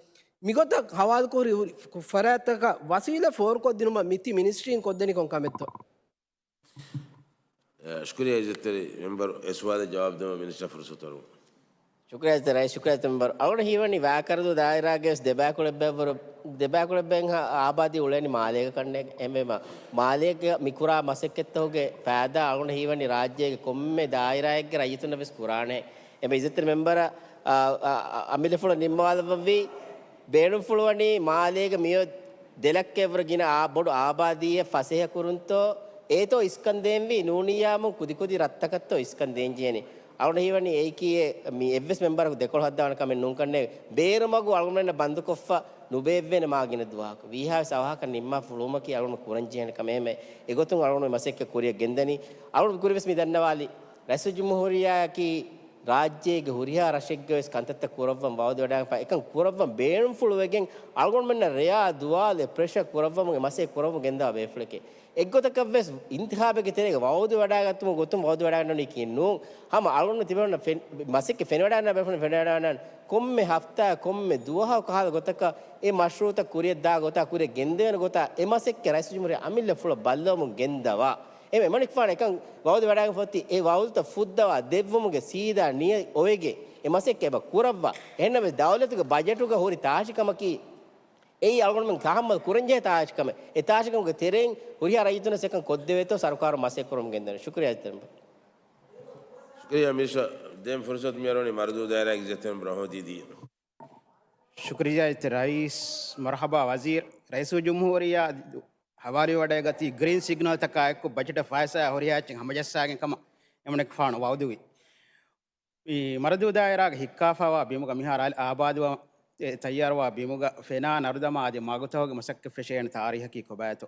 މިގޮތަށް ހަވާލުކުރި ހުރި ފަރާތްތަކަށް ވަސީލަތް ފޯރުކޮށްދިނުމަށް މިތި މިނިސްޓްރީން ކޮށްދެނީ ކޮން ކަމެއްތޯ؟ އެ، ޝުކުރިއްޔާ އިޒްތެރި މެމްބަރު. އެ ސުވާލަށް ޖަވާބު ދެއްވުމަށް މިނިސްޓަރ ފުރުސަތު އަރުވަން. ޝުކުރިއްޔާ އިޒްތެރި ރައީސް، ޝުކުރިއްޔާ އިޒްތެރި މެމްބަރު. އަޅުގަނޑަށް ހީވަނީ ވާކަރަދޫ ދާއިރާގެ ވެސް ދެބައިކުޅަ އެއްބައިވަރު، ދެބައިކުޅަ އެއްބައި ހަ-، އާބާދީ އުޅޭނީ މާލޭގަ ކަންނޭނގެ. އެހެންވީމަ، މާލޭގަ މި ކުރާ މަސައްކަތްތަކުގެ ފައިދާ އަޅުގަނޑަށް ހީވަނީ ރާއްޖޭގެ ކޮންމެ ދާއިރާއެއްގެ ރައްޔިތުންނަށް ވެސް ކުރާނެ. އެމެ އިޒްތެރި މެމްބަރ، އާ، އާ، އާ، އަމިއްލަފުޅަށް ނިންމަވާލައްވަންވީ، ބޭނުންފުޅުވަނީ މާލޭގަ މިއޮތް ދެ ލައްކައަށްވުރެ ގިނަ އާ، ބޮޑު އާބާދީއެއް ފަސޭހަ ކުރުންތޯ، އޭތޯ އިސްކަންދޭންވީ ނޫނިއްޔާމު ކުދިކުދި ރަށްތަކަށްތޯ އިސްކަން ދޭންޖެހޭނީ. އަޅުގަނޑަށް ހީވަނީ އެއީކީ މި އެއްވެސް މެމްބަރަކު ދެކޮޅު ހައްދަވާނެ ކަމެއް ނޫންކަންނޭ. ބޭރު މަގު އަޅުގަނޑުމެންނަށް ބަންދުކޮށްފަ ނުބޭއްވޭނެ މާ ގިނަ ދުވަހަކު. ވީހާވެސް އަވަހަކަށް ނިންމާ ފުޅުވުމަކީ އަޅުގަނޑު ކުރަންޖެހޭނެ ކަމެއް. އެގޮތުން އަޅުގަނޑު މަސައްކަތް ކުރިއަށް ގެންދަނީ. އަޅުގަނޑު ކުރިވެސް މި ދަންނަވާލި. ރައީސުލްޖުމްހޫރިއްޔާއަކީ ރާއްޖޭގެ ހުރިހާ ރަށެއްގަވެސް ކަންތައްތައް ކުރައްވަން ވައުދުވެވަޑައިގެންފަ އެކަން ކުރައްވަން ބޭނުންފުޅުވެގެން އަޅުގަނޑުމެންނަށް ރެޔާ ދުވާލު ޕްރެޝަރ ކުރައްވަމުން އެ މަސައްކަތް ކުރައްވަން ގެންދަވާ ބޭފުޅެކޭ. އެއްގޮތަކަށްވެސް އިންތިހާބެއްގެ ތެރޭގަ ވައުދުވެވަޑައިގަތުމުގެ ގޮތުން ވައުދުވެވަޑައިގަންނަވަނީކީ ނޫން. ހަމަ އަޅުގަނޑު ތިބެން ފެން-، މަސައްކަތް ފެނިވަޑައިގަންނަ ބޭފުޅުން ފެނިވަޑައިގަންނަވަން ކޮންމެ ހަފްތާ ކޮންމެ ދުވަހަކު ކަހަލަ ގޮތަކަށް އެ މަޝްރޫއުތައް ކުރިއަށްދާ ގޮތާ ކުރިއަށް ގެންދެވޭނެ ގޮތާ އެ މަސައްކަތް ރައީސުލްޖުމްހޫރިއްޔާ އަމިއްލަފުޅަށް ބައްލަވަމުން ގެންދަވާ. އެމެ އެމަނިކުފާނު އެކަން ވައުދު ވަޑައިގެންފޮތި އެ ވައުދުތައް ފުއްދަވާ ދެއްވުމުގެ ސީދާ ނިޔަތް އޮވެގެ އެ މަސައްކަތް އެބަ ކުރައްވާ. އެހެންނަމަވެސް ދައުލަތުގެ ބަޖެޓުގަ ހުރި ތާށިކަމަކީ އެއީ އަޅުގަނޑުމެން ތަހައްމަލް ކުރަންޖެހޭ ތާށިކަމެއް. އެ ތާށިކަމުގެ ތެރެއިން ހުރިހާ ރައްޔިތުންނަށް އެކަން ކޮށްދެވޭތޯ ސަރުކާރުން މަސައްކަތް ކުރަމުން ގެންދަނީ. ޝުކުރިއްޔާ އިޒްތެރި މެމްބަރު. ޝުކުރިއްޔާ މިނިސްޓަރ. ދެން ފުރުސަތު މިއަރުވަނީ މަރަދޫ ދާއިރާގެ އިޒްތެރި މެމްބަރު އަހްމަދު ދީދީ. ޝުކުރިއްޔާ އިޒްތެރި ރައީސް. މަރުހަބާ ވަޒީރު. ރައީސުލްޖުމްހޫރިއްޔާ ހަވާލުވެވަޑައިގަތީ ގްރީން ސިގްނަލްތަކާ އެއްކޮށް ބަޖެޓަށް ފައިސާ ހުރިހާ އެއްޗެއް ހަމަޖައްސާގެން ކަމަށް އެމަނިކުފާނު ވައުދުވި. މި މަރަދޫ ދާއިރާގަ ހިއްކާފަވާ ބިމުގަ މިހާރު އަލި އާބާދުވާ އެ ތައްޔާރުވާ ބިމުގަ ފެނާ ނަރުދަމާ އަދި މަގުތަކުގެ މަސައްކަތް ފެށޭނެ ތާރީހަކީ ކޮބާތޯ؟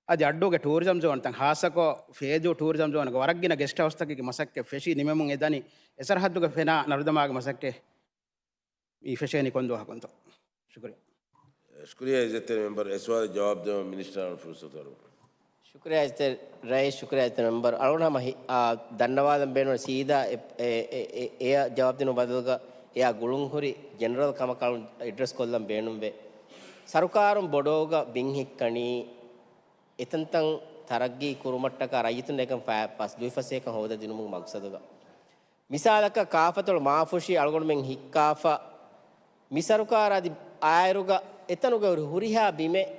އަދި އައްޑޫގެ ޓޫރިޒަމް ޒޯންތައް ހާއްސަކޮށް ފޭދޫ ޓޫރިޒަމް ޒޯނުގަ ވަރަށްގިނަ ގެސްޓް ހައުސްތަކެއްގެ މަސައްކަތް ފެށީ ނިމެމުން އެދަނީ އެސަރަހައްދުގެ ފެނާ ނަރުދަމާގެ މަސައްކަތް މި ފެށޭނީ ކޮންދުވަހަކުންތޯ؟ ޝުކުރިއްޔާ. ޝުކުރިއްޔާ އިޒްތެރި މެމްބަރު. އެ ސުވާލަށް ޖަވާބު ދެއްވަން މިނިސްޓަރ އަޅުން ފުރުސަތު އަރުވަން. ޝުކުރިއްޔާ އިޒްތެރި ރައީސް، ޝުކުރިއްޔާ އިޒްތެރި މެމްބަރު. އަޅުގަނޑު ހަމަ ހި-، އާ، ދަންނަވާލަން ބޭނުން ސީދާ އެ، އެ، އެ، އެ، އެއަށް ޖަވާބު ދިނުމުގެ ބަދަލުގަ އެއާ ގުޅުންހުރި ޖެނެރަލް ކަމަކަށް އަޅުން އެޑްރެސް ކޮށްލަން ބޭނުންވޭ. ސަރުކާރުން ބޮޑޯގަ ބިން ހިއްކަނީ އެތަންތަން ތަރައްގީ ކުރުމަށްޓަކާ ރައްޔިތުން އެކަން ފަ-، ފަސް ދުވިފަސޭކަން ހޯދަ ދިނުމުގެ މަގްސަދުގަ. މިސާލަކަށް ކާފަތޮޅު މާފުށި އަޅުގަނޑުމެން ހިއްކާފަ މި ސަރުކާރާ އަދި އާއިރުގަ އެތަނުގަ ހުރި ހުރިހާ ބިމެއް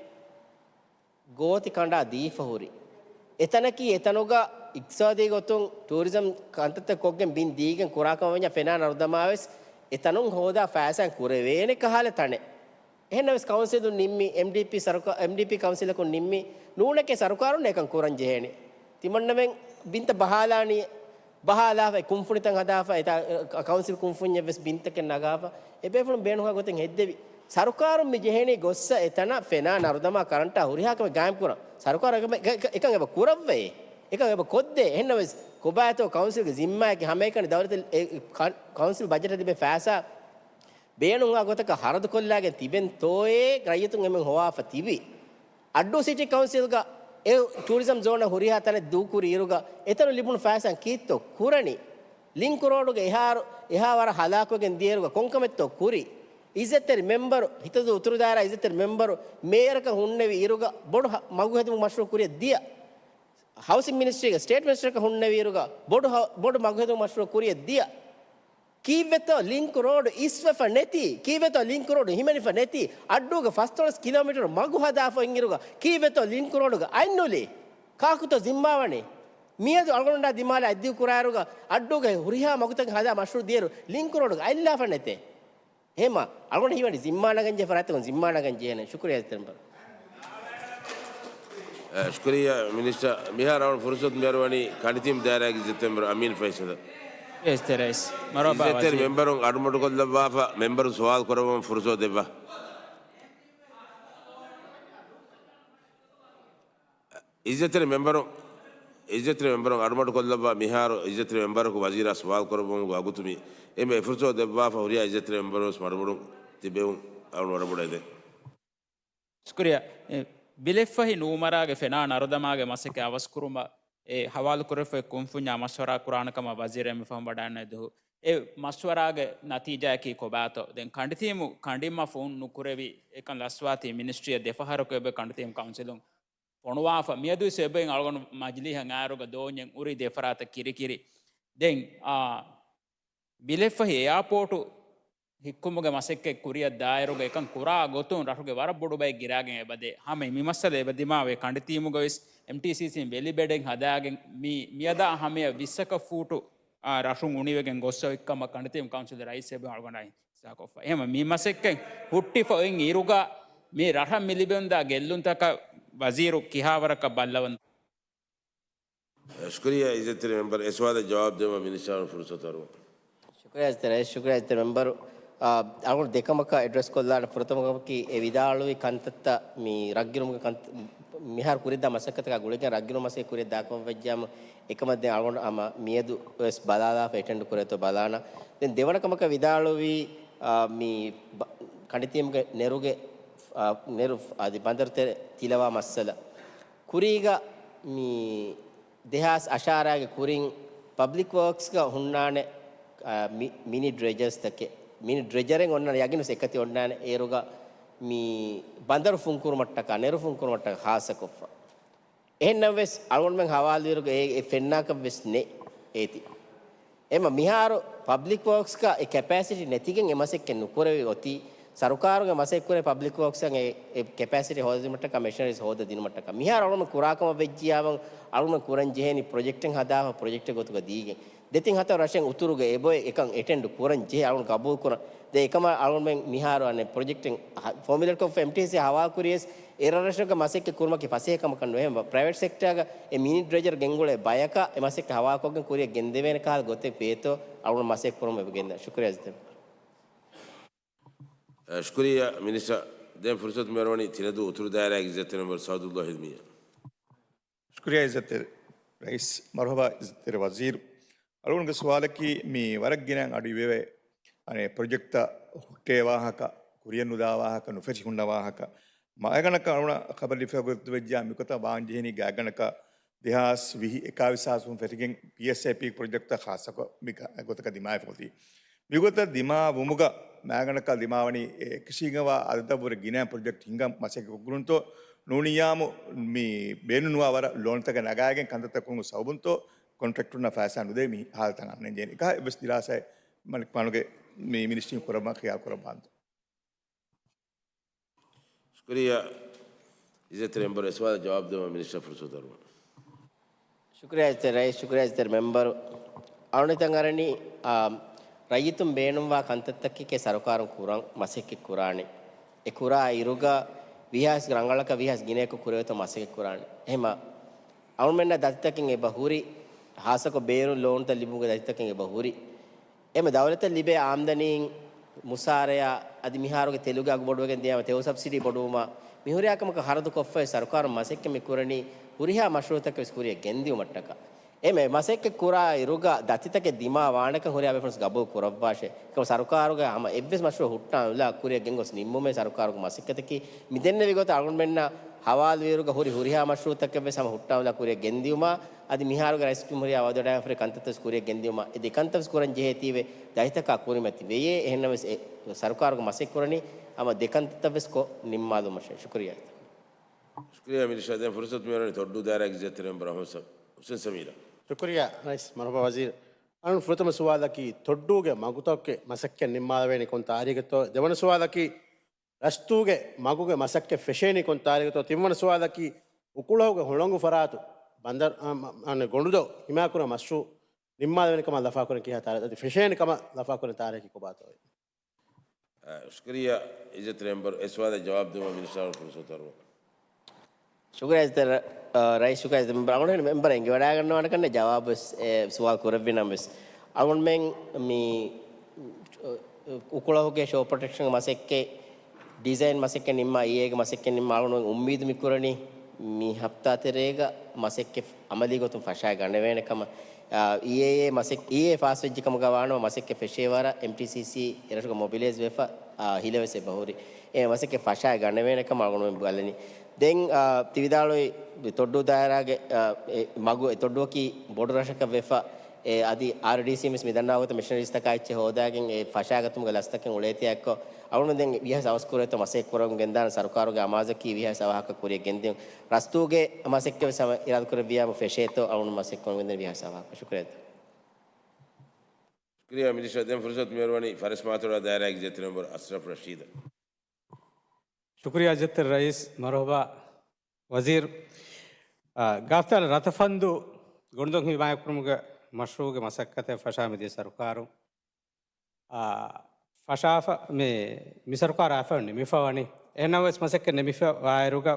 ގޯތި ކަނޑާ ދީފަ ހުރި. އެތަނަކީ އެތަނުގަ އިޤްތިޞާދީ ގޮތުން ޓޫރިޒަމް ކަންތައްތައް ކޮށްގެން ބިން ދީގެން ކުރާ ކަމަށް ވަންޏާ ފެނާ ނަރުދަމާވެސް އެތަނުން ހޯދާ ފައިސާއިން ކުރެވޭނެ ކަހަލަ ތަނެއް. އެހެންނަމަވެސް ކައުންސިލުން ނިންމި، އެމްޑީޕީ ސަރުކާ-، އެމްޑީޕީ ކައުންސިލަކުން ނިންމި، ނޫނެކޭ ސަރުކާރުން އެކަން ކުރަން ޖެހޭނެ. ތިމަންނަމެން ބިންތައް ބަހާލާނީ، ބަހާލާފަ، ކުންފުނިތައް ހަދާފަ، އެތާ، ކައުންސިލް ކުންފުންޏެއް ވެސް ބިންތަކެއް ނަގާފަ، އެބޭފުޅުން ބޭނުންހާ ގޮތެއް ހެއްދެވި. ސަރުކާރުން މި ޖެހޭނީ ގޮއްސަ އެތަނަށް ފެނާ ނަރުދަމާ ކަރަންޓާ ހުރިހާ ކަމެއް ގާއިމް ކުރަން. ސަރުކާރު އެކަމެއް، އެ-، އެ-، އެކަން އެބަ ކުރައްވައޭ. އެކަން އެބަ ކޮށްދޭ. އެހެންނަމަވެސް، ކޮބާތޯ ކައުންސިލްގެ ޒިންމާއެކޭ ހަމައެކަނި ދައުލަތު އެ، ކަ-، ކައުންސިލް ބަޖެޓަށް ލިބޭ ފައިސާ ބޭނުންވާ ގޮތަކަށް ހަރަދުކޮށްލާގެން ތިބެންތޯއޭ ރައްޔިތުން އެމެން ހޮވާފަ ތިބި. އައްޑޫ ސިޓީ ކައުންސިލްގަ އެ ޓޫރިޒަމް ޒޯނަށް ހުރިހާ ތަނެއް ދޫކުރި އިރުގަ އެތަނު ލިބުނު ފައިސާ ކީއްތޯ ކުރަނީ؟ ލިންކު ރޯޑުގެ އެހާރު އެހާ ވަރަށް ހަލާކުވެގެން ދިޔައިރުގަ ކޮންކަމެއްތޯ ކުރީ؟ އިއްޒަތްތެރި މެމްބަރު، ހިތަދޫ އުތުރު ދާއިރާ އިއްޒަތްތެރި މެމްބަރު މޭޔަރަކަށް ހުންނެވި އިރުގަ ބޮޑު ހަ-، މަގުހެދުމުގެ މަޝްރޫއު ކުރިއަށް ދިޔަ. ހައުސިން މިނިސްޓްރީގެ ސްޓޭޓް މިނިސްޓަރަކަށް ހުންނެވި އިރުގަ ބޮޑު ހަ-، ބޮޑު މަގުހެދުމުގެ މަޝްރޫއު ކުރިއަށް ދިޔަ. ކީއްވެތޯ ލިންކު ރޯޑު އިސްވެފަ ނެތީ؟ ކީއްވެތޯ ލިންކު ރޯޑު ހިމެނިފަ ނެތީ؟ އައްޑޫގަ ފަސްދޮޅަސް ކިލޯމީޓަރު މަގު ހަދާފަ އިން އިރުގަ ކީއްވެތޯ ލިންކު ރޯޑުގަ އަތްނުލީ؟ ކާކުތޯ ޒިންމާވަނީ؟ މިއަދު އަޅުގަނޑާ ދިމާލަށް އަތްދިގު ކުރާއިރުގަ އައްޑޫގަ ހުރިހާ މަގުތަކެއް ހަދާ މަޝްރޫއު ދިޔައިރު ލިންކު ރޯޑުގަ އަތްލާފަ ނެތޭ. ހޭމަ، އަޅުގަނޑަށް ހީވަނީ ޒިންމާ ނަގަން ޖެހޭ ފަރާތްތަކުން ޒިންމާ ނަގަން ޖެހޭނެ. ޝުކުރިއްޔާ އިއްޒަތްތެރި މެމްބަރު. އެ، ޝުކުރިއްޔާ މިނިސްޓަރ. މިހާރު އަޅުގަނޑު ފުރުސަތު މިއަރުވަނީ ކަނޑިތީމު ދާއިރާގެ އިއްޒަތްތެރި މެމްބަރު އަމީން ފައިސަލަށް. އިއްޒަތްތެރި ރައީސް. މަރުޙަބާ އިއްޒަތްތެރި ވަޒީރު. މެމްބަރުން އަޑުމަޑުކޮށްލައްވާފަ، މެމްބަރުން ސުވާލު ކުރައްވަމުން ފުރުސަތު ދެއްވާ. އިއްޒަތްތެރި މެމްބަރުން، އިއްޒަތްތެރި މެމްބަރުން އަޑުމަޑުކޮށްލައްވާ މިހާރު އިއްޒަތްތެރި މެމްބަރަކު ވަޒީރާ ސުވާލު ކުރައްވަމުން ވަގުތު މި. އެހެންވެ އެ ފުރުސަތު ދެއްވާފަ ހުރިހާ އިއްޒަތްތެރި މެމްބަރުން ވެސް މަޑުމަޑުން ތިބެވުން އަޅުން ވަރަށް ބޮޑަށް އެދެން. ޝުކުރިއްޔާ. އެ، ބިލެއްފަހި ނޫމަރާގެ ފެނާ ނަރުދަމާގެ މަސައްކަތް އަވަސްކުރުމަށް އެ ހަވާލުކުރެފައި ކުންފުންޏާ މަޝްވަރާ ކުރާނެ ކަމަށް ވަޒީރު އެންމެ ފަހުން ވަޑައިގަންނަވާ ދުވަހު. އެ މަޝްވަރާގެ ނަތީޖާއަކީ ކޮބާތޯ؟ ދެން ކަނޑިތީމު ކަނޑިންމަ ފޯން ނުކުރެވި އެކަން ލަސްވާތީ މިނިސްޓްރީއަށް ދެފަހަރަކު އެބަ ކަނޑިތީމު ކައުންސިލުން ފޮނުވާފަ. މިއަދުވެސް އެބައިން އަޅުގަނޑު މަޖިލީހަށް އާއިރުގަ ދޯންޏެއް އުރި ދެފަރާތަށް ކިރިކިރި. ދެން، އާ، ބިލެއްފަހި އެއާޕޯޓު ހިއްކުމުގެ މަސައްކަތް ކުރިއަށް ދާއިރުގަ އެކަން ކުރާ ގޮތުން ރަށުގެ ވަރަށް ބޮޑު ބައެއް ގިރާގެން އެބަދޭ. ހަމަ މި މައްސަލަ އެބަ ދިމާވޭ ކަނޑިތީމުގަ ވެސް އެމްޓީސީސީން ވެލި ބެޑެއް ހަދާގެން މި މިއަދާ ހަމަޔަށް ވިއްސަކަށް ފޫޓު، އާ، ރަށުން އުނިވެގެން ގޮއްސަ އޮތްކަމަށް ކަނޑިތީމު ކައުންސިލް ރައީސް އެބަ އަޅުގަނޑާ ހިއްސާކޮށްފަ. އެހެން މި މަސައްކަތް ހުއްޓިފަ އޮތް އިރުގަ މި ރަށަށް މި ލިބެންދާ ގެއްލުންތަކަށް ވަޒީރު ކިހާވަރަކަށް ބައްލަވަން؟ ޝުކުރިއްޔާ އިއްޒަތްތެރި މެމްބަރު. އެ ސުވާލަށް ޖަވާބު ދެއްވުމަށް މިނިސްޓަރުން ފުރުސަތު އަރުވަން. ޝުކުރިއްޔާ އިއްޒަތްތެރި ރައީސް، ޝުކުރިއްޔާ އިއްޒަތްތެރި މެމްބަރު. އާ، އަޅުގަނޑު ދެކަމަކަށް އެޑްރެސް ކޮށްލާނެ. ފުރަތަމަ ކަމަކީ އެ ވިދާޅުވި ކަންތައްތައް މި ރަށްގިނުމުގެ ކަންތައް، މިހާރު ކުރިއަށްދާ މަސައްކަތަކާ ގުޅިގެން ރަށްގިނުމުގެ މަސައްކަތް ކުރިއަށް ދާކަމަށް ވެއްޖާމު އެކަމަށް ދެން އަޅުގަނޑު ހަމަ މިއަދު ވެސް ބަލާލާފަ އެޓެންޑް ކުރޭތޯ ބަލާނަ. ދެން ދެވަނަ ކަމަކަށް ވިދާޅުވީ، އާ، މި ބަ-، ކަނޑިތީމުގެ ނެރުގެ، އާ، ނެރު އަދި ބަނދަރު ތެރެ ތިލަވާ މައްސަލަ. ކުރީގަ މި ދެހާސް އަށާރައިގެ ކުރިން ޕަބްލިކް ވޯކްސްގަ ހުންނާނެ، އާ، މި-، މިނި ޑްރެޖަރސްތަކެއް. މިނި ޑްރެޖަރެއް އޮންނާނެ ޔަގީނުސް އެކަތި އޮންނާނެ އޭރުގަ މި ބަނދަރު ފުންކުރުމަށްޓަކާ، ނެރު ފުންކުރުމަށްޓަކާ ޚާއްސަކޮށްފަ. އެހެންނަމަވެސް އަޅުގަނޑުމެން ހަވާލުވިއިރުގަ އެ، އެ ފެންނާކަށްވެސް ނެތް އޭތި. އެމަ މިހާރު ޕަބްލިކް ވޯކްސްގަ އެ ކެޕޭސިޓީ ނެތިގެން އެ މަސައްކަތް ނުކުރެވި އޮތީ، ސަރުކާރުގެ މަސައްކަތް ކުރޭ ޕަބްލިކް ވޯކްސްއަށް އެ، އެ ކެޕޭސިޓީ ހޯދުމަށްޓަކާ މެޝިނަރީސް ހޯދަ ދިނުމަށްޓަކާ. މިހާރު އަޅުގަނޑު ކުރާކަމަށް ވެއްޖިޔާމަ އަޅުގަނޑު ކުރަން ޖެހޭނީ ޕްރޮޖެކްޓެއް ހަދާފަ ޕްރޮޖެކްޓެއް ގޮތުގަ ދީގެން. ދެތިން ހަތަރު ރަށެއް އުތުރުގެ އެބޮތް އެކަން އެޓެންޑް ކުރަން ޖެހޭ އަޅުގަނޑު ގަބޫލު ކުރަން. ދެ އެކަމަށް އަޅުގަނޑުމެން މިހާރު އަނެއް ޕްރޮޖެކްޓެއް ހަ-، ފޯމިއުލޭޓްކޮށްފަ އެމްޓީސީ ހަވާލު ކުރިޔަސް އެ ރަށްރަށަކަށް މަސައްކަތް ކުރުމަކީ ފަސޭހަ ކަމަކަށް ނުވޭ. ޕްރައިވެޓް ސެކްޓާގަ އެ މިނި ޑްރެޖަރ ގެންގުޅޭ ބަޔަކަށް އެ މަސައްކަތް ހަވާލުކޮށްގެން ކުރިއަށް ގެންދެވޭނެ ކަހަލަ ގޮތެއް ވޭތޯ އަޅުގަނޑު މަސައްކަތް ކުރަމުން އެބަ ގެންދަން. ޝުކުރިއްޔާ އިއްޒަތްތެރި. އަ، ޝުކުރިއްޔާ މިނިސްޓަރ. ދެން ފުރުސަތު މިއަރުވަނީ ތިނަދޫ އުތުރު ދާއިރާގެ އިއްޒަތްތެރި މެމްބަރު ސައުދުއްލާހި ހިލްމީއަށް. ޝުކުރިއްޔާ އިއްޒަތްތެރި ރައީސް. މަރުޙަބާ އިއްޒަތްތެރި ވަޒީރު. އަޅުގަނޑުގެ ސުވާލަކީ މި ވަރަށް ގިނައިން އަޑު އިވެވޭ، އަނެއް ޕްރޮޖެކްޓްތައް ހުއްޓޭ ވާހަކަ، ކުރިއަށް ނުލާ ވާހަކަ، ނުފެށި ހުންނަ ވާހަކަ. މާގަނޑަކަށް އަޅުގަނޑަށް ޚަބަރު ލިބިފަ ގޮތު ވެއްޖާ މިގޮތަށް ވާން ޖެހެނީ ގާތްގަނޑަކަށް ދެހާސް ވިހި އެކާވީސް ހާސް ފެށިގެން ޕީއެސްއޭޕީ ޕްރޮޖެކްޓްތައް ޚާއްޞަކޮށް މި ގޮތަކަށް ދިމާވެފަ އޮތީ. މިގޮތަށް ދިމާވުމުގަ މާގަނޑަކަށް ދިމާވަނީ އެ އެކަށީގެންވާ އަދަދަށްވުރެ ގިނަ ޕްރޮޖެކްޓް ހިންގަން މަސައްކަތް ކުރަންތޯ ނޫނިއްޔާމު މި ބޭނުންވާ ވަރަށް ލޯނުތަކެއް ނަގާގެން ކަންތައްތައް ކުރުމުގެ ސަބަބުންތޯ ކޮންޓްރެކްޓަރުންނަށް ފައިސާ ނުދޭ މި ހާލަތަށް އަންނަން ޖެހެނީ. އެކަހަލަ އެއްވެސް ދިރާސާއެއް މަލިކް މާނުގެ މި މިނިސްޓްރީން ކުރައްވާ ޚިޔާލު ކުރައްވާންތޯ؟ ޝުކުރިއްޔާ އިއްޒަތްތެރި މެމްބަރު. އެ ސުވާލަށް ޖަވާބު ދެއްވުމަށް މިނިސްޓަރ ފުރުސަތު އަރުވަން. ޝުކުރިއްޔާ އިއްޒަތްތެރި ރައީސް، ޝުކުރިއްޔާ އިއްޒަތްތެރި މެމްބަރު. އަޅުގަނޑު ހިތަށް އަރަނީ، އާ، ރައްޔިތުން ބޭނުންވާ ކަންތައްތަކެކޭ ސަރުކާރުން ކުރަން މަސައްކަތް ކުރާނެ. އެ ކުރާ އިރުގަ ވީހާވެސް ރަނގަޅަކަށް ވީހާވެސް ގިނައަކު ކުރެވޭތޯ މަސައްކަތް ކުރާނެ. އެހެމަ އަޅުމެންނަށް ދަތިތަކެއް އެބަ ހުރި، ހާއްސަކޮށް ބޭރުން ލޯނުތައް ލިބުމުގެ ދަތިތަކެއް އެބަ ހުރި. އެމެ ދައުލަތަށް ލިބޭ އާމްދަނީން މުސާރަޔާ އަދި މިހާރުގެ ތެލުގެ އަގު ބޮޑުވެގެން ދިޔާމަ ތެލު ސަބްސިޑީ ބޮޑުވުމާ މިހުރިހާ ކަމަކަށް ހަރަދު ކޮށްފައި ސަރުކާރުން މަސައްކަތް މި ކުރަނީ ހުރިހާ މަޝްރޫއުތަކެއް ވެސް ކުރިއަށް ގެންދިއުމަށްޓަކާ. އެމެ މަސައްކަތް ކުރާ އިރުގަ ދަތިތަކެއް ދިމާ ވާނެކަން ހުރިހާ ބޭފުޅުން ގަބޫލު ކުރައްވާށޭ. އެކަމަ ސަރުކާރުގެ ހަމަ އެއްވެސް މަޝްރޫއު ހުއްޓާ ނުލާ ކުރިއަށް ގެންގޮސް ނިންމުމޭ ސަރުކާރުގެ މަސައްކަތަކީ. މި ދެންނެވި ގޮތަށް އަޅުގަނޑުމެންނަށް ހަވާލުވިއިރުގަ ހުރި ހުރިހާ މަޝްރޫޢުތަކެއްވެސް ހަމަ ހުއްޓާލާ ކުރިއަށް ގެންދިއުމާ، އަދި މިހާރުގެ ރައީސް ޖުމްހޫރިއްޔާ ވަދެވަޑައިގެންފުރި ކަންތައްތައްވެސް ކުރިއަށް ގެންދިއުމާ، އެ ދެ ކަންތައްވެސް ކުރަން ޖެހޭތީވެ ދަތިތަކާ ކުރިމަތި ވެޔޭ. އެހެންނަމަވެސް އެ ސަރުކާރުގެ މަސައްކަތް ކުރަނީ ހަމަ ދެ ކަންތައްތައްވެސް ކޮށް ނިންމާލުމަށޭ. ޝުކުރިއްޔާ. ޝުކުރިއްޔާ މިނިސްޓަރ. ދެން ފުރުސަތު މިއުޅެނީ ތޮއްޑޫ ދާއިރާގެ އިއްޒަތްތެރި މެމްބަރ އަހުމަދު ސަ-، ހުސެން ސަމީރަށް. ޝުކުރިއްޔާ ރައީސް. މަރުޙަބާ ވަޒީރު. އަޅުން ފުރަތަމަ ސުވާލަކީ ތޮއްޑޫގެ މަގުތަކުގެ މަސައްކަތް ނިންމާލެވޭނީ ކޮން ތާރީޚެއްތޯ؟ ދެވަނަ ސުވާލަކީ ރަސްތޫގެ މަގުގެ މަސައްކަތް ފެށޭނީ ކޮން ތާރީޚެއްތޯ؟ ތިންވަނަ ސުވާލަކީ އުކުޅަހުގެ ހުޅަނގު ފަރާތު ބަނދަރު، އަ، މަ-، އަނެއް ގޮނޑުދޮށް ހިމާކުރާ މަޝްރޫޢު ނިންމާލެވޭނެ ކަމަށް ލަފާކުރަން ކިހާ ތާރީޚެއް، އަދި ފެށޭނެ ކަމަށް ލަފާކުރާ ތާރީޚެއް ކޮބާތޯ؟ އަ، ޝުކުރިއްޔާ އިއްޒަތްތެރި މެމްބަރު. އެ ސުވާލަށް ޖަވާބު ދެއްވުމަށް މިނިސްޓަރ ފުރުސަތު އަރުވަން. ޝުކުރިއްޔާ އިއްޒަތްތެރި، އަ، ރައީސް. ޝުކުރިއްޔާ އިއްޒަތްތެރި މެމްބަރު. އަޅުގަނޑު މެމްބަރ އެނގިވަޑައިގަންނަވާނެ ކަންނޭނގެ ޖަވާބުވެސް، އެ، ސުވާލު ކުރެއްވި ނަމަވެސް، އަޅުގަނޑުމެން މި، އު، އުކުޅަހުގެ ޝޯ ޕްރޮޓެކްޝަން މަސައްކަތް، ޑިޒައިން މަސައްކަތް ނިންމާ، އީއޭގެ މަސައްކަތް ނިންމާ، އަޅުގަނޑުމެން އުއްމީދު މި ކުރަނީ މި ހަފްތާ ތެރޭގަ މަސައްކަތް އަމަލީ ގޮތުން ފަށާ ގަނެވޭނެ ކަމަށް. އާ، އީއޭއޭ މަސައް-، އީއޭ ފާސްވެއްޖެ ކަމުގަ ވާނަމަ، މަސައްކަތް ފެށޭ ވަރަށް އެމްޓީސީސީ އެރަށުގަ މޮބިލައިޒް ވެފަ، އާ، ހިލަވެސް އެބަހުރި. އެ މަސައްކަތް ފަށާ ގަނެވޭނެ ކަމަށް އަޅުގަނޑުމެން ބަލަނީ. ދެން، އާ، ތި ވިދާޅުވި ތޮއްޑޫ ދާއިރާގެ، އާ، އެ މަގު، އެ ތޮއްޑުއަކީ ބޮޑު ރަށަކަށް ވެފަ، އެ އަދި އާރްޑީސީ ވެސް މި ދަންނަވާ ގޮތަށް މެޝިނަރީސްތަކާ އެއްޗެއް ހޯދާގެން އެ ފަށާގަތުމުގެ ލަސްތަކެއް އުޅޭތީ އެއްކޮށް، އަޅުގަނޑު ދެން ވީހާވެސް އަވަސް ކުރޭތޯ މަސައްކަތް ކުރަމުން ގެންދާނެ ސަރުކާރުގެ އަމާޒަކީ ވީހާވެސް އަވަހަކަށް ކުރިއަށް ގެންދިޔުން. ރަސްތޫގެ މަސައްކަތް ވެސް ހަމަ އިރާދަ ކުރެއްވިޔާމު ފެށޭތޯ އަޅުގަނޑު މަސައްކަތް ކުރަމުން ގެންދަނީ ވީހާވެސް އަވަހަކަށް. ޝުކުރިއްޔާ. ޝުކުރިއްޔާ މިނިސްޓަރ. ދެން ފުރުސަތު މިއުޅެނީ ފަރެސްމާތޮޑާ ދާއިރާގެ އިއްޒަތްތެރި މެމްބަރު އަޝްރަފް ރަޝީދަށް. ޝުކުރިއްޔާ އިއްޒަތްތެރި ރައީސް. މަރުޙަބާ ވަޒީރު. އާ، ގާފްތާލު ރަތަފަންދު ގޮނޑުދޮށް ހިމާޔަތްކުރުމުގެ މަޝްރޫޢުގެ މަސައްކަތެއް ފަށާ މިދިޔަ ސަރުކާރުން، އާ، ފަށާފަ-، މި، މި ސަރުކާރު އައިފަ ނިމިފަ ވަނީ. އެހެންނަމަވެސް މަސައްކަތް ނިމިފަ ވާއިރުގަ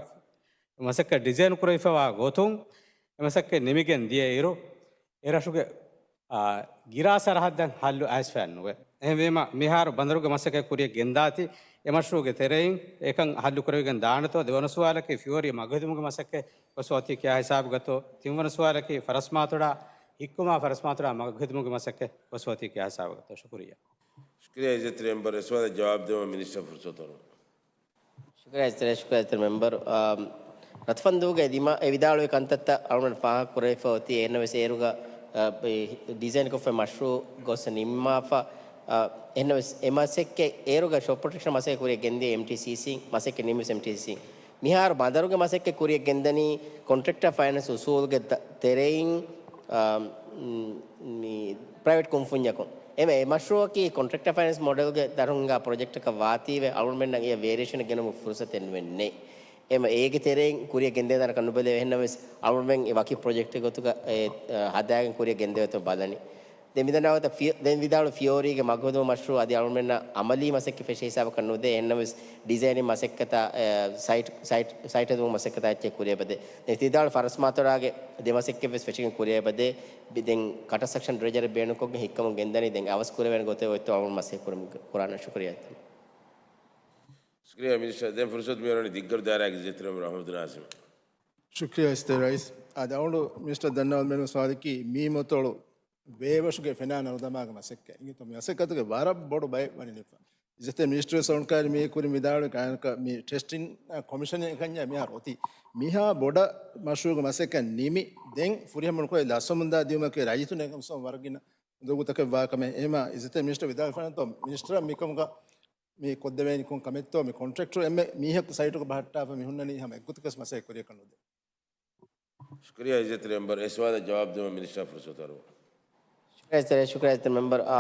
މަސައްކަތް ޑިޒައިން ކުރެވިފަވާ ގޮތުން އެ މަސައްކަތް ނިމިގެން ދިޔައިރު، އެ ރަށުގެ، އާ، ގިރާ ސަރަހައްދަށް ހައްލު އައިސްފައެއް ނުވޭ. އެހެންވީމަ، މިހާރު ބަނދަރުގެ މަސައްކަތް ކުރިއަށް ގެންދާތީ، އެ މަޝްރޫޢުގެ ތެރެއިން އެކަން ހައްލު ކުރެވިގެން ދާނެތޯ؟ ދެވަނަ ސުވާލަކީ، ފިޔޯރީ މަގުހެދުމުގެ މަސައްކަތް ގޮސް އޮތީ ކިހާ ހިސާބަކަށްތޯ؟ ތިންވަނަ ސުވާލަކީ، ފަރަސްމާތޮޑާ ހިއްކުމާ، ފަރަސްމާތޮޑާ މަގުހެދުމުގެ މަސައްކަތް ގޮސް އޮތީ ކިހާ ހިސާބަކަށްތޯ؟ ޝުކުރިއްޔާ. ޝުކުރިއްޔާ އިއްޒަތްތެރި މެމްބަރު. އެ ސުވާލަށް ޖަވާބު ދެއްވުމަށް މިނިސްޓަރ ފުރުސަތު އަރުވަން. ޝުކުރިއްޔާ އިއްޒަތްތެރި، ޝުކުރިއްޔާ އިއްޒަތްތެރި މެމްބަރު. އާ، ރަތަފަންދޫގެ ދިމާ އެ ވިދާޅުވި ކަންތައްތައް އަޅުގަނޑު ފާހަގަ ކުރެވިފަ އޮތީ. އެހެންނަމަވެސް އޭރުގަ، އާ، ޑިޒައިން ކޮށްފައި މަޝްރޫޢު ގޮސް ނިންމާފަ. އާ، އެހެންނަމަވެސް އެ މަސައްކަތް އޭރުގަ ޝޯ ޕްރޮޓެކްޝަން މަސައްކަތް ކުރިއަށް ގެންދިޔަ އެމްޓީސީސީ، މަސައްކަތް ނިމިސް އެމްޓީސީ. މިހާރު ބަނދަރުގެ މަސައްކަތް ކުރިއަށް ގެންދަނީ ކޮންޓްރެކްޓަރ ފައިނޭންސް އުސޫލުގެ ތެރެއިން، އާ، މި ޕްރައިވެޓް ކުންފުންޏަކުން. އެމެ އެ މަޝްރޫޢަކީ ކޮންޓްރެކްޓަރ ފައިނޭންސް މޮޑެލްގެ ދަށުން ހިނގާ ޕްރޮޖެކްޓަކަށް ވާތީވެ، އަޅުގަނޑުމެންނަށް އެ ވޭރިއޭޝަނެއް ގެނުމުގެ ފުރުސަތެއް ނެތް. އެމެ އޭގެ ތެރެއިން ކުރިއަށް ގެންދޭ ދާނެކަން ނުބެލެވޭ. އެހެންނަމަވެސް އަޅުގަނޑުމެން އެ ވަކި ޕްރޮޖެކްޓެއް ގޮތުގަ އެ، އަ، ހަދާގެން ކުރިއަށް ގެންދެވޭތޯ ބަލަނީ. ދެން މިދަންނަވަތަ ފި-، ދެން ވިދާޅު ފިޔޯރީގެ މަގުހެދުމުގެ މަޝްރޫޢު އަދި އަޅުގަނޑުމެންނަށް އަމަލީ މަސައްކަތް ފެށޭ ހިސާބަކަށް ނުދޭ. އެހެންނަމަވެސް ޑިޒައިނިން މަސައްކަތާ، އެ، ސައިޓް، ސައިޓް، ސައިޓް ހެދުމުގެ މަސައްކަތާ އެއްޗެއް ކުރިއަށް ބަދޭ. ދެން ތިދާޅު ފަރަސްމާތޮޑާގެ ދެ މަސައްކަތްވެސް ފެށިގެން ކުރިއަށް ބަދޭ. ދެން ކަންސްޓްރަކްޝަން ޑްރެޖަރެއް ބޭނުންކޮށްގެން ހިއްކަމުން ގެންދަނީ. ދެން އަވަސް ކުރެވޭނެ ގޮތެއް އޮތްތޯ އަޅުގަނޑު މަސައްކަތް ކުރަން ޝުކުރިއްޔާ. ޝުކުރިއްޔާ މިނިސްޓަރ. ދެން ފުރުސަތު މިއުޅެނީ ދިއްގަރު ދާއިރާގެ އިއްޒަތްތެރި މެމްބަރު އަޙްމަދު ނާޒިމަށް. ޝުކުރިއްޔާ އިއްޒަތްތެރި ރައީސް. އާދެ، އަޅުގަނޑު މިނިސްޓަރ ދަންނަވާލަން ބޭނުންވި ސުވާލަކީ މީމަތޮޅު ބޭބަށުގެ ފެނާ ނަރުދަމާގެ މަސައްކަތް. އިނގޭތޯ މި މަސައްކަތުގެ ވަރަށް ބޮޑު ބައެއް ވަނީ ނިފަ. އިއްޒަތްތެރި މިނިސްޓަރ ސޮންކާރި މީ ކުރިން ވިދާޅުވި ކާނަކަ މި ޓެސްޓިން، އަ، ކޮމިޝަނެއް ކަންޏާ މިހާރު އޮތީ. މިހާ ބޮޑަށް މަޝްރޫޢުގެ މަސައްކަތް ނިމި، ދެން ފުރިހަމަ ނުކުރެވި ލަސްވަމުންދާ ދިޔުމަކީ ރައްޔިތުން އެކަމަށް ވަރަށް ގިނަ ދޮގުތަކެއް ވާ ކަމެއް. އެހެމަ އިއްޒަތްތެރި މިނިސްޓަރ ވިދާޅުވިފަންތޯ މިނިސްޓަރ މިކަމުގަ މި ކޮށްދެވޭނީ ކޮން ކަމެއްތޯ؟ މި ކޮންޓްރެކްޓަރު އެންމެ މީހަކު ސައިޓުގަ ބަހައްޓާފަ މި ހުންނަނީ ހަމަ އެއްގޮތަކަށް މަސައްކަތް ކުރިއަކަށް ނުދޭ. ޝުކުރިއްޔާ އިއްޒަތްތެރި މެމްބަރު. އެ ސުވާލަށް ޖަވާބު ދެއްވުމަށް މިނިސްޓަރ ފުރުސަތު އަރުވަން. ޝުކުރިއްޔާ އިއްޒަތްތެރި، ޝުކުރިއްޔާ އިއްޒަތްތެރި މެމްބަރު. އާ،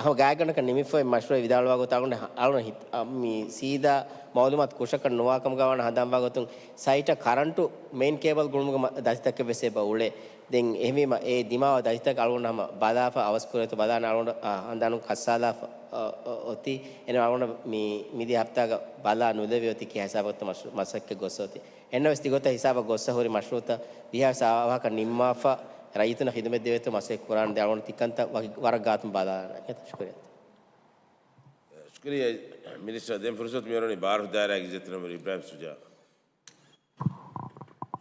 ހަމަ ގާތްގަނޑަކަށް ނިމިފައި މަޝްރޫޢު ވިދާޅުވާ ގޮތަށް އަޅުގަނޑު، އަޅުގަނޑު ހިތް-، އަ، މި ސީދާ މައުލޫމާތު ކުށަކަށް ނުވާ ކަމުގަ ވާނަ ހަނދާންވާ ގޮތުން ސައިޓަށް ކަރަންޓު މެއިން ކޭބަލް ގުޅުމުގެ މަ-، ދަތިތަކެއް ވެސް އެބަ އުޅޭ. ދެން އެހެންވީމަ އެ ދިމާވާ ދަތިތަކަށް އަޅުގަނޑު ހަމަ ބަލާފަ އަވަސް ކުރޭތޯ ބަލާނަ އަޅުގަނޑު، އާ، ހަނދާނު ކައްސާލާފަ، އަ، އަ، އޮތީ. އެން އަޅުގަނޑު މި، މިދިޔަ ހަފްތާގަ ބަލާ ނުލެވި އޮތީ ކިހާ ހިސާބަކަށްތޯ މަސް-، މަސައްކަތް ގޮސް އޮތީ. އެންނަވެސް ތިގޮތަށް ހިސާބަށް ގޮއްސަ ހުރި މަޝްރޫޢުތައް ވީހާވެސް އަވަހަކަށް ނިންމާފަ، ރައްޔިތުންނަށް ޚިދުމަތް ދެވޭތޯ މަސައްކަތް ކުރާނަން ދެ އަޅުގަނޑު ތިކަންތައް ވަކި ވަރަށް ގާތުން ބަލާނަން. ޝުކުރިއްޔާ. ޝުކުރިއްޔާ މިނިސްޓަރ. ދެން ފުރުސަތު މިއުޅެނީ ބާރަށު ދާއިރާގެ އިއްޒަތްތެރި މެމްބަރު އިބްރާހިމް ޝުޖާއަށް.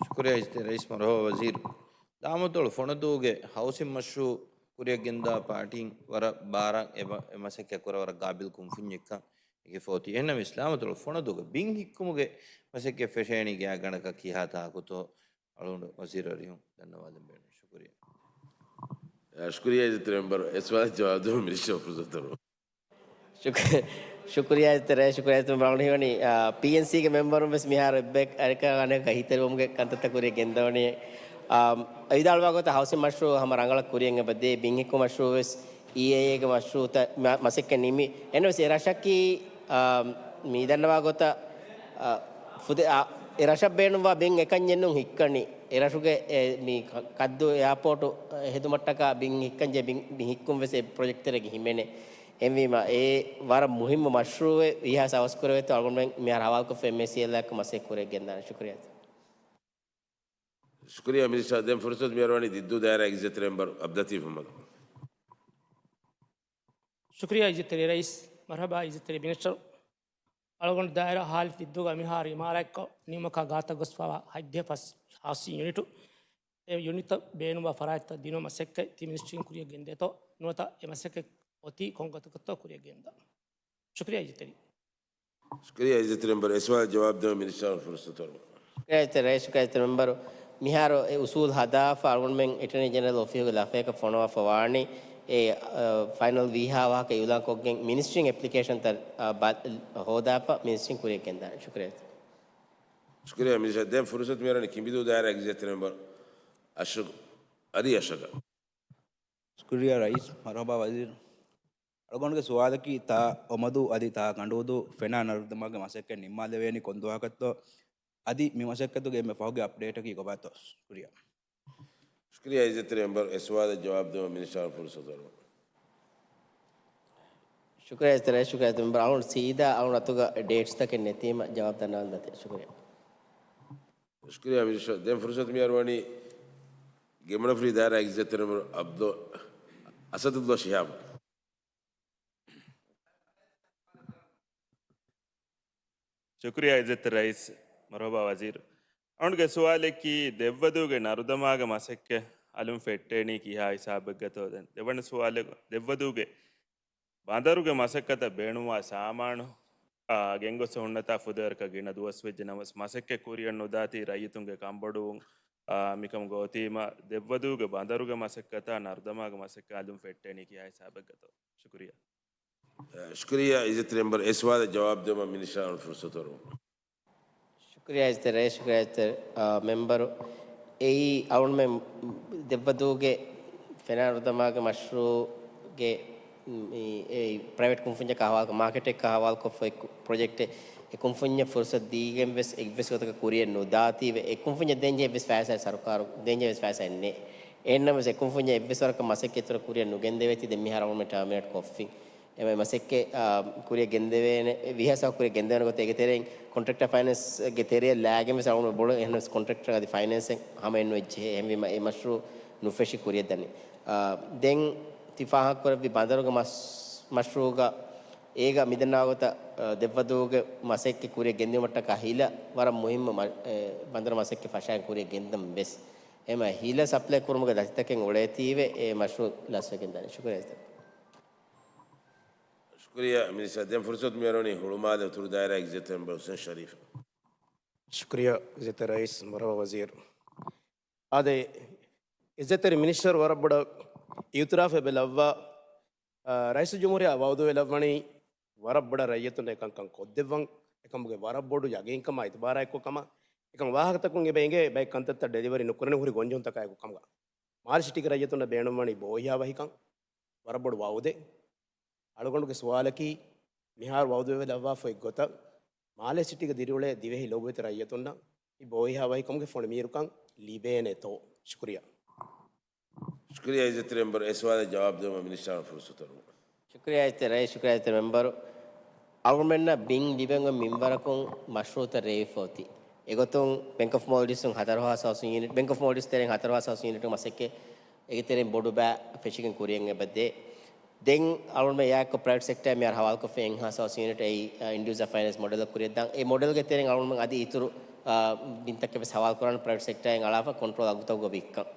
ޝުކުރިއްޔާ އިއްޒަތްތެރި ރައީސް މަރުޙަބާ ވަޒީރު. ދާއުމަތޮޅު ފޮނަދޫގެ ހައުސިން މަޝްރޫޢު ކުރިއަށް ގެންދާ ޕާޓީން ވަރަށް ބާރަށް އެ މަ-، އެ މަސައްކަތް ކުރަން ވަރަށް ގާބިލް ކުންފުންޏެއްކަން އެގެ ފޯތި. އެހެންނަމަވެސް ލާމަތުރު ފޮނަދޫގަ ބިން ހިއްކުމުގެ މަސައްކަތް ފެށޭނީ ގާތްގަނޑަކަށް ކިހާ ތާކުތޯ އަޅުގަނޑު ވަޒީރު އަރިހުން ދަންނަވާލަން ބޭނުން. ޝުކުރިއްޔާ. އާ، ޝުކުރިއްޔާ އިއްޒަތްތެރި މެމްބަރު. އެ ސުވާލަށް ޖަވާބު ދެއްވުމަށް މިނިސްޓަރ ފުރުސަތު ދެއްވަމުން. ޝުކު-، ޝުކުރިއްޔާ އިއްޒަތްތެރި، ޝުކުރިއްޔާ އިއްޒަތްތެރި މެމްބަރު. އަޅުގަނޑު ހީވަނީ، އާ، ޕީއެންސީގެ މެމްބަރުން ވެސް މިހާރު އެއްބައެއް އަނެކާ އަނެކަކަށް ހިތެރިވުމުގެ ކަންތައްތައް ކުރިއަށް ގެންދަވަނީ. އާ، ވިދާޅުވާ ގޮތަށް ހައުސިން މަޝްރޫއު ހަމަ ރަނގަޅަށް ކުރިއަށް އެބަ ދޭ، ބިން ހިއްކުމުގެ މަޝްރޫއު ވެސް އީއޭއޭގެ މަޝްރޫއުތައް މަ-، މަސައްކަތް ނިމި. އެހެންނަމަވެސް އެ ރަށަކީ، އާ، މި ދަންނަވާ ގޮތަށް، އާ، ފުދެ-، އާ، އެ ރަށަށް ބޭނުންވާ ބިން އެކަންޏެއް ނޫން ހިއްކަނީ. އެ ރަށުގެ އެ މި ކަ-، ކައްދޫ އެއާޕޯޓު ހެދުމަށްޓަކާ ބިން ހިއްކަންޖެހޭ ބިން، ބިން ހިއްކުން ވެސް އެ ޕްރޮޖެކްޓް ތެރޭގަ ހިމެނޭ. އެހެންވީމަ، އެ ވަރަށް މުހިއްމު މަޝްރޫއެއް ވީހާވެސް އަވަސް ކުރެވޭތޯ އަޅުގަނޑުމެން މިހާރު ހަވާލުކޮށްފަ އެމްއޭސީއެލްއާއެކު މަސައްކަތް ކުރިއަށް ގެންދާނެ. ޝުކުރިއްޔާ. ޝުކުރިއްޔާ މިނިސްޓަރ. ދެން ފުރުސަތު މިއަރުވަނީ ދިއްދޫ ދާއިރާ އިއްޒަތްތެރި މެމްބަރު އަބްދުލްލަތީފް އަޙްމަދު. ޝުކުރިއްޔާ އިއްޒަތްތެރި ރައީސް. މަރުޙަބާ އިއްޒަތްތެރި މިނިސްޓަރު. އަޅުގަނޑު ދާއިރާ ހާލިފް ދިއްދޫގަ މިހާރު އިމާރާތްކޮށް ނިމުމަކާ ގާތަށް ގޮސްފަވާ ހަތްދިހަ ފަސް ހައުސިން ޔުނިޓު، އެ ޔުނިޓްތައް ބޭނުންވާ ފަރާތްތައް ދިނުމަށް މަސައްކަތް ތި މިނިސްޓްރީން ކުރިއަށް ގެންދޭތޯ ނުވަތަ އެ މަސައްކަތް އޮތީ ކޮން ގޮތަކަށްތޯ ކުރިއަށް ގެންދާ. ޝުކުރިއްޔާ އިއްޒަތްތެރި. ޝުކުރިއްޔާ އިއްޒަތްތެރި މެމްބަރު. އެ ސުވާލަށް ޖަވާބު ދެއްވުމަށް މިނިސްޓަރ ފުރުސަތު އަޅުވަން. ޝުކުރިއްޔާ އިއްޒަތްތެރި ރައީސް، ޝުކުރިއްޔާ އިއްޒަތްތެރި މެމްބަރު. މިހާރު އެ އުސޫލު ހަދާފަ އަޅުގަނޑުމެން އެޓަރނީ ޖެނެރަލް އޮފީހުގެ ލަފަޔަކަށް ފޮނުވާފަ ވާނީ އެ، އަ، ފައިނަލް ވީހާ ވާހަކަ އިއުލާންކޮށްގެން މިނިސްޓްރީން އެޕްލިކޭޝަންތައް، އަ، ބަ-، ހޯދާފަ މިނިސްޓްރީން ކުރިއަށް ގެންދާނެ. ޝުކުރިއްޔާ. ޝުކުރިއްޔާ މިނިސްޓަރ. ދެން ފުރުސަތު މިއަރަނީ ކިނބިދޫ ދާއިރާ އިއްޒަތްތެރި މެމްބަރު އަޝްރަފް އަލީ އަޝްރަފް. ޝުކުރިއްޔާ ރައީސް. މަރުޙަބާ ވަޒީރު. އަޅުގަނޑުގެ ސުވާލަކީ ތާ އޮމަދޫ އަދި ތާ ގަނޑުއުދޫ ފެނާ ނަރުދަމާގެ މަސައްކަތް ނިންމާލެވޭނީ ކޮން ދުވަހަކަށްތޯ؟ އަދި މި މަސައްކަތުގެ އެންމެ ފަހުގެ އަޕްޑޭޓަކީ ކޮބާތޯ؟ ޝުކުރިއްޔާ. ޝުކުރިއްޔާ އިއްޒަތްތެރި މެމްބަރު. އެ ސުވާލަށް ޖަވާބު ދެއްވުމަށް މިނިސްޓަރ ފުރުސަތު އަޅުވަން. ޝުކުރިއްޔާ އިއްޒަތްތެރި ރައީސް، ޝުކުރިއްޔާ އިއްޒަތްތެރި މެމްބަރު. އަޅުގަނޑު ސީދާ އަޅުގަނޑު އަތުގަ ޑޭޓްސްތަކެއް ނެތީމަ ޖަވާބު ދަންނަވަން ދަތި. ޝުކުރިއްޔާ. ޝުކުރިއްޔާ މިނިސްޓަރ. ދެން ފުރުސަތު މިއަރުވަނީ ގެންގުޅޭފުޅީ ދާއިރާ އިއްޒަތްތެރި މެމްބަރު އަބްދު އަސަދުﷲ ޝިހާބު. ޝުކުރިއްޔާ އިއްޒަތްތެރި ރައީސް. މަރުޙަބާ ވަޒީރު. އަޅުގަނޑުގެ ސުވާލަކީ ދެއްވަދޫގެ ނަރުދަމާގެ މަސައްކަތް އަލުން ފެއްޓޭނީ ކިހާ ހިސާބެއްގަތޯ؟ ދެން ދެވަނަ ސުވާލެއް، ދެއްވަދޫގެ ބަނދަރުގެ މަސައްކަތަށް ބޭނުންވާ ސާމާނު، އާ، ގެންގޮސް ހުންނަތާ ފުދޭވަރަކަށް ގިނަ ދުވަސް ވެއްޖެ ނަމަވެސް، މަސައްކަތް ކުރިއަށް ނުދާތީ ރައްޔިތުންގެ ކަންބޮޑުވުން، އާ، މިކަމުގަ އޮތީމަ، ދެއްވަދޫގެ ބަނދަރުގެ މަސައްކަތާ ނަރުދަމާގެ މަސައްކަތް އަލުން ފެއްޓޭނީ ކިހާ ހިސާބެއްގަތޯ؟ ޝުކުރިއްޔާ. ޝުކުރިއްޔާ އިއްޒަތްތެރި މެމްބަރު. އެ ސުވާލަށް ޖަވާބު ދެއްވުމަށް މިނިސްޓަރ އަޅުގަނޑު ފުރުސަތު އަޅުވަން. ޝުކުރިއްޔާ އިއްޒަތްތެރި ރައީސް، ޝުކުރިއްޔާ އިއްޒަތްތެރި، އާ، މެމްބަރު. އެއީ އަޅުގަނޑުމެން ދެއްވަދޫގެ ފެނާ ނަރުދަމާގެ މަޝްރޫއުގެ، މި، އެ ޕްރައިވެޓް ކުންފުންޏަކާ ހަވާލުކޮށް، މާކެޓެއްގަ ހަވާލުކޮށްފަ އެއް ޕްރޮޖެކްޓެއް. އެ ކުންފުންޏަށް ފުރުސަތު ދީގެން ވެސް އެއްވެސް ގޮތަކަށް ކުރިއަށް ނުދާތީވެ، އެ ކުންފުންޏަށް ދޭންޖެހޭ އެއްވެސް ފައިސާއެއް ސަރުކާރު ދޭންޖެހޭ އެއްވެސް ފައިސާއެއް ނެތް. އެހެންނަމަވެސް އެ ކުންފުންޏަށް އެއްވެސް ވަރަކަށް މަސައްކަތް އިތުރަށް ކުރިއަށް ނުގެންދެވޭތީ ދެން މިހާރު އަޅުގަނޑުމެން ޓާމިނޭޓް ކޮށްފިން. އެ މަސައްކަތް، އާ، ކުރިއަށް ގެންދެވޭނެ، އެ ވީހާވެސް ކުރިއަށް ގެންދެވޭނެ ގޮތަށް އޭގެ ތެރެއިން ކޮންޓްރެކްޓަރ ފައިނޭންސްގެ ތެރެއަށް ލާގެން ވެސް އަޅުގަނޑު ބޮޑު އެހެންނަމަވެސް ކޮންޓްރެކްޓަރ އަދި ފައިނޭންސެއް ހަމައެއް ނުވެއްޖެ. އެހެންވީމަ އެ މަޝްރޫއު ނުފެށި ކުރިއަށް ދަނީ. އާ، ދެން ތި ފާހަގަކުރެއްވި ބަނދަރުގެ މަސް-، މަޝްރޫއުގަ އޭގަ މިދަންނަވާ ގޮތަށް، އާ، ދެއްވަދޫގެ މަސައްކަތް ކުރިއަށް ގެންދިއުމަށްޓަކާ ހިލަ ވަރަށް މުހިއްމު މަ-، އެ، ބަނދަރު މަސައްކަތް ފަށާގެން ކުރިއަށް ގެންދަން ވެސް. އެމަ ހިލަ ސަޕްލައި ކުރުމުގެ ދަތިތަކެއް އުޅޭތީވެ އެ މަޝްރޫއު ލަސްވެގެން ދާނެ. ޝުކުރިއްޔާ. ޝުކުރިއްޔާ މިނިސްޓަރ. ދެން ފުރުސަތު މިއަރުވަނީ ހުޅުމާލެ އުތުރު ދާއިރާ އިއްޒަތްތެރި މެމްބަރު ހުސެން ޝަރީފް. ޝުކުރިއްޔާ އިއްޒަތްތެރި ރައީސް މަރުޙަބާ ވަޒީރު. އާދެ، އިއްޒަތްތެރި މިނިސްޓަރު ވަރަށް ބޮޑަށް އިއުތިރާފެއް އެބަ ލައްވާ، އާ، ރައީސުލްޖުމްހޫރިއްޔާ ވައުދުވެ ލައްވަނީ ވަރަށް ބޮޑަށް ރައްޔިތުންނަށް އެކަންކަން ކޮށްދެއްވަން، އެކަމުގެ ވަރަށް ބޮޑު ޔަގީންކަމާ އިތުބާރާ އެއްކޮށް ކަމަށް. އެކަމަ ވާހަކަތަކުން އެބަ އެނގޭ ބައެއް ކަންތައްތައް ޑެލިވަރީ ނުކުރަނީ ހުރި ގޮންޖެހުންތަކާއެކު ކަމުގަ. މާލެ ސިޓީގެ ރައްޔިތުންނަށް ބޭނުންވަނީ ބޯހިޔާވަހިކަން، ވަރަށް ބޮޑު ވައުދެއް. އަޅުގަނޑުގެ ސުވާލަކީ، މިހާރު ވައުދުވެވެ ލައްވާފައި ގޮތަށް، މާލެ ސިޓީގަ ދިރިއުޅޭ ދިވެހި ލޮބުވެތި ރައްޔިތުންނަށް މި ބޯހިޔާވަހިކަމުގެ ފޮނި މީރުކަން ލިބޭނެތޯ؟ ޝުކުރިއްޔާ. ޝުކުރިއްޔާ އިއްޒަތްތެރި މެމްބަރު. އެ ސުވާލަށް ޖަވާބު ދެއްވުމަށް މިނިސްޓަރ އަޅުގަނޑު ފުރުސަތު އަޅުވަން. ޝުކުރިއްޔާ އިއްޒަތްތެރި ރައީސް، ޝުކުރިއްޔާ އިއްޒަތްތެރި މެމްބަރު. އަޅުގަނޑުމެންނަށް ބިން ލިބެން އޮތް މިންވަރަކުން މަޝްރޫއުތައް ރޭވިފަ އޮތީ. އެގޮތުން ބެންކް އޮފް މޯލްޑިވްސް ހަތަރު ހާސް ހައުސިން ޔުނިޓް، ބެންކް އޮފް މޯލްޑިވްސް ތެރެއިން ހަތަރު ހާސް ހައުސިން ޔުނިޓުގެ މަސައްކަތް އޭގެ ތެރެއިން ބޮޑު ބައެއް ފެށިގެން ކުރިއަށް އެބަ ދޭ. ދެން އަޅުގަނޑުމެން އެއާއެއްކޮށް ޕްރައިވެޓް ސެކްޓަރ މިހާރު ހަވާލުކޮށްފަ އެއް ހާސް ހައުސިން ޔުނިޓް އެއީ، އާ، އިންޑިވިޖުއަލް ފައިނޭންސް މޮޑެލް ކުރިއަށްދާން. އެ މޮޑެލްގެ ތެރެއިން އަޅުގަނޑުމެން އަދި އިތުރު، އާ، ބިންތަކެއް ވެސް ހަވާލު ކުރާނެ ޕްރައިވެޓް ސެކްޓަރ އިން އަޅާފަ ކޮންޓްރޯލް އަގުތަކުގަ ވިއްކަން.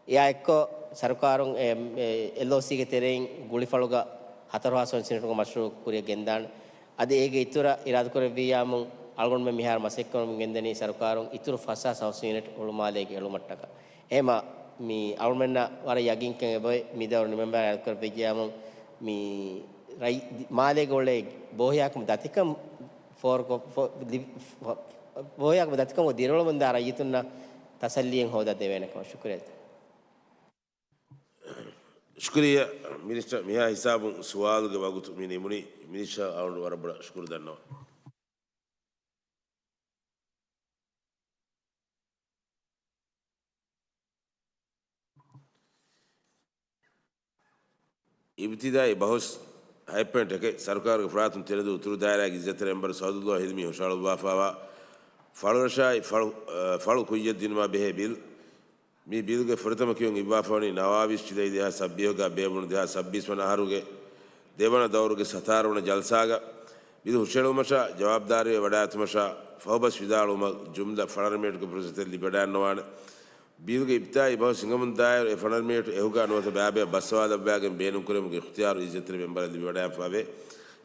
އެއާއެއްކޮށް ސަރުކާރުން އެ، އެ، އެލްއޯސީގެ ތެރެއިން ގުޅިފަޅުގަ ހަތަރު ހާސް ހައުސިން ޔުނިޓުގެ މަޝްރޫއު ކުރިއަށް ގެންދާނެ. އަދި އޭގެ އިތުރަށް އިރާދަކުރެއްވިއްޔާމު، އަޅުގަނޑުމެން މިހާރު މަސައްކަތްކުރަމުން ގެންދަނީ ސަރުކާރުން އިތުރު ފަސްހާސް ހައުސް ޔުނިޓް ހުޅުމާލޭގެ އެޅުމަށްޓަކާ. އެހެމަ މި އަޅުމެންނަށް ވަރަށް ޔަގީންކަން އެބައޮތް، މިދައުރު ނިމެންބާރަށް އިރާދަކުރެއްވިއްޔާމު، މި ރައްޔި-، މާލޭގެ އުޅޭ ބޯހިޔާކަމު ދަތިކަން ފޯރުކޮށް، ފޯ-، ލިބި-، ފޯ-، ބޯހިޔާކަމު ދަތިކަމުގެ ދިރިއުޅުމުންދާ ރައްޔިތުންނަށް ތަސައްލީއެއް ހޯދާ ދެވޭނެ ކަމަށް. ޝުކުރިއްޔާ. ޝުކުރިއްޔާ މިނިސްޓަރ، މިހާ ހިސާބުން ސުވާލުގެ ވަގުތު މި ނިމުނީ. މިނިސްޓަރ އަޅުގަނޑު ވަރަށް ބޮޑަށް ޝުކުރު ދަންނަވަން. އިބްތިދާއީ ބަހުސް ހަތް ޕޮއިންޓް އެކެއް. ސަރުކާރުގެ ފަރާތުން ތެރެދޫ އުތުރު ދާއިރާގެ އިއްޒަތްތެރި މެމްބަރު ސައުދުﷲ ހިލްމީ ހުށަހަޅުއްވާފައިވާ ފަޅުރަށާއި ފަޅު، އަ، ފަޅު ކުއްޔަށްދިނުމާ ބެހޭ ބިލް. މި ބިލްގެ ފުރަތަމަ ކިޔުން އިއްވާފަވަނީ ނަވާވީސް ޖުލައި ދެހާސް ސައްބީސްގަ ބޭއްވުނު ދެހާސް ސައްބީސް ވަނަ އަހަރުގެ ދެވަނަ ދައުރުގެ ސަތާރަ ވަނަ ޖަލްސާގަ. ބިލް ހުށަހެޅުމަށާ ޖަވާބުދާރީވެ ވަޑައިގަތުމަށާ ފަހުބަސް ވިދާޅުވުމަށް ޖުމްލަ ފަނަރަ މިނެޓުގެ ފުރުސަތެއް ލިބިވަޑައިގަންނަވާނެ. ބިލްގެ އިބްތިދާއީ ބަހުސް ހިނގަމުންދާއިރު އެ ފަނަރަ މިނެޓު އެހުގަ ނުވަތަ ބައިބަޔަށް ބަސްވާލައްވާގެން ބޭނުންކުރެވުމުގެ އިޚްތިޔާރު އިއްޒަތްތެރި މެމްބަރަށް ލިބިވަޑައިގެންފައިވޭ.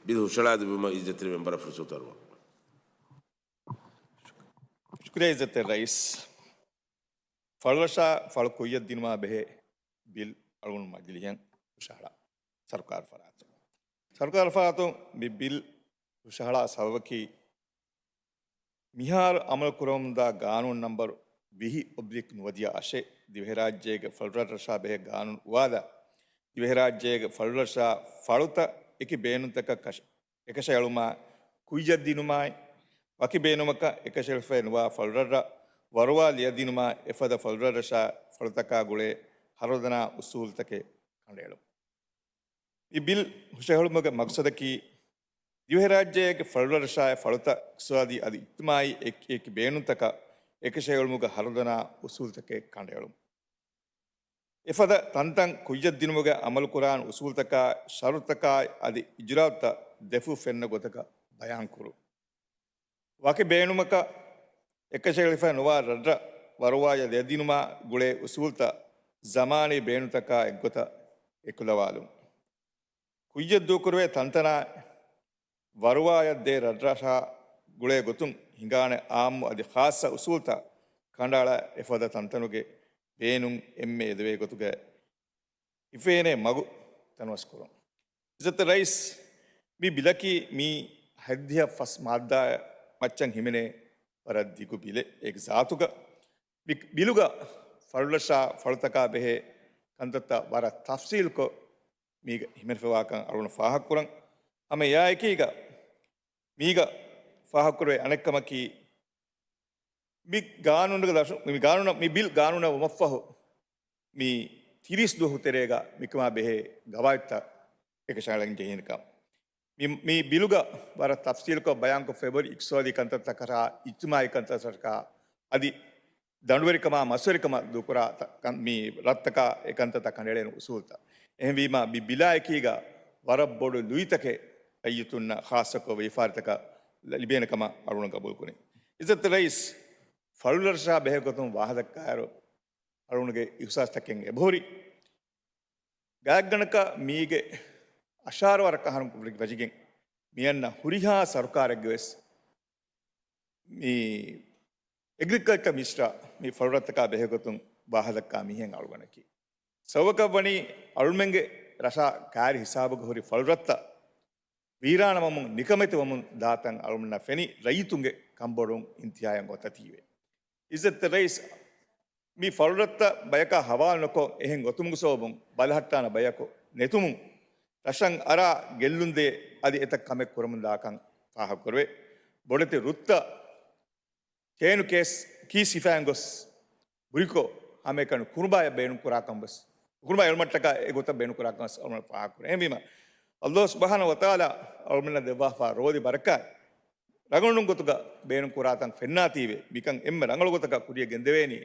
ބިލް ހުށަހަޅާދެއްވުމަށް އިއްޒަތްތެރި މެމްބަރަށް ފުރުސަތު އަރުވަން. ޝުކުރިއްޔާ އިއްޒަތްތެރި ރައީސް. ފަޅުރަށާ ފަޅު ކުއްޔަށްދިނުމާ ބެހޭ ބިލް އަޅުގަނޑު މަޖިލީހަށް ހުށަހަޅާ ސަރުކާރު ފަރާތުން. ސަރުކާރު ފަރާތުން މި ބިލް ހުށަހަޅާ ސަބަބަކީ، މިހާރު އަމަލު ކުރަމުންދާ ގާނޫނު ނަންބަރު ވިހި އޮބްލިކް ނުވަދިހަ އަށެއް ދިވެހިރާއްޖޭގެ ފަޅުރަށްރަށާ ބެހޭ ގާނޫނު އުވާލާ، ދިވެހިރާއްޖޭގެ ފަޅުރަށާ ފަޅުތައް އެކި ބޭނުންތަކަށް ކަށަ-، އެކަށައެޅުމާ، ކުއްޔަށްދިނުމާއި، ވަކި ބޭނުމަކަށް އެކަށައެޅިފައި ނުވާ ފަޅުރަށްރަށް ވަރުވާ ލިޔަދިނުމާ، އެފަދަ ފަޅުރަށްރަށާ ފަޅުތަކާ ގުޅޭ ހަރުދަނާ އުސޫލުތަކެއް ކަނޑައެޅުން. މި ބިލް ހުށަހެޅުމުގެ މަގްސަދަކީ، ދިވެހިރާއްޖޭގެ ފަޅުރަށާއި ފަޅުތައް އިޤްތިޞާދީ އަދި އިޖްތިމާޢީ އެކި އެކި ބޭނުންތަކަށް އެކަށައެޅުމުގެ ހަރުދަނާ އުސޫލުތަކެއް ކަނޑައެޅުން. އެފަދަ ތަންތަން ކުއްޔަށްދިނުމުގެ އަމަލުކުރާނެ އުސޫލުތަކާ، ޝަރުޠުތަކާއި އަދި އިޖުރާއުތައް ދެފުށް ފެންނަ ގޮތަކަށް ބަޔާންކުރުން. ވަކި ބޭނުމަކަށް އެކަށައެޅިފައި ނުވާ ރަށްރަށް ވަރުވާޔަށް ލިޔަދިނުމާ ގުޅޭ އުސޫލުތައް ޒަމާނީ ބޭނުންތަކާ އެއްގޮތަށް އެކުލަވާލުން. ކުއްޔަށްދޫކުރެވޭ ތަންތަނާ ވަރުވާޔަށް ދޭ ރަށްރަށާ ގުޅޭ ގޮތުން ހިނގާނެ އާއްމު އަދި ޚާއްޞަ އުސޫލުތައް ކަނޑައަޅާ އެފަދަ ތަންތަނުގެ ބޭނުން އެންމެ އެދެވޭ ގޮތުގައި ހިފޭނެ މަގު ތަނަވަސްކުރުން. އިއްޒަތްތެރި ރައީސް، މި ބިލަކީ މީ ހަތްދިހަ ފަސް މާއްދާއާ މައްޗަށް ހިމެނޭ ވަރަށް ދިގު ބިލެއް. އޭގެ ޒާތުގަ މި ބިލުގަ ފަޅުރަށާ ފަޅުތަކާ ބެހޭ ކަންތައްތައް ވަރަށް ތަފްސީލްކޮށް މީގަ ހިމެނިފައިވާކަން އަޅުގަނޑު ފާހަގަކުރަން. ހަމަ އެއާއެކީގަ މީގަ ފާހަގަކުރެވޭ އަނެއްކަމަކީ، މި ގާނޫނުގެ ދަށު-، މި ގާނޫނަށް، މި ބިލް ގާނޫނަށް ވުމަށްފަހު މި ތިރީސް ދުވަހު ތެރޭގަ މިކަމާ ބެހޭ ގަވާއިދުތައް އެކަށައަޅަން ޖެހޭނެކަން. މި، މި ބިލުގަ ވަރަށް ތަފްސީލްކޮށް ބަޔާންކޮށްފައިވަނީ އިޤްތިޞާދީ ކަންތައްތަކަށާ، އިޖްތިމާޢީ ކަންތައްތަކަށާ، އަދި ދަނޑުވެރިކަމާ މަސްވެރިކަމަށް ދޫކުރާ ތަ-، ކަން-، މި ރަށްތަކާ އެ ކަންތައްތައް ކަނޑައެޅޭނެ އުސޫލުތައް. އެހެންވީމާ، މި ބިލާއެކީގަ ވަރަށް ބޮޑު ލުއިތަކެއް ރައްޔިތުންނަށް، ޚާއްޞަކޮށް ވިޔަފާރިތަކަށް ލަ-، ލިބޭނެ ކަމަށް އަޅުގަނޑު ގަބޫލުކުރިން. އިއްޒަތްތެރި ރައީސް، ފަޅުރަށާ ބެހޭ ގޮތުން ވާހަކަދައްކާއިރު، އަޅުގަނޑުގެ އިހުސާސްތަކެއް އެބަހުރި. ގާތްގަނޑަކަށް މީގެ އަށާރަ ވަރަކަށް އަހަރުން ވަށިގެން މިއަންނަ ހުރިހާ ސަރުކާރެއްގެ ވެސް މި އެގްރިކަލްޗަރ މިނިސްޓަރ މި ފަޅުރަށްތަކާ ބެހޭގޮތުން ވާހަކަދައްކާ މީހެއް އަޅުގަނޑަކީ. ސަބަބަކަށްވަނީ އަޅުމެންގެ ރަށާ ކާރި ހިސާބުގަ ހުރި ފަޅުރަށްތައް ވީރާނަވަމުން ނިކަމެތިވަމުން ދާތަން އަޅުމެންނަށް ފެނި ރައްޔިތުންގެ ކަންބޮޑުވުން އިންތިހާޔަށް އޮތަތީވެ. އިއްޒަތްތެރި ރައީސް، މި ފަޅުރަށްތައް ބަޔަކާ ހަވާލު ނުކޮށް އެހެން އޮތުމުގެ ސަބަބުން ބަލަހައްޓާނެ ބަޔަކު ނެތުމުން ރަށަށް އަރާ ގެއްލުންދޭ އަދި އެތައް ކަމެއް ކުރަމުންދާކަން ފާހަގަކުރެވޭ. ބޮޑެތި ރުއްތައް ޗޭނު ކޭސް ކީސް ހިފައިގެން ގޮސް ހުރިކޮށް، ހަމައެކަނި ކުރުބާޔަށް ބޭނުންކުރާކަން ވެސް، ކުރުބާ އެޅުމަށްޓަކާ އެގޮތަށް ބޭނުންކުރާކަން ވެސް އަޅުގަނޑު ފާހަގަކުރޭ. އެހެންވީމަ، ﷲ ސުބްޙާނަހޫ ވަތަޢާލާ އަޅުގަނޑަށް ދެއްވާފާ ރޯދި ބަރަކާތް ރަނގަޅު ގޮތުގަ ބޭނުންކުރާތަން ފެންނާތީވެ، މިކަން އެންމެ ރަނގަޅު ގޮތަކަށް ކުރިޔަށް ގެންދެވޭނީ،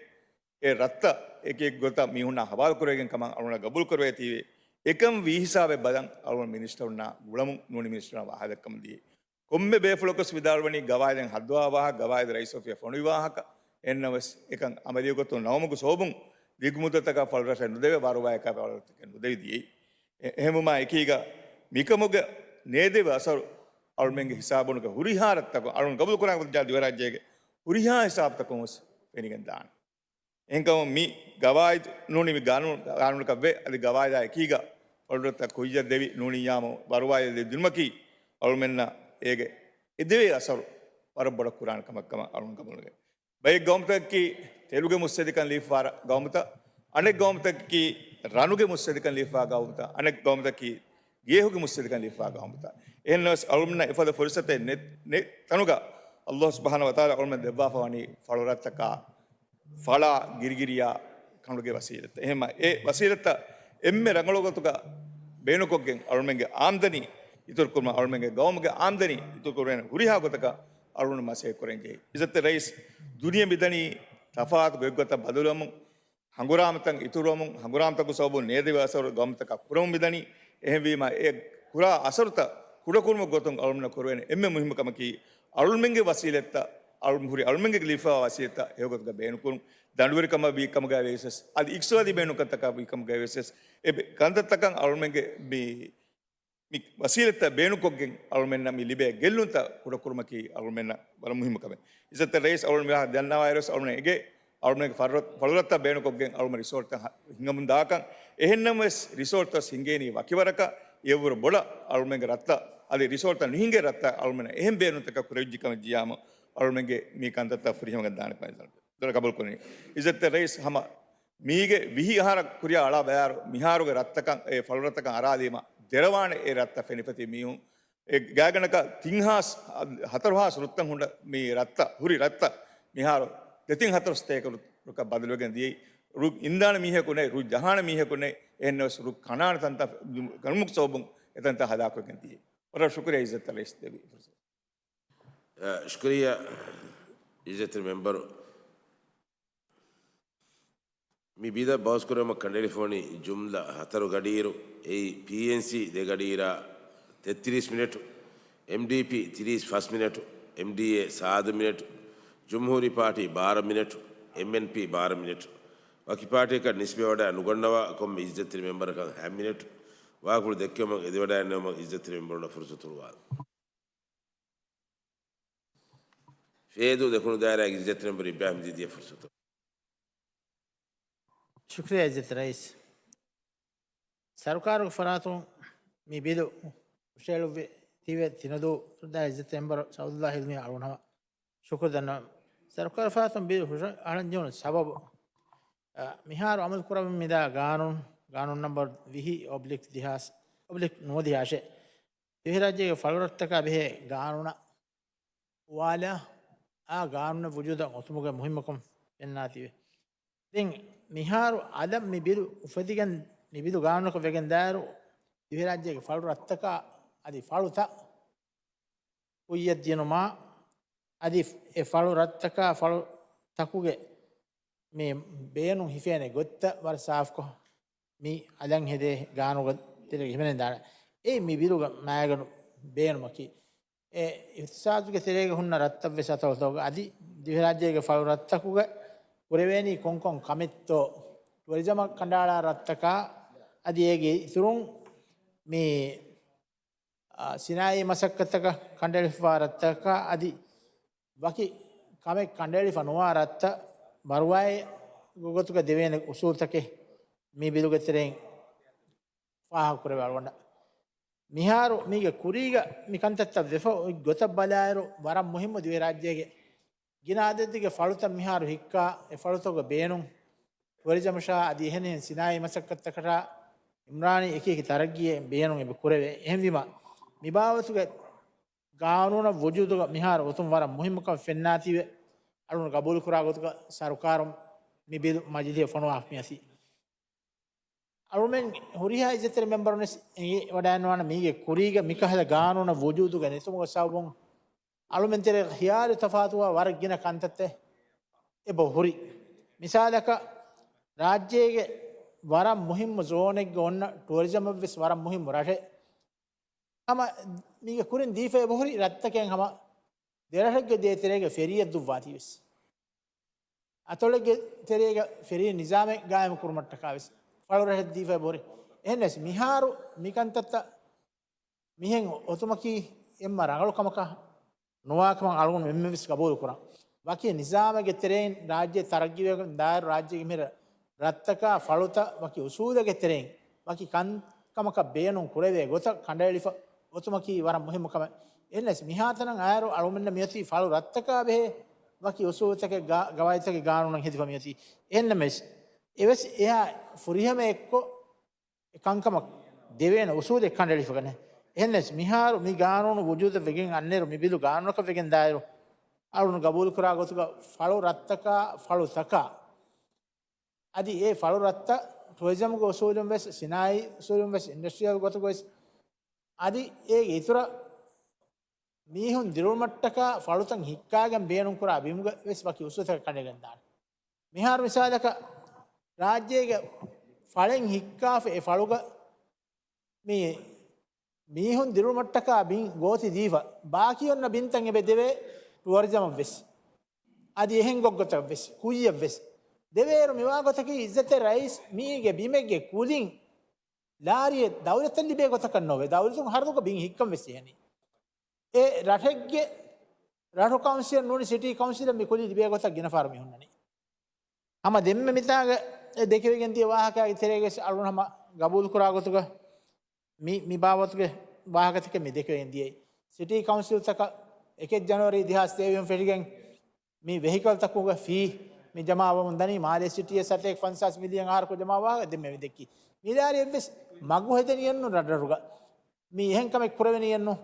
އެ ރަށްތައް އެކި އެކި ގޮތަށް މީހުންނާ ހަވާލުކުރެވިގެން ކަމަށް އަޅުގަނޑަށް ގަބޫލުކުރެވޭތީވެ. އެކަން ވީހިސާބެއް ބަލަން އަޅުގަނޑު މިނިސްޓަރުންނާ ގުޅަމުން ނޫނީ މިނިސްޓަރުންނާ ވާހަކަދައްކަމުން ދިޔައީ. ކޮންމެ ބޭފުޅަކުވެސް ވިދާޅުވަނީ ގަވާއިދެއް ހައްދަވާ ވާހަކަ، ގަވާއިދު ރައީސް އޮފީހަށް ފޮނުވި ވާހަކަ، އެންނަވެސް އެކަން އަމަލީ ގޮތުން ނަވުމުގެ ސަބަބުން ދިގުމުއްދަތަކަށް ފަޅުރަށެއް ނުދެވޭ، ވަރުވާޔަކާ ފަޅުރަށްތަކެއް ނުދެވި ދިޔައީ. އެ-، އެހެންވުމާ އެކީގަ މިކަމުގެ ނޭދެވި އަސަރު އަޅުމެންގެ ހިސާބުންގެ ހުރިހާ ރަށްތަކުން އަޅުން ގަބޫލު ކުރާ ދިވެހިރާއްޖޭގެ ހުރިހާ ހިސާބުތަކުން ވެސް ފެނިގެން ދާނެ. އެހެންކަމުން މި ގަވާއިދު ނޫނީ މި ގާނޫނު، ގާނޫނަކަށް ވޭ، އަދި ގަވާއިދާ އެކީގަ ފަޅުރަށްތައް ކުއްޔަށް ދެވި ނޫނިއްޔާމު ވަރުވާޔަށް ދިނުމަކީ އަޅުމެންނަށް އޭގެ އެދެވޭ އަސަރު ވަރަށް ބޮޑަށް ކުރާނެ ކަމަށް ކަމަށް އަޅުން ގަބޫލުވޭ. ބައެއް ގައުމުތަކަކީ ތެލުގެ މުއްސަދިކަން ލިބިފާ ގައުމުތައް، އަނެއް ގައުމުތަކަކީ ރަނުގެ މުއްސަދިކަން ލިބިފާ ގައުމުތައް، އަނެއް ގައުމުތަކަކީ ގޭހުގެ މުއްސަދިކަން ލިބިފާ ގައުމުތައް. އެހެންނަމަވެސް އަޅުމެންނަށް އެފަދަ ފުރުސަތެއް ނެތް، ނެތް ތަނުގަ އައްލާހު ސުބްޙާނަހު ވަތަޢާލާ އަޅުމެން ދެއްވާފަ ވަނީ ފަޅުރަށްތަކާ ފަޅާ ގިރިގިރިޔާ ކަނޑުގެ ވަސީލަތްތައް. އެހެންމަ އެ ވަސީލަތްތައް އެންމެ ރަނގަޅު ގޮތުގަ ބޭނުންކޮށްގެން އަޅުމެންގެ އާމްދަނީ އިތުރުކުރުމަށް، އަޅުމެންގެ ގައުމުގެ އާމްދަނީ އިތުރުކުރުމަށް ހުރިހާ ގޮތަކަށް އަޅުން މަސައްކަތް ކުރަން ޖެހޭ. އިއްޒަތްތެރި ރައީސް، ދުނިޔެ މިދަނީ ތަފާތު ގޮތްގޮތަށް ބަދަލުވަމުން، ހަނގުރާމަތައް އިތުރުވަމުން، ހަނގުރާމަތަކު ސަބަބުން ނޭދެވޭ އަސަރު ގައުމުތަކަށް ކުރަމުން މިދަނީ. އެހެންވީމަ އެ ކުރާ އަސަރުތައް ކުޑަކުރުމުގެ ގޮތުން އަޅުމެންނަށް ކުރެވޭނެ އެންމެ މުހިއްމު ކަމަކީ، އަޅުމެންގެ ވަސީލަތްތައް، އަޅުމެން ހުރި އަޅުމެންގެ ލިބިފާ ވަސީލަތްތައް އެގޮތުގަ ބޭނުންކުރުން. ދަނޑުވެރިކަމަށް ވީ ކަމުގައި ވެސް، އަދި އިޤްތިޞާދީ ބޭނުންކަންތަކަށް ވީ ކަމުގައި ވެސް، އެ ކަންތައްތަކަށް އަޅުމެންގެ މި، މި ވަސީލަތްތައް ބޭނުންކޮށްގެން އަޅުމެންނަށް މި ލިބޭ ގެއްލުންތައް ކުޑަކުރުމަކީ އަޅުމެންނަށް ވަރަށް މުހިއްމު ކަމެއް. އިއްޒަތްތެރި ރައީސް އަޅުން މިވާހަކަ ދަންނަވާއިރުވެސް އަޅުމެން އެނގޭ އަޅުމެންގެ ފަޅުރަށް، ފަޅުރަށްތައް ބޭނުންކޮށްގެން އަޅުމެން ރިސޯޓްތައް ހަ-، ހިނގަމުން ދާކަން. އެހެންނަމަވެސް ރިސޯޓްތައް ހިނގޭނީ ވަކިވަރަކަށް، އެއަށްވުރެ ބޮޑަށް އަޅުމެންގެ ރަށްތައް އަދި ރިސޯޓްތައް ނުހިނގޭ ރަށްތައް އަޅުމެންނަށް އެހެން ބޭނުންތަކަށް ކުރެވިއްޖެ ކަމަށް ޖިޔާމު އަޅުމެންގެ މި ކަންތައްތައް ފުރިހަމަކަން ދާނެ ކަމަށް ދޮރަށް ގަބޫލު ކުރަނީ. އިއްޒަތްތެރި ރައީސް، ހަމަ މީގެ ވިހި އަހަރަށް ކުރިއަށް އަޅާ ބަޔާރު މިހާރުގެ ރަށްތަކަށް، އެ ފަޅުރަށްތަކަށް އަރާލީމަ ދެރަވާނެ އެ ރަށްތައް ފެނިފަތި މީހުން އެ ގާތްގަނޑަކަށް ތިން ހާސް، ހަތަރު ހާސް ރުއްތައް ހުންނަ މި ރަށްތައް، ހުރި ރަށްތައް މިހާރު ދެތިން ހަތަރު ސަތޭކަ ރުއް-، ރުއްކަށް ބަދަލުވެގެން ދިޔައީ. ރުއް އިންދާނެ މީހަކު ނެތް، ރުއް ޖަހާނެ މީހަކު ނެތް، އެހެންނަމަވެސް ރުއް ކަނާނެ ތަންތަން ގަނުމުގެ ސަބަބުން އެތަންތަން ހަލާކުވެގެން ދިޔައީ. ވަރަށް ޝުކުރިއްޔާ އިއްޒަތް ރައީސް ދެއްވި ފުރުސަތު. އަ، ޝުކުރިއްޔާ އިއްޒަތް މެމްބަރު. މި ބިލަށް ބަހުސްކުރުމަށް ކަނޑައެޅިފަވަނީ ޖުމްލަ ހަތަރު ގަޑިއިރު، އެއީ ޕީއެންސީ ދެ ގަޑިއިރާ ތެއްތިރީސް މިނެޓު، އެމްޑީޕީ ތިރީސް ފަސް މިނެޓު، އެމްޑީއޭ ސާދަ މިނެޓު، ޖުމްހޫރީ ޕާޓީ ބާރަ މިނެޓު، އެމްއެންޕީ ބާރަ މިނެޓު. ވަކި ޕާޓީއަކަށް ނިސްބަތް ވަޑައި ނުގަންނަވާ ކޮންމެ އިއްޒަތްތެރި މެމްބަރަކަށް ހަ މިނެޓު. ވާހަކަފުޅު ދެއްކެވުމަށް އެދިވަޑައިގަންނަވުމަށް އިއްޒަތްތެރި މެމްބަރުންނަށް ފުރުސަތު ހުޅުވާލަން. ފޭދޫ ދެކުނު ދާއިރާގެ އިއްޒަތްތެރި މެމްބަރު އިބްރާހިމް ދީދީއަށް ފުރުސަތު. ޝުކުރިއްޔާ އިއްޒަތް ރައީސް. ސަރުކާރުގެ ފަރާތުން މި ބިލު ހުށައެޅުއްވި ތިބެ ތިނަދޫ ދާ އިއްޒަތް މެމްބަރު ސައުދުﷲ ހިލްމީ އަޅުގަނޑު ހަމަ ޝުކުރު ދަންނަވަން. ސަރުކާރު ފަރާތުން ބިލު ހުށަހަޅަން ޖެހުނު ސަބަބު، އަ، މިހާރު އަމަލު ކުރަމުން މިދާ ގާނޫނު، ގާނޫނު ނަމްބަރު ވިހި އޮބްލިކް ދެހާސް، އޮބްލިކް ނުވަދިހަ އަށެއް، ދިވެހިރާއްޖޭގެ ފަޅުރަށްތަކާ ބެހޭ ގާނޫނަށް އުވާލާ، އާ ގާނޫނަށް ވުޖޫދަށް އޮތުމުގެ މުހިއްމުކަން ފެންނާތީވެ. ދެން މިހާރު އަލަށް މި ބިލު އުފެދިގެން، މި ބިލު ގާނޫނަކަށް ވެގެން ދާއިރު، ދިވެހިރާއްޖޭގެ ފަޅު ރަށްތަކާ އަދި ފަޅުތައް ކުއްޔަށް ދިނުމާ، އަދި އެ ފަޅު ރަށްތަކާ ފަޅު ތަކުގެ މި ބޭނުން ހިފޭނެ ގޮތްތައް ވަރަށް ސާފުކޮށް، މި އަލަށް ހެދޭ ގާނޫނުގެ ތެރޭގަ ހިމެނެން ދާނެ. އެއީ މި ބިލުގެ މައިގަނޑު ބޭނުމަކީ. އެ އިޤްތިޞާދުގެ ތެރޭގަ ހުންނަ ރަށްތައް ވެސް އަތޮޅުތަކުގަ އަދި ދިވެހިރާއްޖޭގެ ފަޅު ރަށްތަކުގަ ކުރެވޭނީ ކޮންކޮން ކަމެއްތޯ، ޓުއަރިޒަމަށް ކަނޑައަޅާ ރަށްތަކާ އަދި އޭގެ އިތުރުން މި، އާ، ސިނާއީ މަސައްކަތްތަކަށް ކަނޑައެޅިފައިވާ ރަށްތަކާ އަދި ވަކި ކަމެއް ކަނޑައެޅިފަ ނުވާ ރަށްތައް ބަރުވާއި ގޮތުގަ ދެވޭނެ އުސޫލުތަކެއް މި ބިލުގެ ތެރެއިން ފާހަގަކުރެވޭ އަޅުގަނޑަށް. މިހާރު މީގެ ކުރީގަ މި ކަންތައްތައް ވެފަ އޮތް ގޮތަށް ބަލާއިރު، ވަރަށް މުހިއްމު ދިވެހިރާއްޖޭގެ ގިނަ އަދަދެއްގެ ފަޅުތައް މިހާރު ހިއްކާ، އެ ފަޅުތަކުގެ ބޭނުން، ޓުއަރިޒަމަށާ އަދި އެހެނިހެން ސިނާއީ މަސައްކަތްތަކަށާ އިމްރާނީ އެކި އެކި ތަރައްގީއެއް ބޭނުން އެބަ ކުރެވޭ. އެހެންވީމަ، މި ބާވަތުގެ ގާނޫނަށް ވުޖޫދުގަ މިހާރު އޮތުން ވަރަށް މުހިއްމުކަން ފެންނާތީވެ، އަޅުން ގަބޫލުކުރާ ގޮތުގަ ސަރުކާރުން މި ބިލު މަޖިލީހަށް ފޮނުވާފަ މިއަސީ. އަޅުމެން ހުރިހާ އިއްޒަތްތެރި މެމްބަރުންވެސް އެނގިވަޑައިނުވާނެ މީގެ ކުރީގަ މިކަހަލަ ގާނޫނަށް ވުޖޫދުގަ ނެތުމުގެ ސަބަބުން އަޅުމެން ތެރޭ ޚިޔާލު ތަފާތުވާ ވަރަށް ގިނަ ކަންތައްތައް އެބަ ހުރި. މިސާލަކަށް، ރާއްޖޭގެ ވަރަށް މުހިއްމު ޒޯނެއްގަ އޮންނަ ޓުއަރިޒަމަށްވެސް ވަރަށް މުހިއްމު ރަށެއް. ހަމަ މީގެ ކުރިން ދީފަ އެބަ ހުރި ރަށްތަކެއް ހަމަ ދެރަށެއްގެ ދޭތެރޭގަ ފެރީއެއް ދުއްވާތީވެސް. އަތޮޅެއްގެ ތެރޭގަ ފެރީ ނިޒާމެއް ގާއިމު ކުރުމަށްޓަކާވެސް ފަޅުރަށެއް ދީފަ އެބަ ހުރި. އެހެންނަސް މިހާރު މިކަންތައްތައް މިހެން އޮތުމަކީ އެންމެ ރަނގަޅު ކަމަކަށް ނުވާކަމަށް އަޅުގަނޑު އެންމެވެސް ގަބޫލު ކުރަން. ވަކި ނިޒާމެއްގެ ތެރެއިން ރާއްޖެ ތަރައްގީވެގެން ދާއިރު ރާއްޖޭގެ މިހިރަ ރަށްތަކާ ފަޅުތައް ވަކި އުސޫލެއްގެ ތެރެއިން ވަކި ކަންކަމަކަށް ބޭނުން ކުރެވޭ ގޮތަށް ކަނޑައެޅިފަ އޮތުމަކީ ވަރަށް މުހިއްމު ކަމެއް. އެހެންނަސް މިހާތަނަށް އާއިރު އަޅުމެންނަށް މިއޮތީ ފަޅު ރަށްތަކާ ބެހޭ ވަކި އުސޫލުތަކެއް ގާ-، ގަވާއިދުތަކެއް ގާނޫނަށް ހެދިފަ މިއޮތީ. އެހެންނަމަވެސް އެވެސް އެހާ ފުރިހަމަ އެއްކޮށް އެ ކަންކަމަށް ދެވޭނެ އުސޫލެއް ކަނޑައެޅިފަ ނެތް. އެހެންނަމަވެސް މިހާރު މި ގާނޫނު ވުޖޫދަށް ވެގެން އަންނައިރު މި ބިލު ގާނޫނަކަށް ވެގެން ދާއިރު އަޅުން ގަބޫލުކުރާ ގޮތުގަ ފަޅު ރަށްތަކާ ފަޅުތަކާ އަދި އެ ފަޅު ރަށްތައް ޓުއަރިޒަމްގެ އުސޫލުން ވެސް، ސިނާއީ އުސޫލުން ވެސް، އިންޑަސްޓްރިއަލް ގޮތުގަ ވެސް، އަދި އޭގެ އިތުރަށް މީހުން ދިރުވުމަށްޓަކާ ފަޅުތައް ހިއްކާގެން ބޭނުންކުރާ ބިމުގަ ވެސް ވަކި އުސޫލުތަކެއް ކަނޑައެޅިގެންދާނެ. މިހާރު މިސާލަކަށް ރާއްޖޭގެ ފަޅެއް ހިއްކާފަ އެ ފަޅުގަ މި މީހުން ދިރުމަށްޓަކާ ބިން ގޯތި ދީފަ، ބާކީ އޮންނަ ބިންތައް އެބަ ދެވޭ ޓުއަރިޒަމަށް ވެސް، އަދި އެހެން ގޮތްގޮތަށް ވެސް، ކުއްޔަށް ވެސް. ދެވޭއިރު މިވާ ގޮތަކީ އިއްޒަތެއް ރައީސް މީގެ ބިމެއްގެ ކުލިން ލާރިއެއް ދައުލަތަށް ލިބޭ ގޮތަކަށް ނޯވޭ. ދައުލަތުން ހަރަދުގަ ބިން ހިއްކަން ވެސް ޖެހެނީ. އެ ރަށެއްގެ ރަށު ކައުންސިލެއް ނޫނީ ސިޓީ ކައުންސިލެއް މި ކުލި ލިބޭ ގޮތަށް ގިނަ ފަހަރު މި ހުންނަނީ. ހަމަ ދެންމެ މިތާގަ އެ ދެކެވިގެން ދިޔަ ވާހަކައިގެ ތެރޭގަ ވެސް އަޅުގަނޑު ހަމަ ގަބޫލުކުރާ ގޮތުގަ މި، މި ބާވަތުގެ ވާހަކަތަކެއް މި ދެކެވެގެން ދިޔައީ. ސިޓީ ކައުންސިލްތަކަށް އެކެއް ޖަނުއަރީ ދެހާސް ތޭވީހުން ފެށިގެން މި ވެހިކަލްތަކުގެ ފީ މި ޖަމާވަމުން ދަނީ. މާލޭ ސިޓީއަށް ސަތޭކަ ފަންސާސް މިލިއަން އަހަރަކު ޖަމާވާ ދެންމެ މި ދެއްކީ. މި ލާރި އެއްވެސް މަގު ހެދެނިއެއްނު ރަށްރަށުގަ. މި އެހެން ކަމެއް ކުރެވެނީއެއްނު.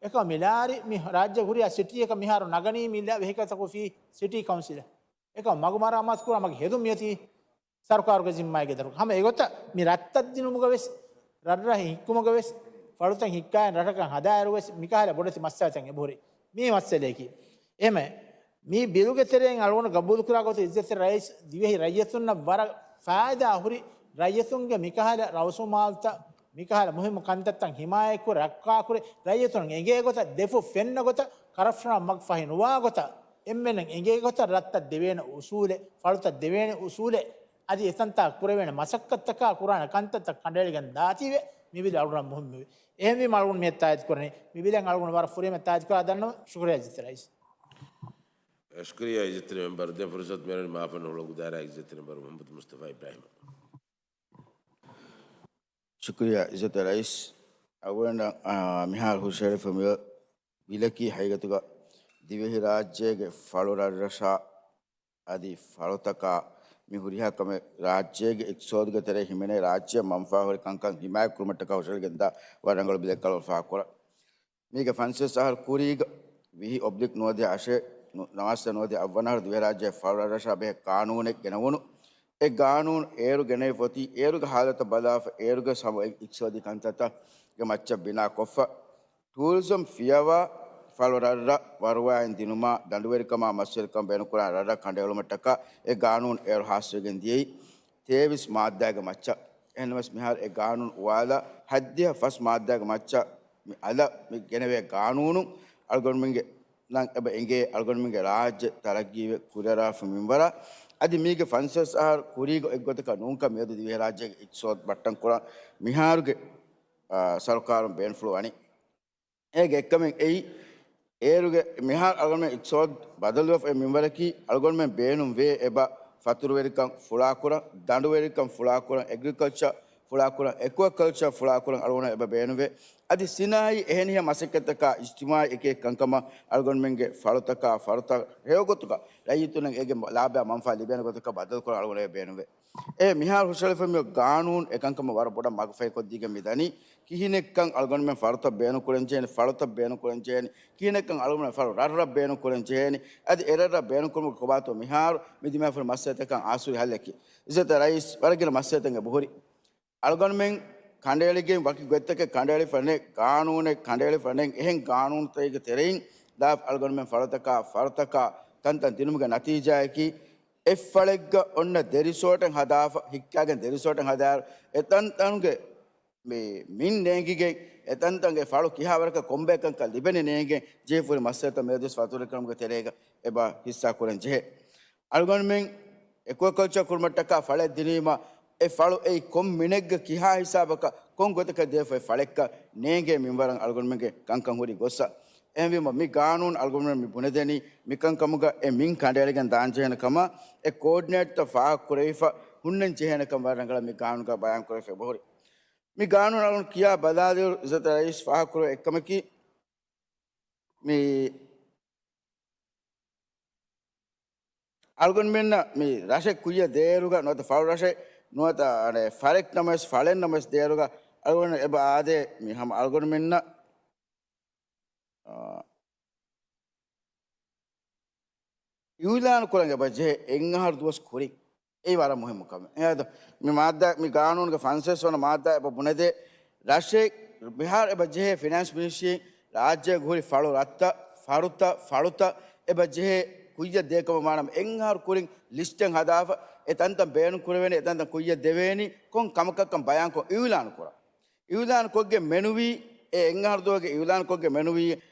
އެކަމަ މި ލާރި މި ރާއްޖެ ހުރިހާ ސިޓީއަކަށް މިހާރު ނަގަނީ މި ލާ ވެހިކަލްތަކު ފީ ސިޓީ ކައުންސިލަށް. އެކަމަ މަގު މަރާމާތު ކުރާ މަގު ހެދުން މިއޮތީ ސަރުކާރުގެ ޒިންމާގެ ދަރު. ހަމަ އެގޮތަށް މި ރަށްތައް ދިނުމުގަ ވެސް، ރަށްރަށް ހިއްކުމުގަ ވެސް، ފަޅުތައް ހިއްކާއިން ރަށަކަށް ހަދާއިރު ވެސް މިކަހަލަ ބޮޑެތި މައްސަލަތައް އެބަހުރި. މީ މައްސަލަޔަކީ. އެހެމެ މި ބިލުގެ ތެރެއިން އަޅުގަނޑު ގަބޫލުކުރާ ގޮތުން އިއްޒަތްތެރި ރައީސް ދިވެހި ރައްޔިތުންނަށް ވަރަށް ފާއިދާ ހުރި ރައްޔިތުންގެ މިކަހަލަ ރަސްމާލުތައް، މިކަހަލަ މުހިއްމު ކަންތައްތައް ހިމާޔަތްކުރެ ރައްކާކުރެ، ރައްޔިތުން އެނގޭ ގޮތަށް ދެފުށް ފެންނަ ގޮތަށް، ކަރަޕްޝަނަށް މަގުފަހި ނުވާ ގޮތަށް، އެންމެން އެނގޭ ގޮތަށް ރަށްތައް ދެވޭނެ އުސޫލެއް، ފަޅުތައް ދެވޭނެ އުސޫލެއް، އަދި އެތަންތާ ކުރެވޭނެ މަސައްކަތްތަކާ ކުރާނެ ކަންތައްތައް ކަނޑައެޅިގެން ދާތީވެ، މި ބިލު އަޅުގަނޑަށް މުހިއްމުވި. އެހެންވީމަ އަޅުގަނޑު މިއަށް ތާއީދު ކުރަނީ، މި ބިލެއް އަޅުގަނޑު ވަރަށް ފުރިހަމަ ތާއީދު ކުރާ ދަންނަވަން. ޝުކުރިއްޔާ އިއްޒަތްތެރި ރައީސް. ޝުކުރިއްޔާ އިއްޒަތްތެރި މެމްބަރު. ދެން ފުރުސަތު މިއަންނަނީ މާފަންނަ ހުޅަނގު ދާއިރާ އިއްޒަތްތެރި މެމްބަރު މުހައްމަދު މުސްތަފާ އިބްރާހިމަށް. ޝުކުރިއްޔާ އިއްޒަތްތެރި ރައީސް. އަވަލަށް، އާ، މިހާރު ހުށަހެޅިފަ މި ބިލަކީ ހަގީގަތުގަ ދިވެހި ރާއްޖޭގެ ފަޅު ރަށްރަށާ އަދި ފަޅުތަކާ މި ހުރިހާ ކަމެއް ރާއްޖޭގެ އިޤްތިޞާދުގެ ތެރޭ ހިމެނޭ ރާއްޖެއަށް މަންފާހުރި ކަންކަން ހިމާޔަތް ކުރުމަށްޓަކާ ހުށަހެޅިގެންދާ ވަރަށް ރަނގަޅު ބިލެއް ކަނޑައެޅިފަ ފާހަގަކުރަން. މީގެ ފަންސަވީސް އަހަރު ކުރީގަ ވިހި އޮބްލިކް ނުވަދިހަ އަށެއް ނު-، ނަވާސް ނުވަދިހަ އަށްވަނަ އަހަރު ދިވެހިރާއްޖެ ފަޅުރަށްރަށާ ބެހޭ ޤާނޫނެއް ގެނައުނު. އެ ޤާނޫނު އޭރު ގެނެވިފަ އޮތީ އޭރުގެ ޙާލަތަށް ބަލާފަ، އޭރުގެ ސަމަ-، އިޤްތިޞާދީ ކަންތައްތައްގެ މައްޗަށް ބިނާކޮށްފަ، ޓޫރިޒަމް ފިޔަވާ ފަޅުރަށްރަށް ވަރުވާއިން ދިނުމާ، ދަނޑުވެރިކަމާ މަސްވެރިކަން ބޭނުންކުރާ ރަށްރަށް ކަނޑައެޅުމަށްޓަކާ އެ ޤާނޫނު އޭރު ޚާއްޞަވެގެން ދިޔައީ ތޭވީސް މާއްދާގެ މައްޗަށް. އެހެންނަމަވެސް މިހާރު އެ ޤާނޫނު އުވާލާ ހަތްދިހަ ފަސް މާއްދާގެ މައްޗަށް މި އަލަށް މި ގެނެވޭ ޤާނޫނު އަޅުގަނޑުމެންގެ ނަން އެބަ އެނގޭ އަޅުގަނޑުމެންގެ ރާއްޖެ ތަރައްގީވެ ކުރިއަރާފަ މިންވަރާ. އަދި މީގެ ފަންސަވީސް އަހަރު ކުރީގަ އެއްގޮތަކަށް ނޫންކަން މިއަދު ދިވެހިރާއްޖޭގެ އިޤްތިޞާދު ބައްޓަން ކުރަން މިހާރުގެ، އާ، ސަރުކާރުން ބޭނުންފުޅުވަނީ. އޭގެ އެއްކަމެއް އެއީ، އޭރުގެ މިހާރު އަޅުގަނޑުމެން އިޤްތިޞާދު ބަދަލުވެފަ އޮތް މިންވަރަކީ، އަޅުގަނޑުމެން ބޭނުންވޭ އެބަ ފަތުރުވެރިކަން ފުޅާކުރަން، ދަނޑުވެރިކަން ފުޅާކުރަން، އެގްރިކަލްޗަރ ފުޅާކުރަން، އެކުއަކަލްޗަރ ފުޅާކުރަން އަޅުގަނޑު އެބަ ބޭނުންވޭ. އަދި ސިނާއީ އެހެނިހެން މަސައްކަތްތަކާ އިޖްތިމާޢީ އެކި އެކި ކަންކަމަށް އަޅުގަނޑުމެންގެ ފަޅުތަކާ ފަރުތައް ހެޔޮގޮތުގަ ރައްޔިތުންނަށް އޭގެ ލާބަޔާ މަންފާ ލިބޭނެ ގޮތަކަށް ބަދަލުކުރަން އަޅުގަނޑު އެބަ ބޭނުންވޭ. އެ މިހާރު ހުށަހެޅިފަ މި ޤާނޫނު އެކަންކަމަށް ވަރަށް ބޮޑަށް މަގުފަހިކޮށްދީގެން މި ދަނީ. ކިހިނެއްކަން އަޅުގަނޑުމެން ފަރުތައް ބޭނުންކުރަން ޖެހޭނެ، ފަޅުތައް ބޭނުންކުރަން ޖެހޭނެ، ކިހިނެއްކަން އަޅުގަނޑުމެން ފަޅު ރަށްރަށް ބޭނުންކުރަން ޖެހޭނެ، އަދި އެ ރަށްރަށް ބޭނުންކުރުމުގެ ކޮބާތޯ މިހާރު މި ދިމާވެފަ ހުރި މައްސަލަތަކަށް އާސުރި ހައްލަކީ. އިއްޒަތްތެރި ރައީސް، ވަރަށް ގިނަ މައްސަލަތައް އެބަހުރި. އަޅުގަނޑުމެން ކަނޑައެޅިގެން ވަކި ގޮތްތަކެއް ކަނޑައެޅިފަ ނެތް، ޤާނޫނެއް ކަނޑައެޅިފަ ނެތް، އެހެން ޤާނޫނުތަކެއްގެ ތެރެއިން ލާފަ އަޅުގަނޑުމެން ފަޅުތަކާ، ފަރުތަކާ ތަންތަން ދިނުމުގެ ނަތީޖާއަކީ، އެއްފަޅެއްގަ އޮންނަ ދެ ރިސޯޓެއް ހަދާފަ، ހިއްކާގެން ދެ ރިސޯޓެއް ހަދާއިރު، އެތަންތަނުގެ މި މިން ނޭނގިގެން، އެތަންތަންގެ ފަޅު ކިހާވަރަކަށް ކޮންބައިކަންކަން ލިބެނީ ނޭނގެން، ޖެހިފަ ހުރި މައްސަލަތައް މިއަދުވެސް ފަތުރުވެރިކަމުގެ ތެރޭގަ އެބަ ހިއްސާ ކުރަން ޖެހޭ. އަޅުގަނޑުމެން އެކުއަކަލްޗަރ ކުރުމަށްޓަކާ ފަޅެއް ދިނީމަ، އެ ފަޅު އެއީ ކޮން މިނެއްގަ ކިހާ ހިސާބަކަށް ކޮން ގޮތަކަށް ދޭފައި ފަޅެއްކަ ނޭނގޭ މިންވަރަށް އަޅުގަނޑުމެންގެ ކަންކަން ހުރި ގޮއްސަ. އެހެންވީމަ މި ގާނޫނު އަޅުގަނޑުމެން މި ބުނެދެނީ މިކަންކަމުގަ އެ މިން ކަނޑައެޅިގެން ދާންޖެހޭނެ ކަމަށް އެ ކޯޑިނޭޓްތައް ފާހަގަކުރެވިފަ ހުންނަން ޖެހޭނެ ކަމަށް ވަރަށް ރަނގަޅަށް މި ގާނޫނުގަ ބަޔާންކުރެވިފަ އެބަހުރި. މި ގާނޫނު އަޅުގަނޑު ކިޔާ ބަލާލިއިރު އިއްޒަތް ރައީސް ފާހަގަކުރެވޭ އެއްކަމަކީ މި އަޅުގަނޑުމެންނަށް މި ރަށެއް ކުއްޔަށް ދޭއިރުގަ ނުވަތަ ފަޅު ރަށެއް ނުވަތަ އަނެއް ފަރެއް ނަމަވެސް ފަޅެއް ނަމަވެސް ދޭއިރުގަ އަޅުގަނޑު އެބަ އާދޭ މި ހަމަ އަޅުގަނޑުމެންނަށް، އާ، އިއުލާނު ކުރަން އެބަ ޖެހޭ އެއް އަހަރު ދުވަސް ކުރިން. އެއީ ވަރަށް މުހިއްމު ކަމެއް. އެހެން މި މާއްދާ، މި ގާނޫނުގެ ފަންސަވީސް ވަނަ މާއްދާ އެބަ ބުނެދޭ، ރަށެއް މިހާރު އެބަ ޖެހޭ ފިނޭންސް މިނިސްޓްރީން ރާއްޖޭގަ ހުރި ފަޅު ރަށްތައް، ފަރުތައް، ފަޅުތައް އެބަ ޖެހޭ ކުއްޔަށް ދޭ ކަމަށް ވާނަމަ އެއް އަހަރު ކުރިން ލިސްޓެއް ހަދާފަ، އެ ތަންތަން ބޭނުން ކުރެވޭނެ، އެ ތަންތަން ކުއްޔަށް ދެވޭނީ ކޮން ކަމަކަށްކަން ބަޔާންކޮށް އިއުލާނު ކުރާ. އިއުލާން ކޮށްގެން މެނުވީ، އެ އެއް އަހަރު ދުވަހުގެ އިއުލާން ކޮށްގެން މެނުވީ،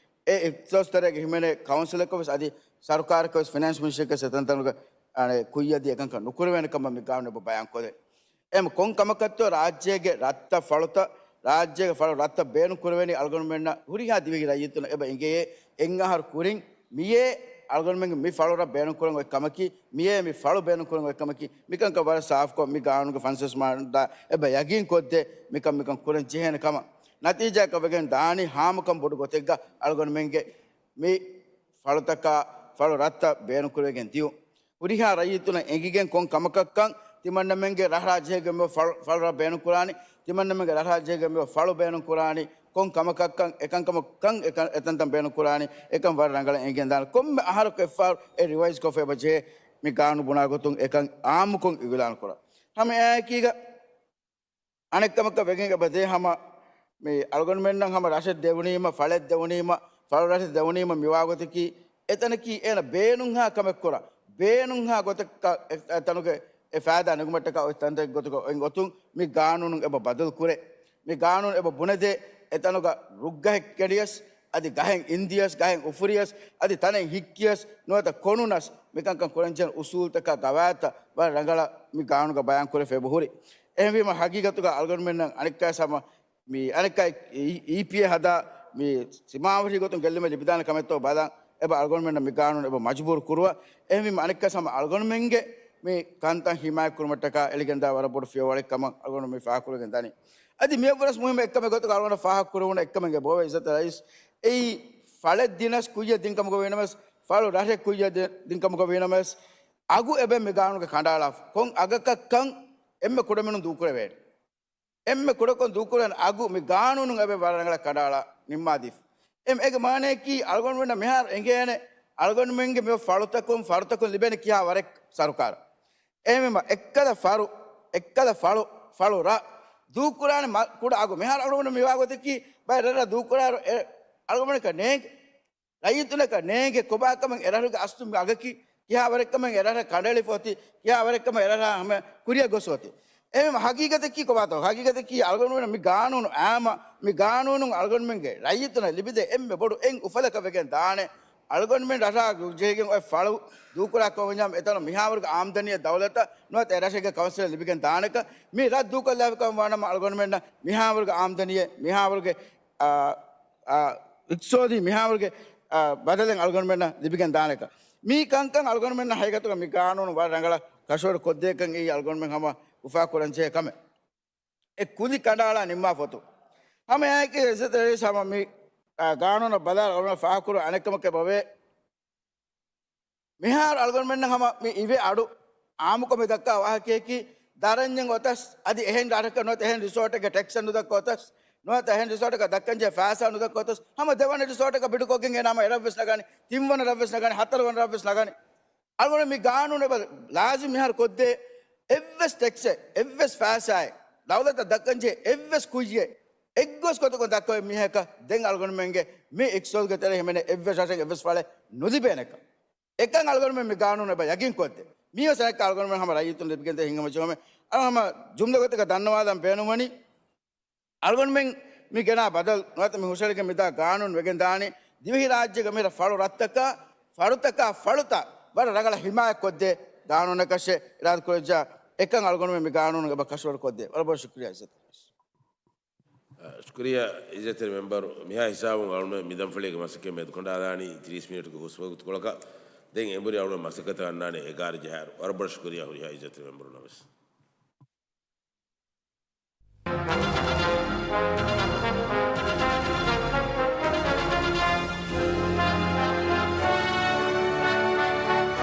އެ އިޚްތިޞާޞް ތެރޭގަ ހިމެނޭ ކައުންސިލަކަށް ވެސް އަދި ސަރުކާރަކަށް ވެސް ފިނޭންސް މިނިސްޓްރީއަކަށް އެތަންތަނުގަ، އަނެ، ކުއްޔަށް ދީ އެކަންކަން ނުކުރެވޭނެ ކަމަށް މި ގާނޫނު އެބަ ބަޔާން ކޮށްދޭ. އެހެން ކޮން ކަމަކަށްތޯ ރާއްޖޭގެ ރަށްތައް ފަޅުތައް، ރާއްޖޭގެ ފަޅު ރަށްތައް ބޭނުން ކުރެވޭނީ އަޅުގަނޑުމެންނަށް ހުރިހާ ދިވެހި ރައްޔިތުންނަށް އެބަ އިނގޭ އެއް އަހަރު ކުރިން މިއޭ އަޅުގަނޑުމެންގެ މި ފަޅު ރަށް ބޭނުން ކުރަން އޮތް ކަމަކީ، މިއޭ މި ފަޅު ބޭނުން ކުރަން އޮތް ކަމަކީ، މިކަންކަން ވަރަށް ސާފުކޮށް މި ގާނޫނުގެ ފަންސަވީސް މާއްދާ އެބަ ޔަގީން ކޮށްދޭ، މިކަން މިކަން ކުރަން ޖެހޭނެ ކަމަށް. ނަތީޖާއަކަށް ވެގެން ދާނީ ހާމަކަން ބޮޑު ގޮތެއްގަ އަޅުގަނޑުމެންގެ މި ފަޅުތަކާ، ފަޅު ރަށްތައް ބޭނުން ކުރެވިގެން ދިޔުން. ހުރިހާ ރައްޔިތުންނަށް އެނގިގެން ކޮން ކަމަކަށްކަން ތިމަންނަމެންގެ ރަށްރާއްޖޭގެ މި ފަޅު، ފަޅު ރަށް ބޭނުން ކުރާނީ، ތިމަންނަމެންގެ ރަށްރާއްޖޭގެ މި ފަޅު ބޭނުން ކުރާނީ ކޮން ކަމަކަށްކަން، އެކަންކަމަކަން އެކަން، އެތަންތަން ބޭނުން ކުރާނީ، އެކަން ވަރަށް ރަނގަޅަށް އެނގިގެން ދާނެ. ކޮންމެ އަހަރަކު އެއްފަހަރު އެ ރިވައިޒް ކޮށްފަ އެބަ ޖެހޭ މި ގާނޫނު ބުނާ ގޮތުން އެކަން އާއްމުކޮށް އިއުލާން ކުރާ. ހަމަ އެއާއެކީގަ އަނެއްކަމަކަށް ވެގެން އެބަ ދޭ ހަމަ މި އަޅުގަނޑުމެންނަށް ހަމަ ރަށެއް ދެވުނީމަ، ފަޅެއް ދެވުނީމަ، ފަޅު ރަށެއް ދެވުނީމަ މިވާ ގޮތަކީ، އެތަނަކީ އޭނަ ބޭނުންހާ ކަމެއް ކުރާ، ބޭނުންހާ ގޮތަކަށް އެ، އެ ތަނުގެ އެ ފައިދާ ނެގުމަށްޓަކާ އޮތް ތަންތަން ގޮތުގަ އޮތް ގޮތުން މި ގާނޫނުން އެބަ ބަދަލު ކުރޭ. މި ގާނޫނު އެބަ ބުނެދޭ، އެތަނުގަ ރުއްގަހެއް ކެނޑިޔަސް، އަދި ގަހެއް އިންދިޔަސް، ގަހެއް އުފުރިޔަސް، އަދި ތަނެއް ހިއްކިޔަސް، ނުވަތަ ކޮނުނަސް، މިކަންކަން ކުރަންޖެހޭނެ އުސޫލުތަކާ ގަވާއިދުތައް ވަރަށް ރަނގަޅަށް މި ގާނޫނުގަ ބަޔާން ކުރެފަ އެބަ ހުރި. އެހެންވީމަ ހަގީގަތުގަ އަޅުގަނޑުމެންނަށް އަނެއްކާ ހަމަ މި އަނެއްކާ އީ، އީޕީއޭ ހަދާ މި ސިމާވަރީ ގޮތުން ގެއްލުމެއް ލިބިދާނެ ކަމެއްތޯ ބަލަން އެބަ އަޅުގަނޑުމެންނަށް މި ގާނޫނު އެބަ މަޖުބޫރު ކުރުވާ. އެހެންވީމަ އަނެއްކާ ހަމަ އަޅުގަނޑުމެންގެ މި ކަންތައް ހިމާޔަތް ކުރުމަށްޓަކާ އެޅިގެންދާ ވަރަށް ބޮޑު ފިޔަވަޅެއް ކަމަށް އަޅުގަނޑު މި ފާހަގަކުރެވިގެން ދަނީ. އަދި މިއަށްވުރެސް މުހިއްމު އެއްކަމެއް ގޮތުގަ އަޅުގަނޑަށް ފާހަގަކުރެވުނު އެއްކަމެއްގެ ބޯވެ އިއްޒަތް ރައީސް، އެއީ ފަޅެއް ދިނަސް ކުއްޔަށް ދިން ކަމުގަ ވީނަމަސް، ފަޅު ރަށެއް ކުއްޔަށް ދި، ދިން ކަމުގަ ވީނަމަސް، އަގު އެބަ މި ގާނޫނުގަ ކަނޑައަޅާފަ. ކޮން އަގަކަށްކަން އެންމެ ކުޑަމިނުން ދޫކުރެވޭނެ. އެންމެ ކުޑަކޮށް ދޫކުރެވޭނެ އަގު މި ގާނޫނުން އެބަ ވަރަށް ރަނގަޅަށް ކަނޑައަޅާ ނިންމާދީފަ. އެ، އޭގެ މާނަޔަކީ އަޅުގަނޑުމެންނަށް މިހާރު އެނގޭނެ އަޅުގަނޑުމެންގެ މި ފަޅުތަކުން، ފަރުތަކުން ލިބޭނެ ކިހާ ވަރެއް ސަރުކާރަށް. އެހެންވީމަ އެއްކަލަ ފަރު، އެއްކަލަ ފަޅު، ފަޅު ރަށް ދޫކުރާނެ މަ، ކުޑަ އަގު. މިހާރު އަޅުގަނޑު މިވާ ގޮތަކީ ބައެއް ރަށްރަށް ދޫކުރާއިރު އެ، އަޅުގަނޑަކަށް ނޭނގެ، ރައްޔިތުންނަކަށް ނޭނގެ ކޮބާކަމެއް އެރަށުގެ އަސްލު އަގަކީ ކިހާ ވަރެއްކަމެއް އެރަށަށް ކަނޑައެޅިފަ އޮތީ، ކިހާ ވަރެއްކަމެއް އެރަށަށް ހަމަ ކުރިއަށް ގޮސްފަ އޮތީ. އެހެން ހަގީގަތަކީ ކޮބާތޯ؟ ހަގީގަތަކީ އަޅުގަނޑުމެން މި ގާނޫނު އާމަ، މި ގާނޫނުން އަޅުގަނޑުމެންގެ ރައްޔިތުންނަށް ލިބިދޭ އެންމެ ބޮޑު އެއް އުފަލަކަށް ވެގެން ދާނެ. އަޅުގަނޑުމެން ރަށާ ޖެހިގެން އޮތް ފަޅު ދޫކުރާ ކޮށްވަންޏާ އެތަނު މިހާވަރުގެ އާމްދަނީއެއް ދައުލަތަށް ނުވަތަ އެ ރަށެއްގެ ކައުންސިލަށް ލިބިގެން ދާނެކަން. މި ރަށް ދޫކޮށްލާފިކަމަށް ވާނަމަ އަޅުގަނޑުމެންނަށް މިހާވަރުގެ އާމްދަނީއެއް، މިހާވަރުގެ، އާ، އާ، އިޤްތިޞާދީ މިހާވަރުގެ، އާ، ބަދަލެއް އަޅުގަނޑުމެންނަށް ލިބިގެން ދާނެކަން. މި ކަންކަން އަޅުގަނޑުމެންނަށް ހަގީގަތުގަ މި ގާނޫނު ވަރަށް ރަނގަޅަށް ކަށަވަރު ކޮށްދޭކަން އެއީ އަޅުގަނޑުމެން ހަމަ އުފާކުރަން ޖެހޭ ކަމެއް. އެ ކުލި ކަނޑައަޅާ ނިންމާފަ އޮތުން. ހަމަ އެއާއެކީ އިއްޒަތް ރައީސް ހަމަ މި، އާ، ގާނޫނަށް ބަލާ އަޅުގަނޑު ފާހަގަކުރު އަނެއްކަމަކަށް އެބަވޭ. މިހާރު އަޅުގަނޑުމެންނަށް ހަމަ މި އިވޭ އަޑު އާއްމުކޮށް މި ދައްކާ ވާހަކަޔަކީ، ދަރަންޏެއް އޮތަސް އަދި އެހެން ރަށަކަށް ނުވަތަ އެހެން ރިސޯޓެއްގެ ޓެކްސެއް ނުދައްކަ އޮތަސް ނުވަތަ އެހެން ރިސޯޓަކަށް ދައްކަންޖެހޭ ފައިސާ ނުދައްކަ އޮތަސް ހަމަ ދެވަނަ ރިސޯޓަކަށް ބިޑުކޮށްގެން އޭނަ ހަމަ އެރަށްވެސް ނަގާނެ، ތިންވަނަ ރަށްވެސް ނަގާނެ، ހަތަރުވަނަ ރަށްވެސް ނަގާނެ. އަޅުގަނޑު މި ގާނޫނު އެބަ ލާޒިމް މިހާރު ކޮށްދޭ އެއްވެސް ޓެކްސެއް، އެއްވެސް ފައިސާއެއް، ދައުލަތަށް ދައްކަންޖެހޭ އެއްވެސް ކުއްޔެއް، އެއްގޮސް ގޮތަކުން ދައްކަވެ މީހަކަށް ދެން އަޅުގަނޑުމެންގެ މި އިޤްތިޞާދުގެ ތެރޭ ހިމެނޭ އެއްވެސް ރަށެއް އެއްވެސް ފަޅެއް ނުލިބޭނެކަން. އެކަން އަޅުގަނޑުމެން މި ގާނޫނު އެބަ ޔަގީން ކޮށްދޭ. މީވެސް އަނެއްކާ އަޅުގަނޑުމެން ހަމަ ރައްޔިތުން ލިބިގެންދޭ ހިނގަމަޖުހަމެ އަޅު ހަމަ ޖުމްލަ ގޮތަކަށް ދަންނަވާލަން ބޭނުންވަނީ. އަޅުގަނޑުމެން މި ގެނާ ބަދަލު ނުވަތަ މި ހުށަހެޅިގެން މިދާ ގާނޫނު ވެގެން ދާނީ ދިވެހިރާއްޖޭގަ މިރަށް ފަޅު ރަށްތަކާ، ފަޅުތަކާ، ފަޅުތައް ވަރަށް ރަނގަޅަށް ހިމާޔަތް ކޮށްދޭ ގާނޫނަކަށޭ އިރާދަ ކުރައްޖާ އެކަން އަޅުގަނޑުމެން މި ގާނޫނުގެ ބަ ކަށަވަރު ކޮށްދޭ. ވަރަށް ބޮޑަށް ޝުކުރިޔާ އިއްޒަތް. ޝުކުރިޔާ އިއްޒަތްތެރި މެމްބަރު. މިހާ ހިސާބުން އަޅުގަނޑުމެން މި ދަންފަޅީގެ މަސައްކަތް މެދުކޮނޑާލާނީ ތިރީސް މިނެޓުގެ ހުސްވަގުތުކޮޅަކަށް. ދެން އެނބުރި އަޅުގަނޑު މަސައްކަތަށް އަންނާނެ އެގާރަ ޖަހާއިރު. ވަރަށް ބޮޑަށް ޝުކުރިޔާ ހުރިހާ އިއްޒަތްތެރި މެމްބަރުންނަށް ވެސް.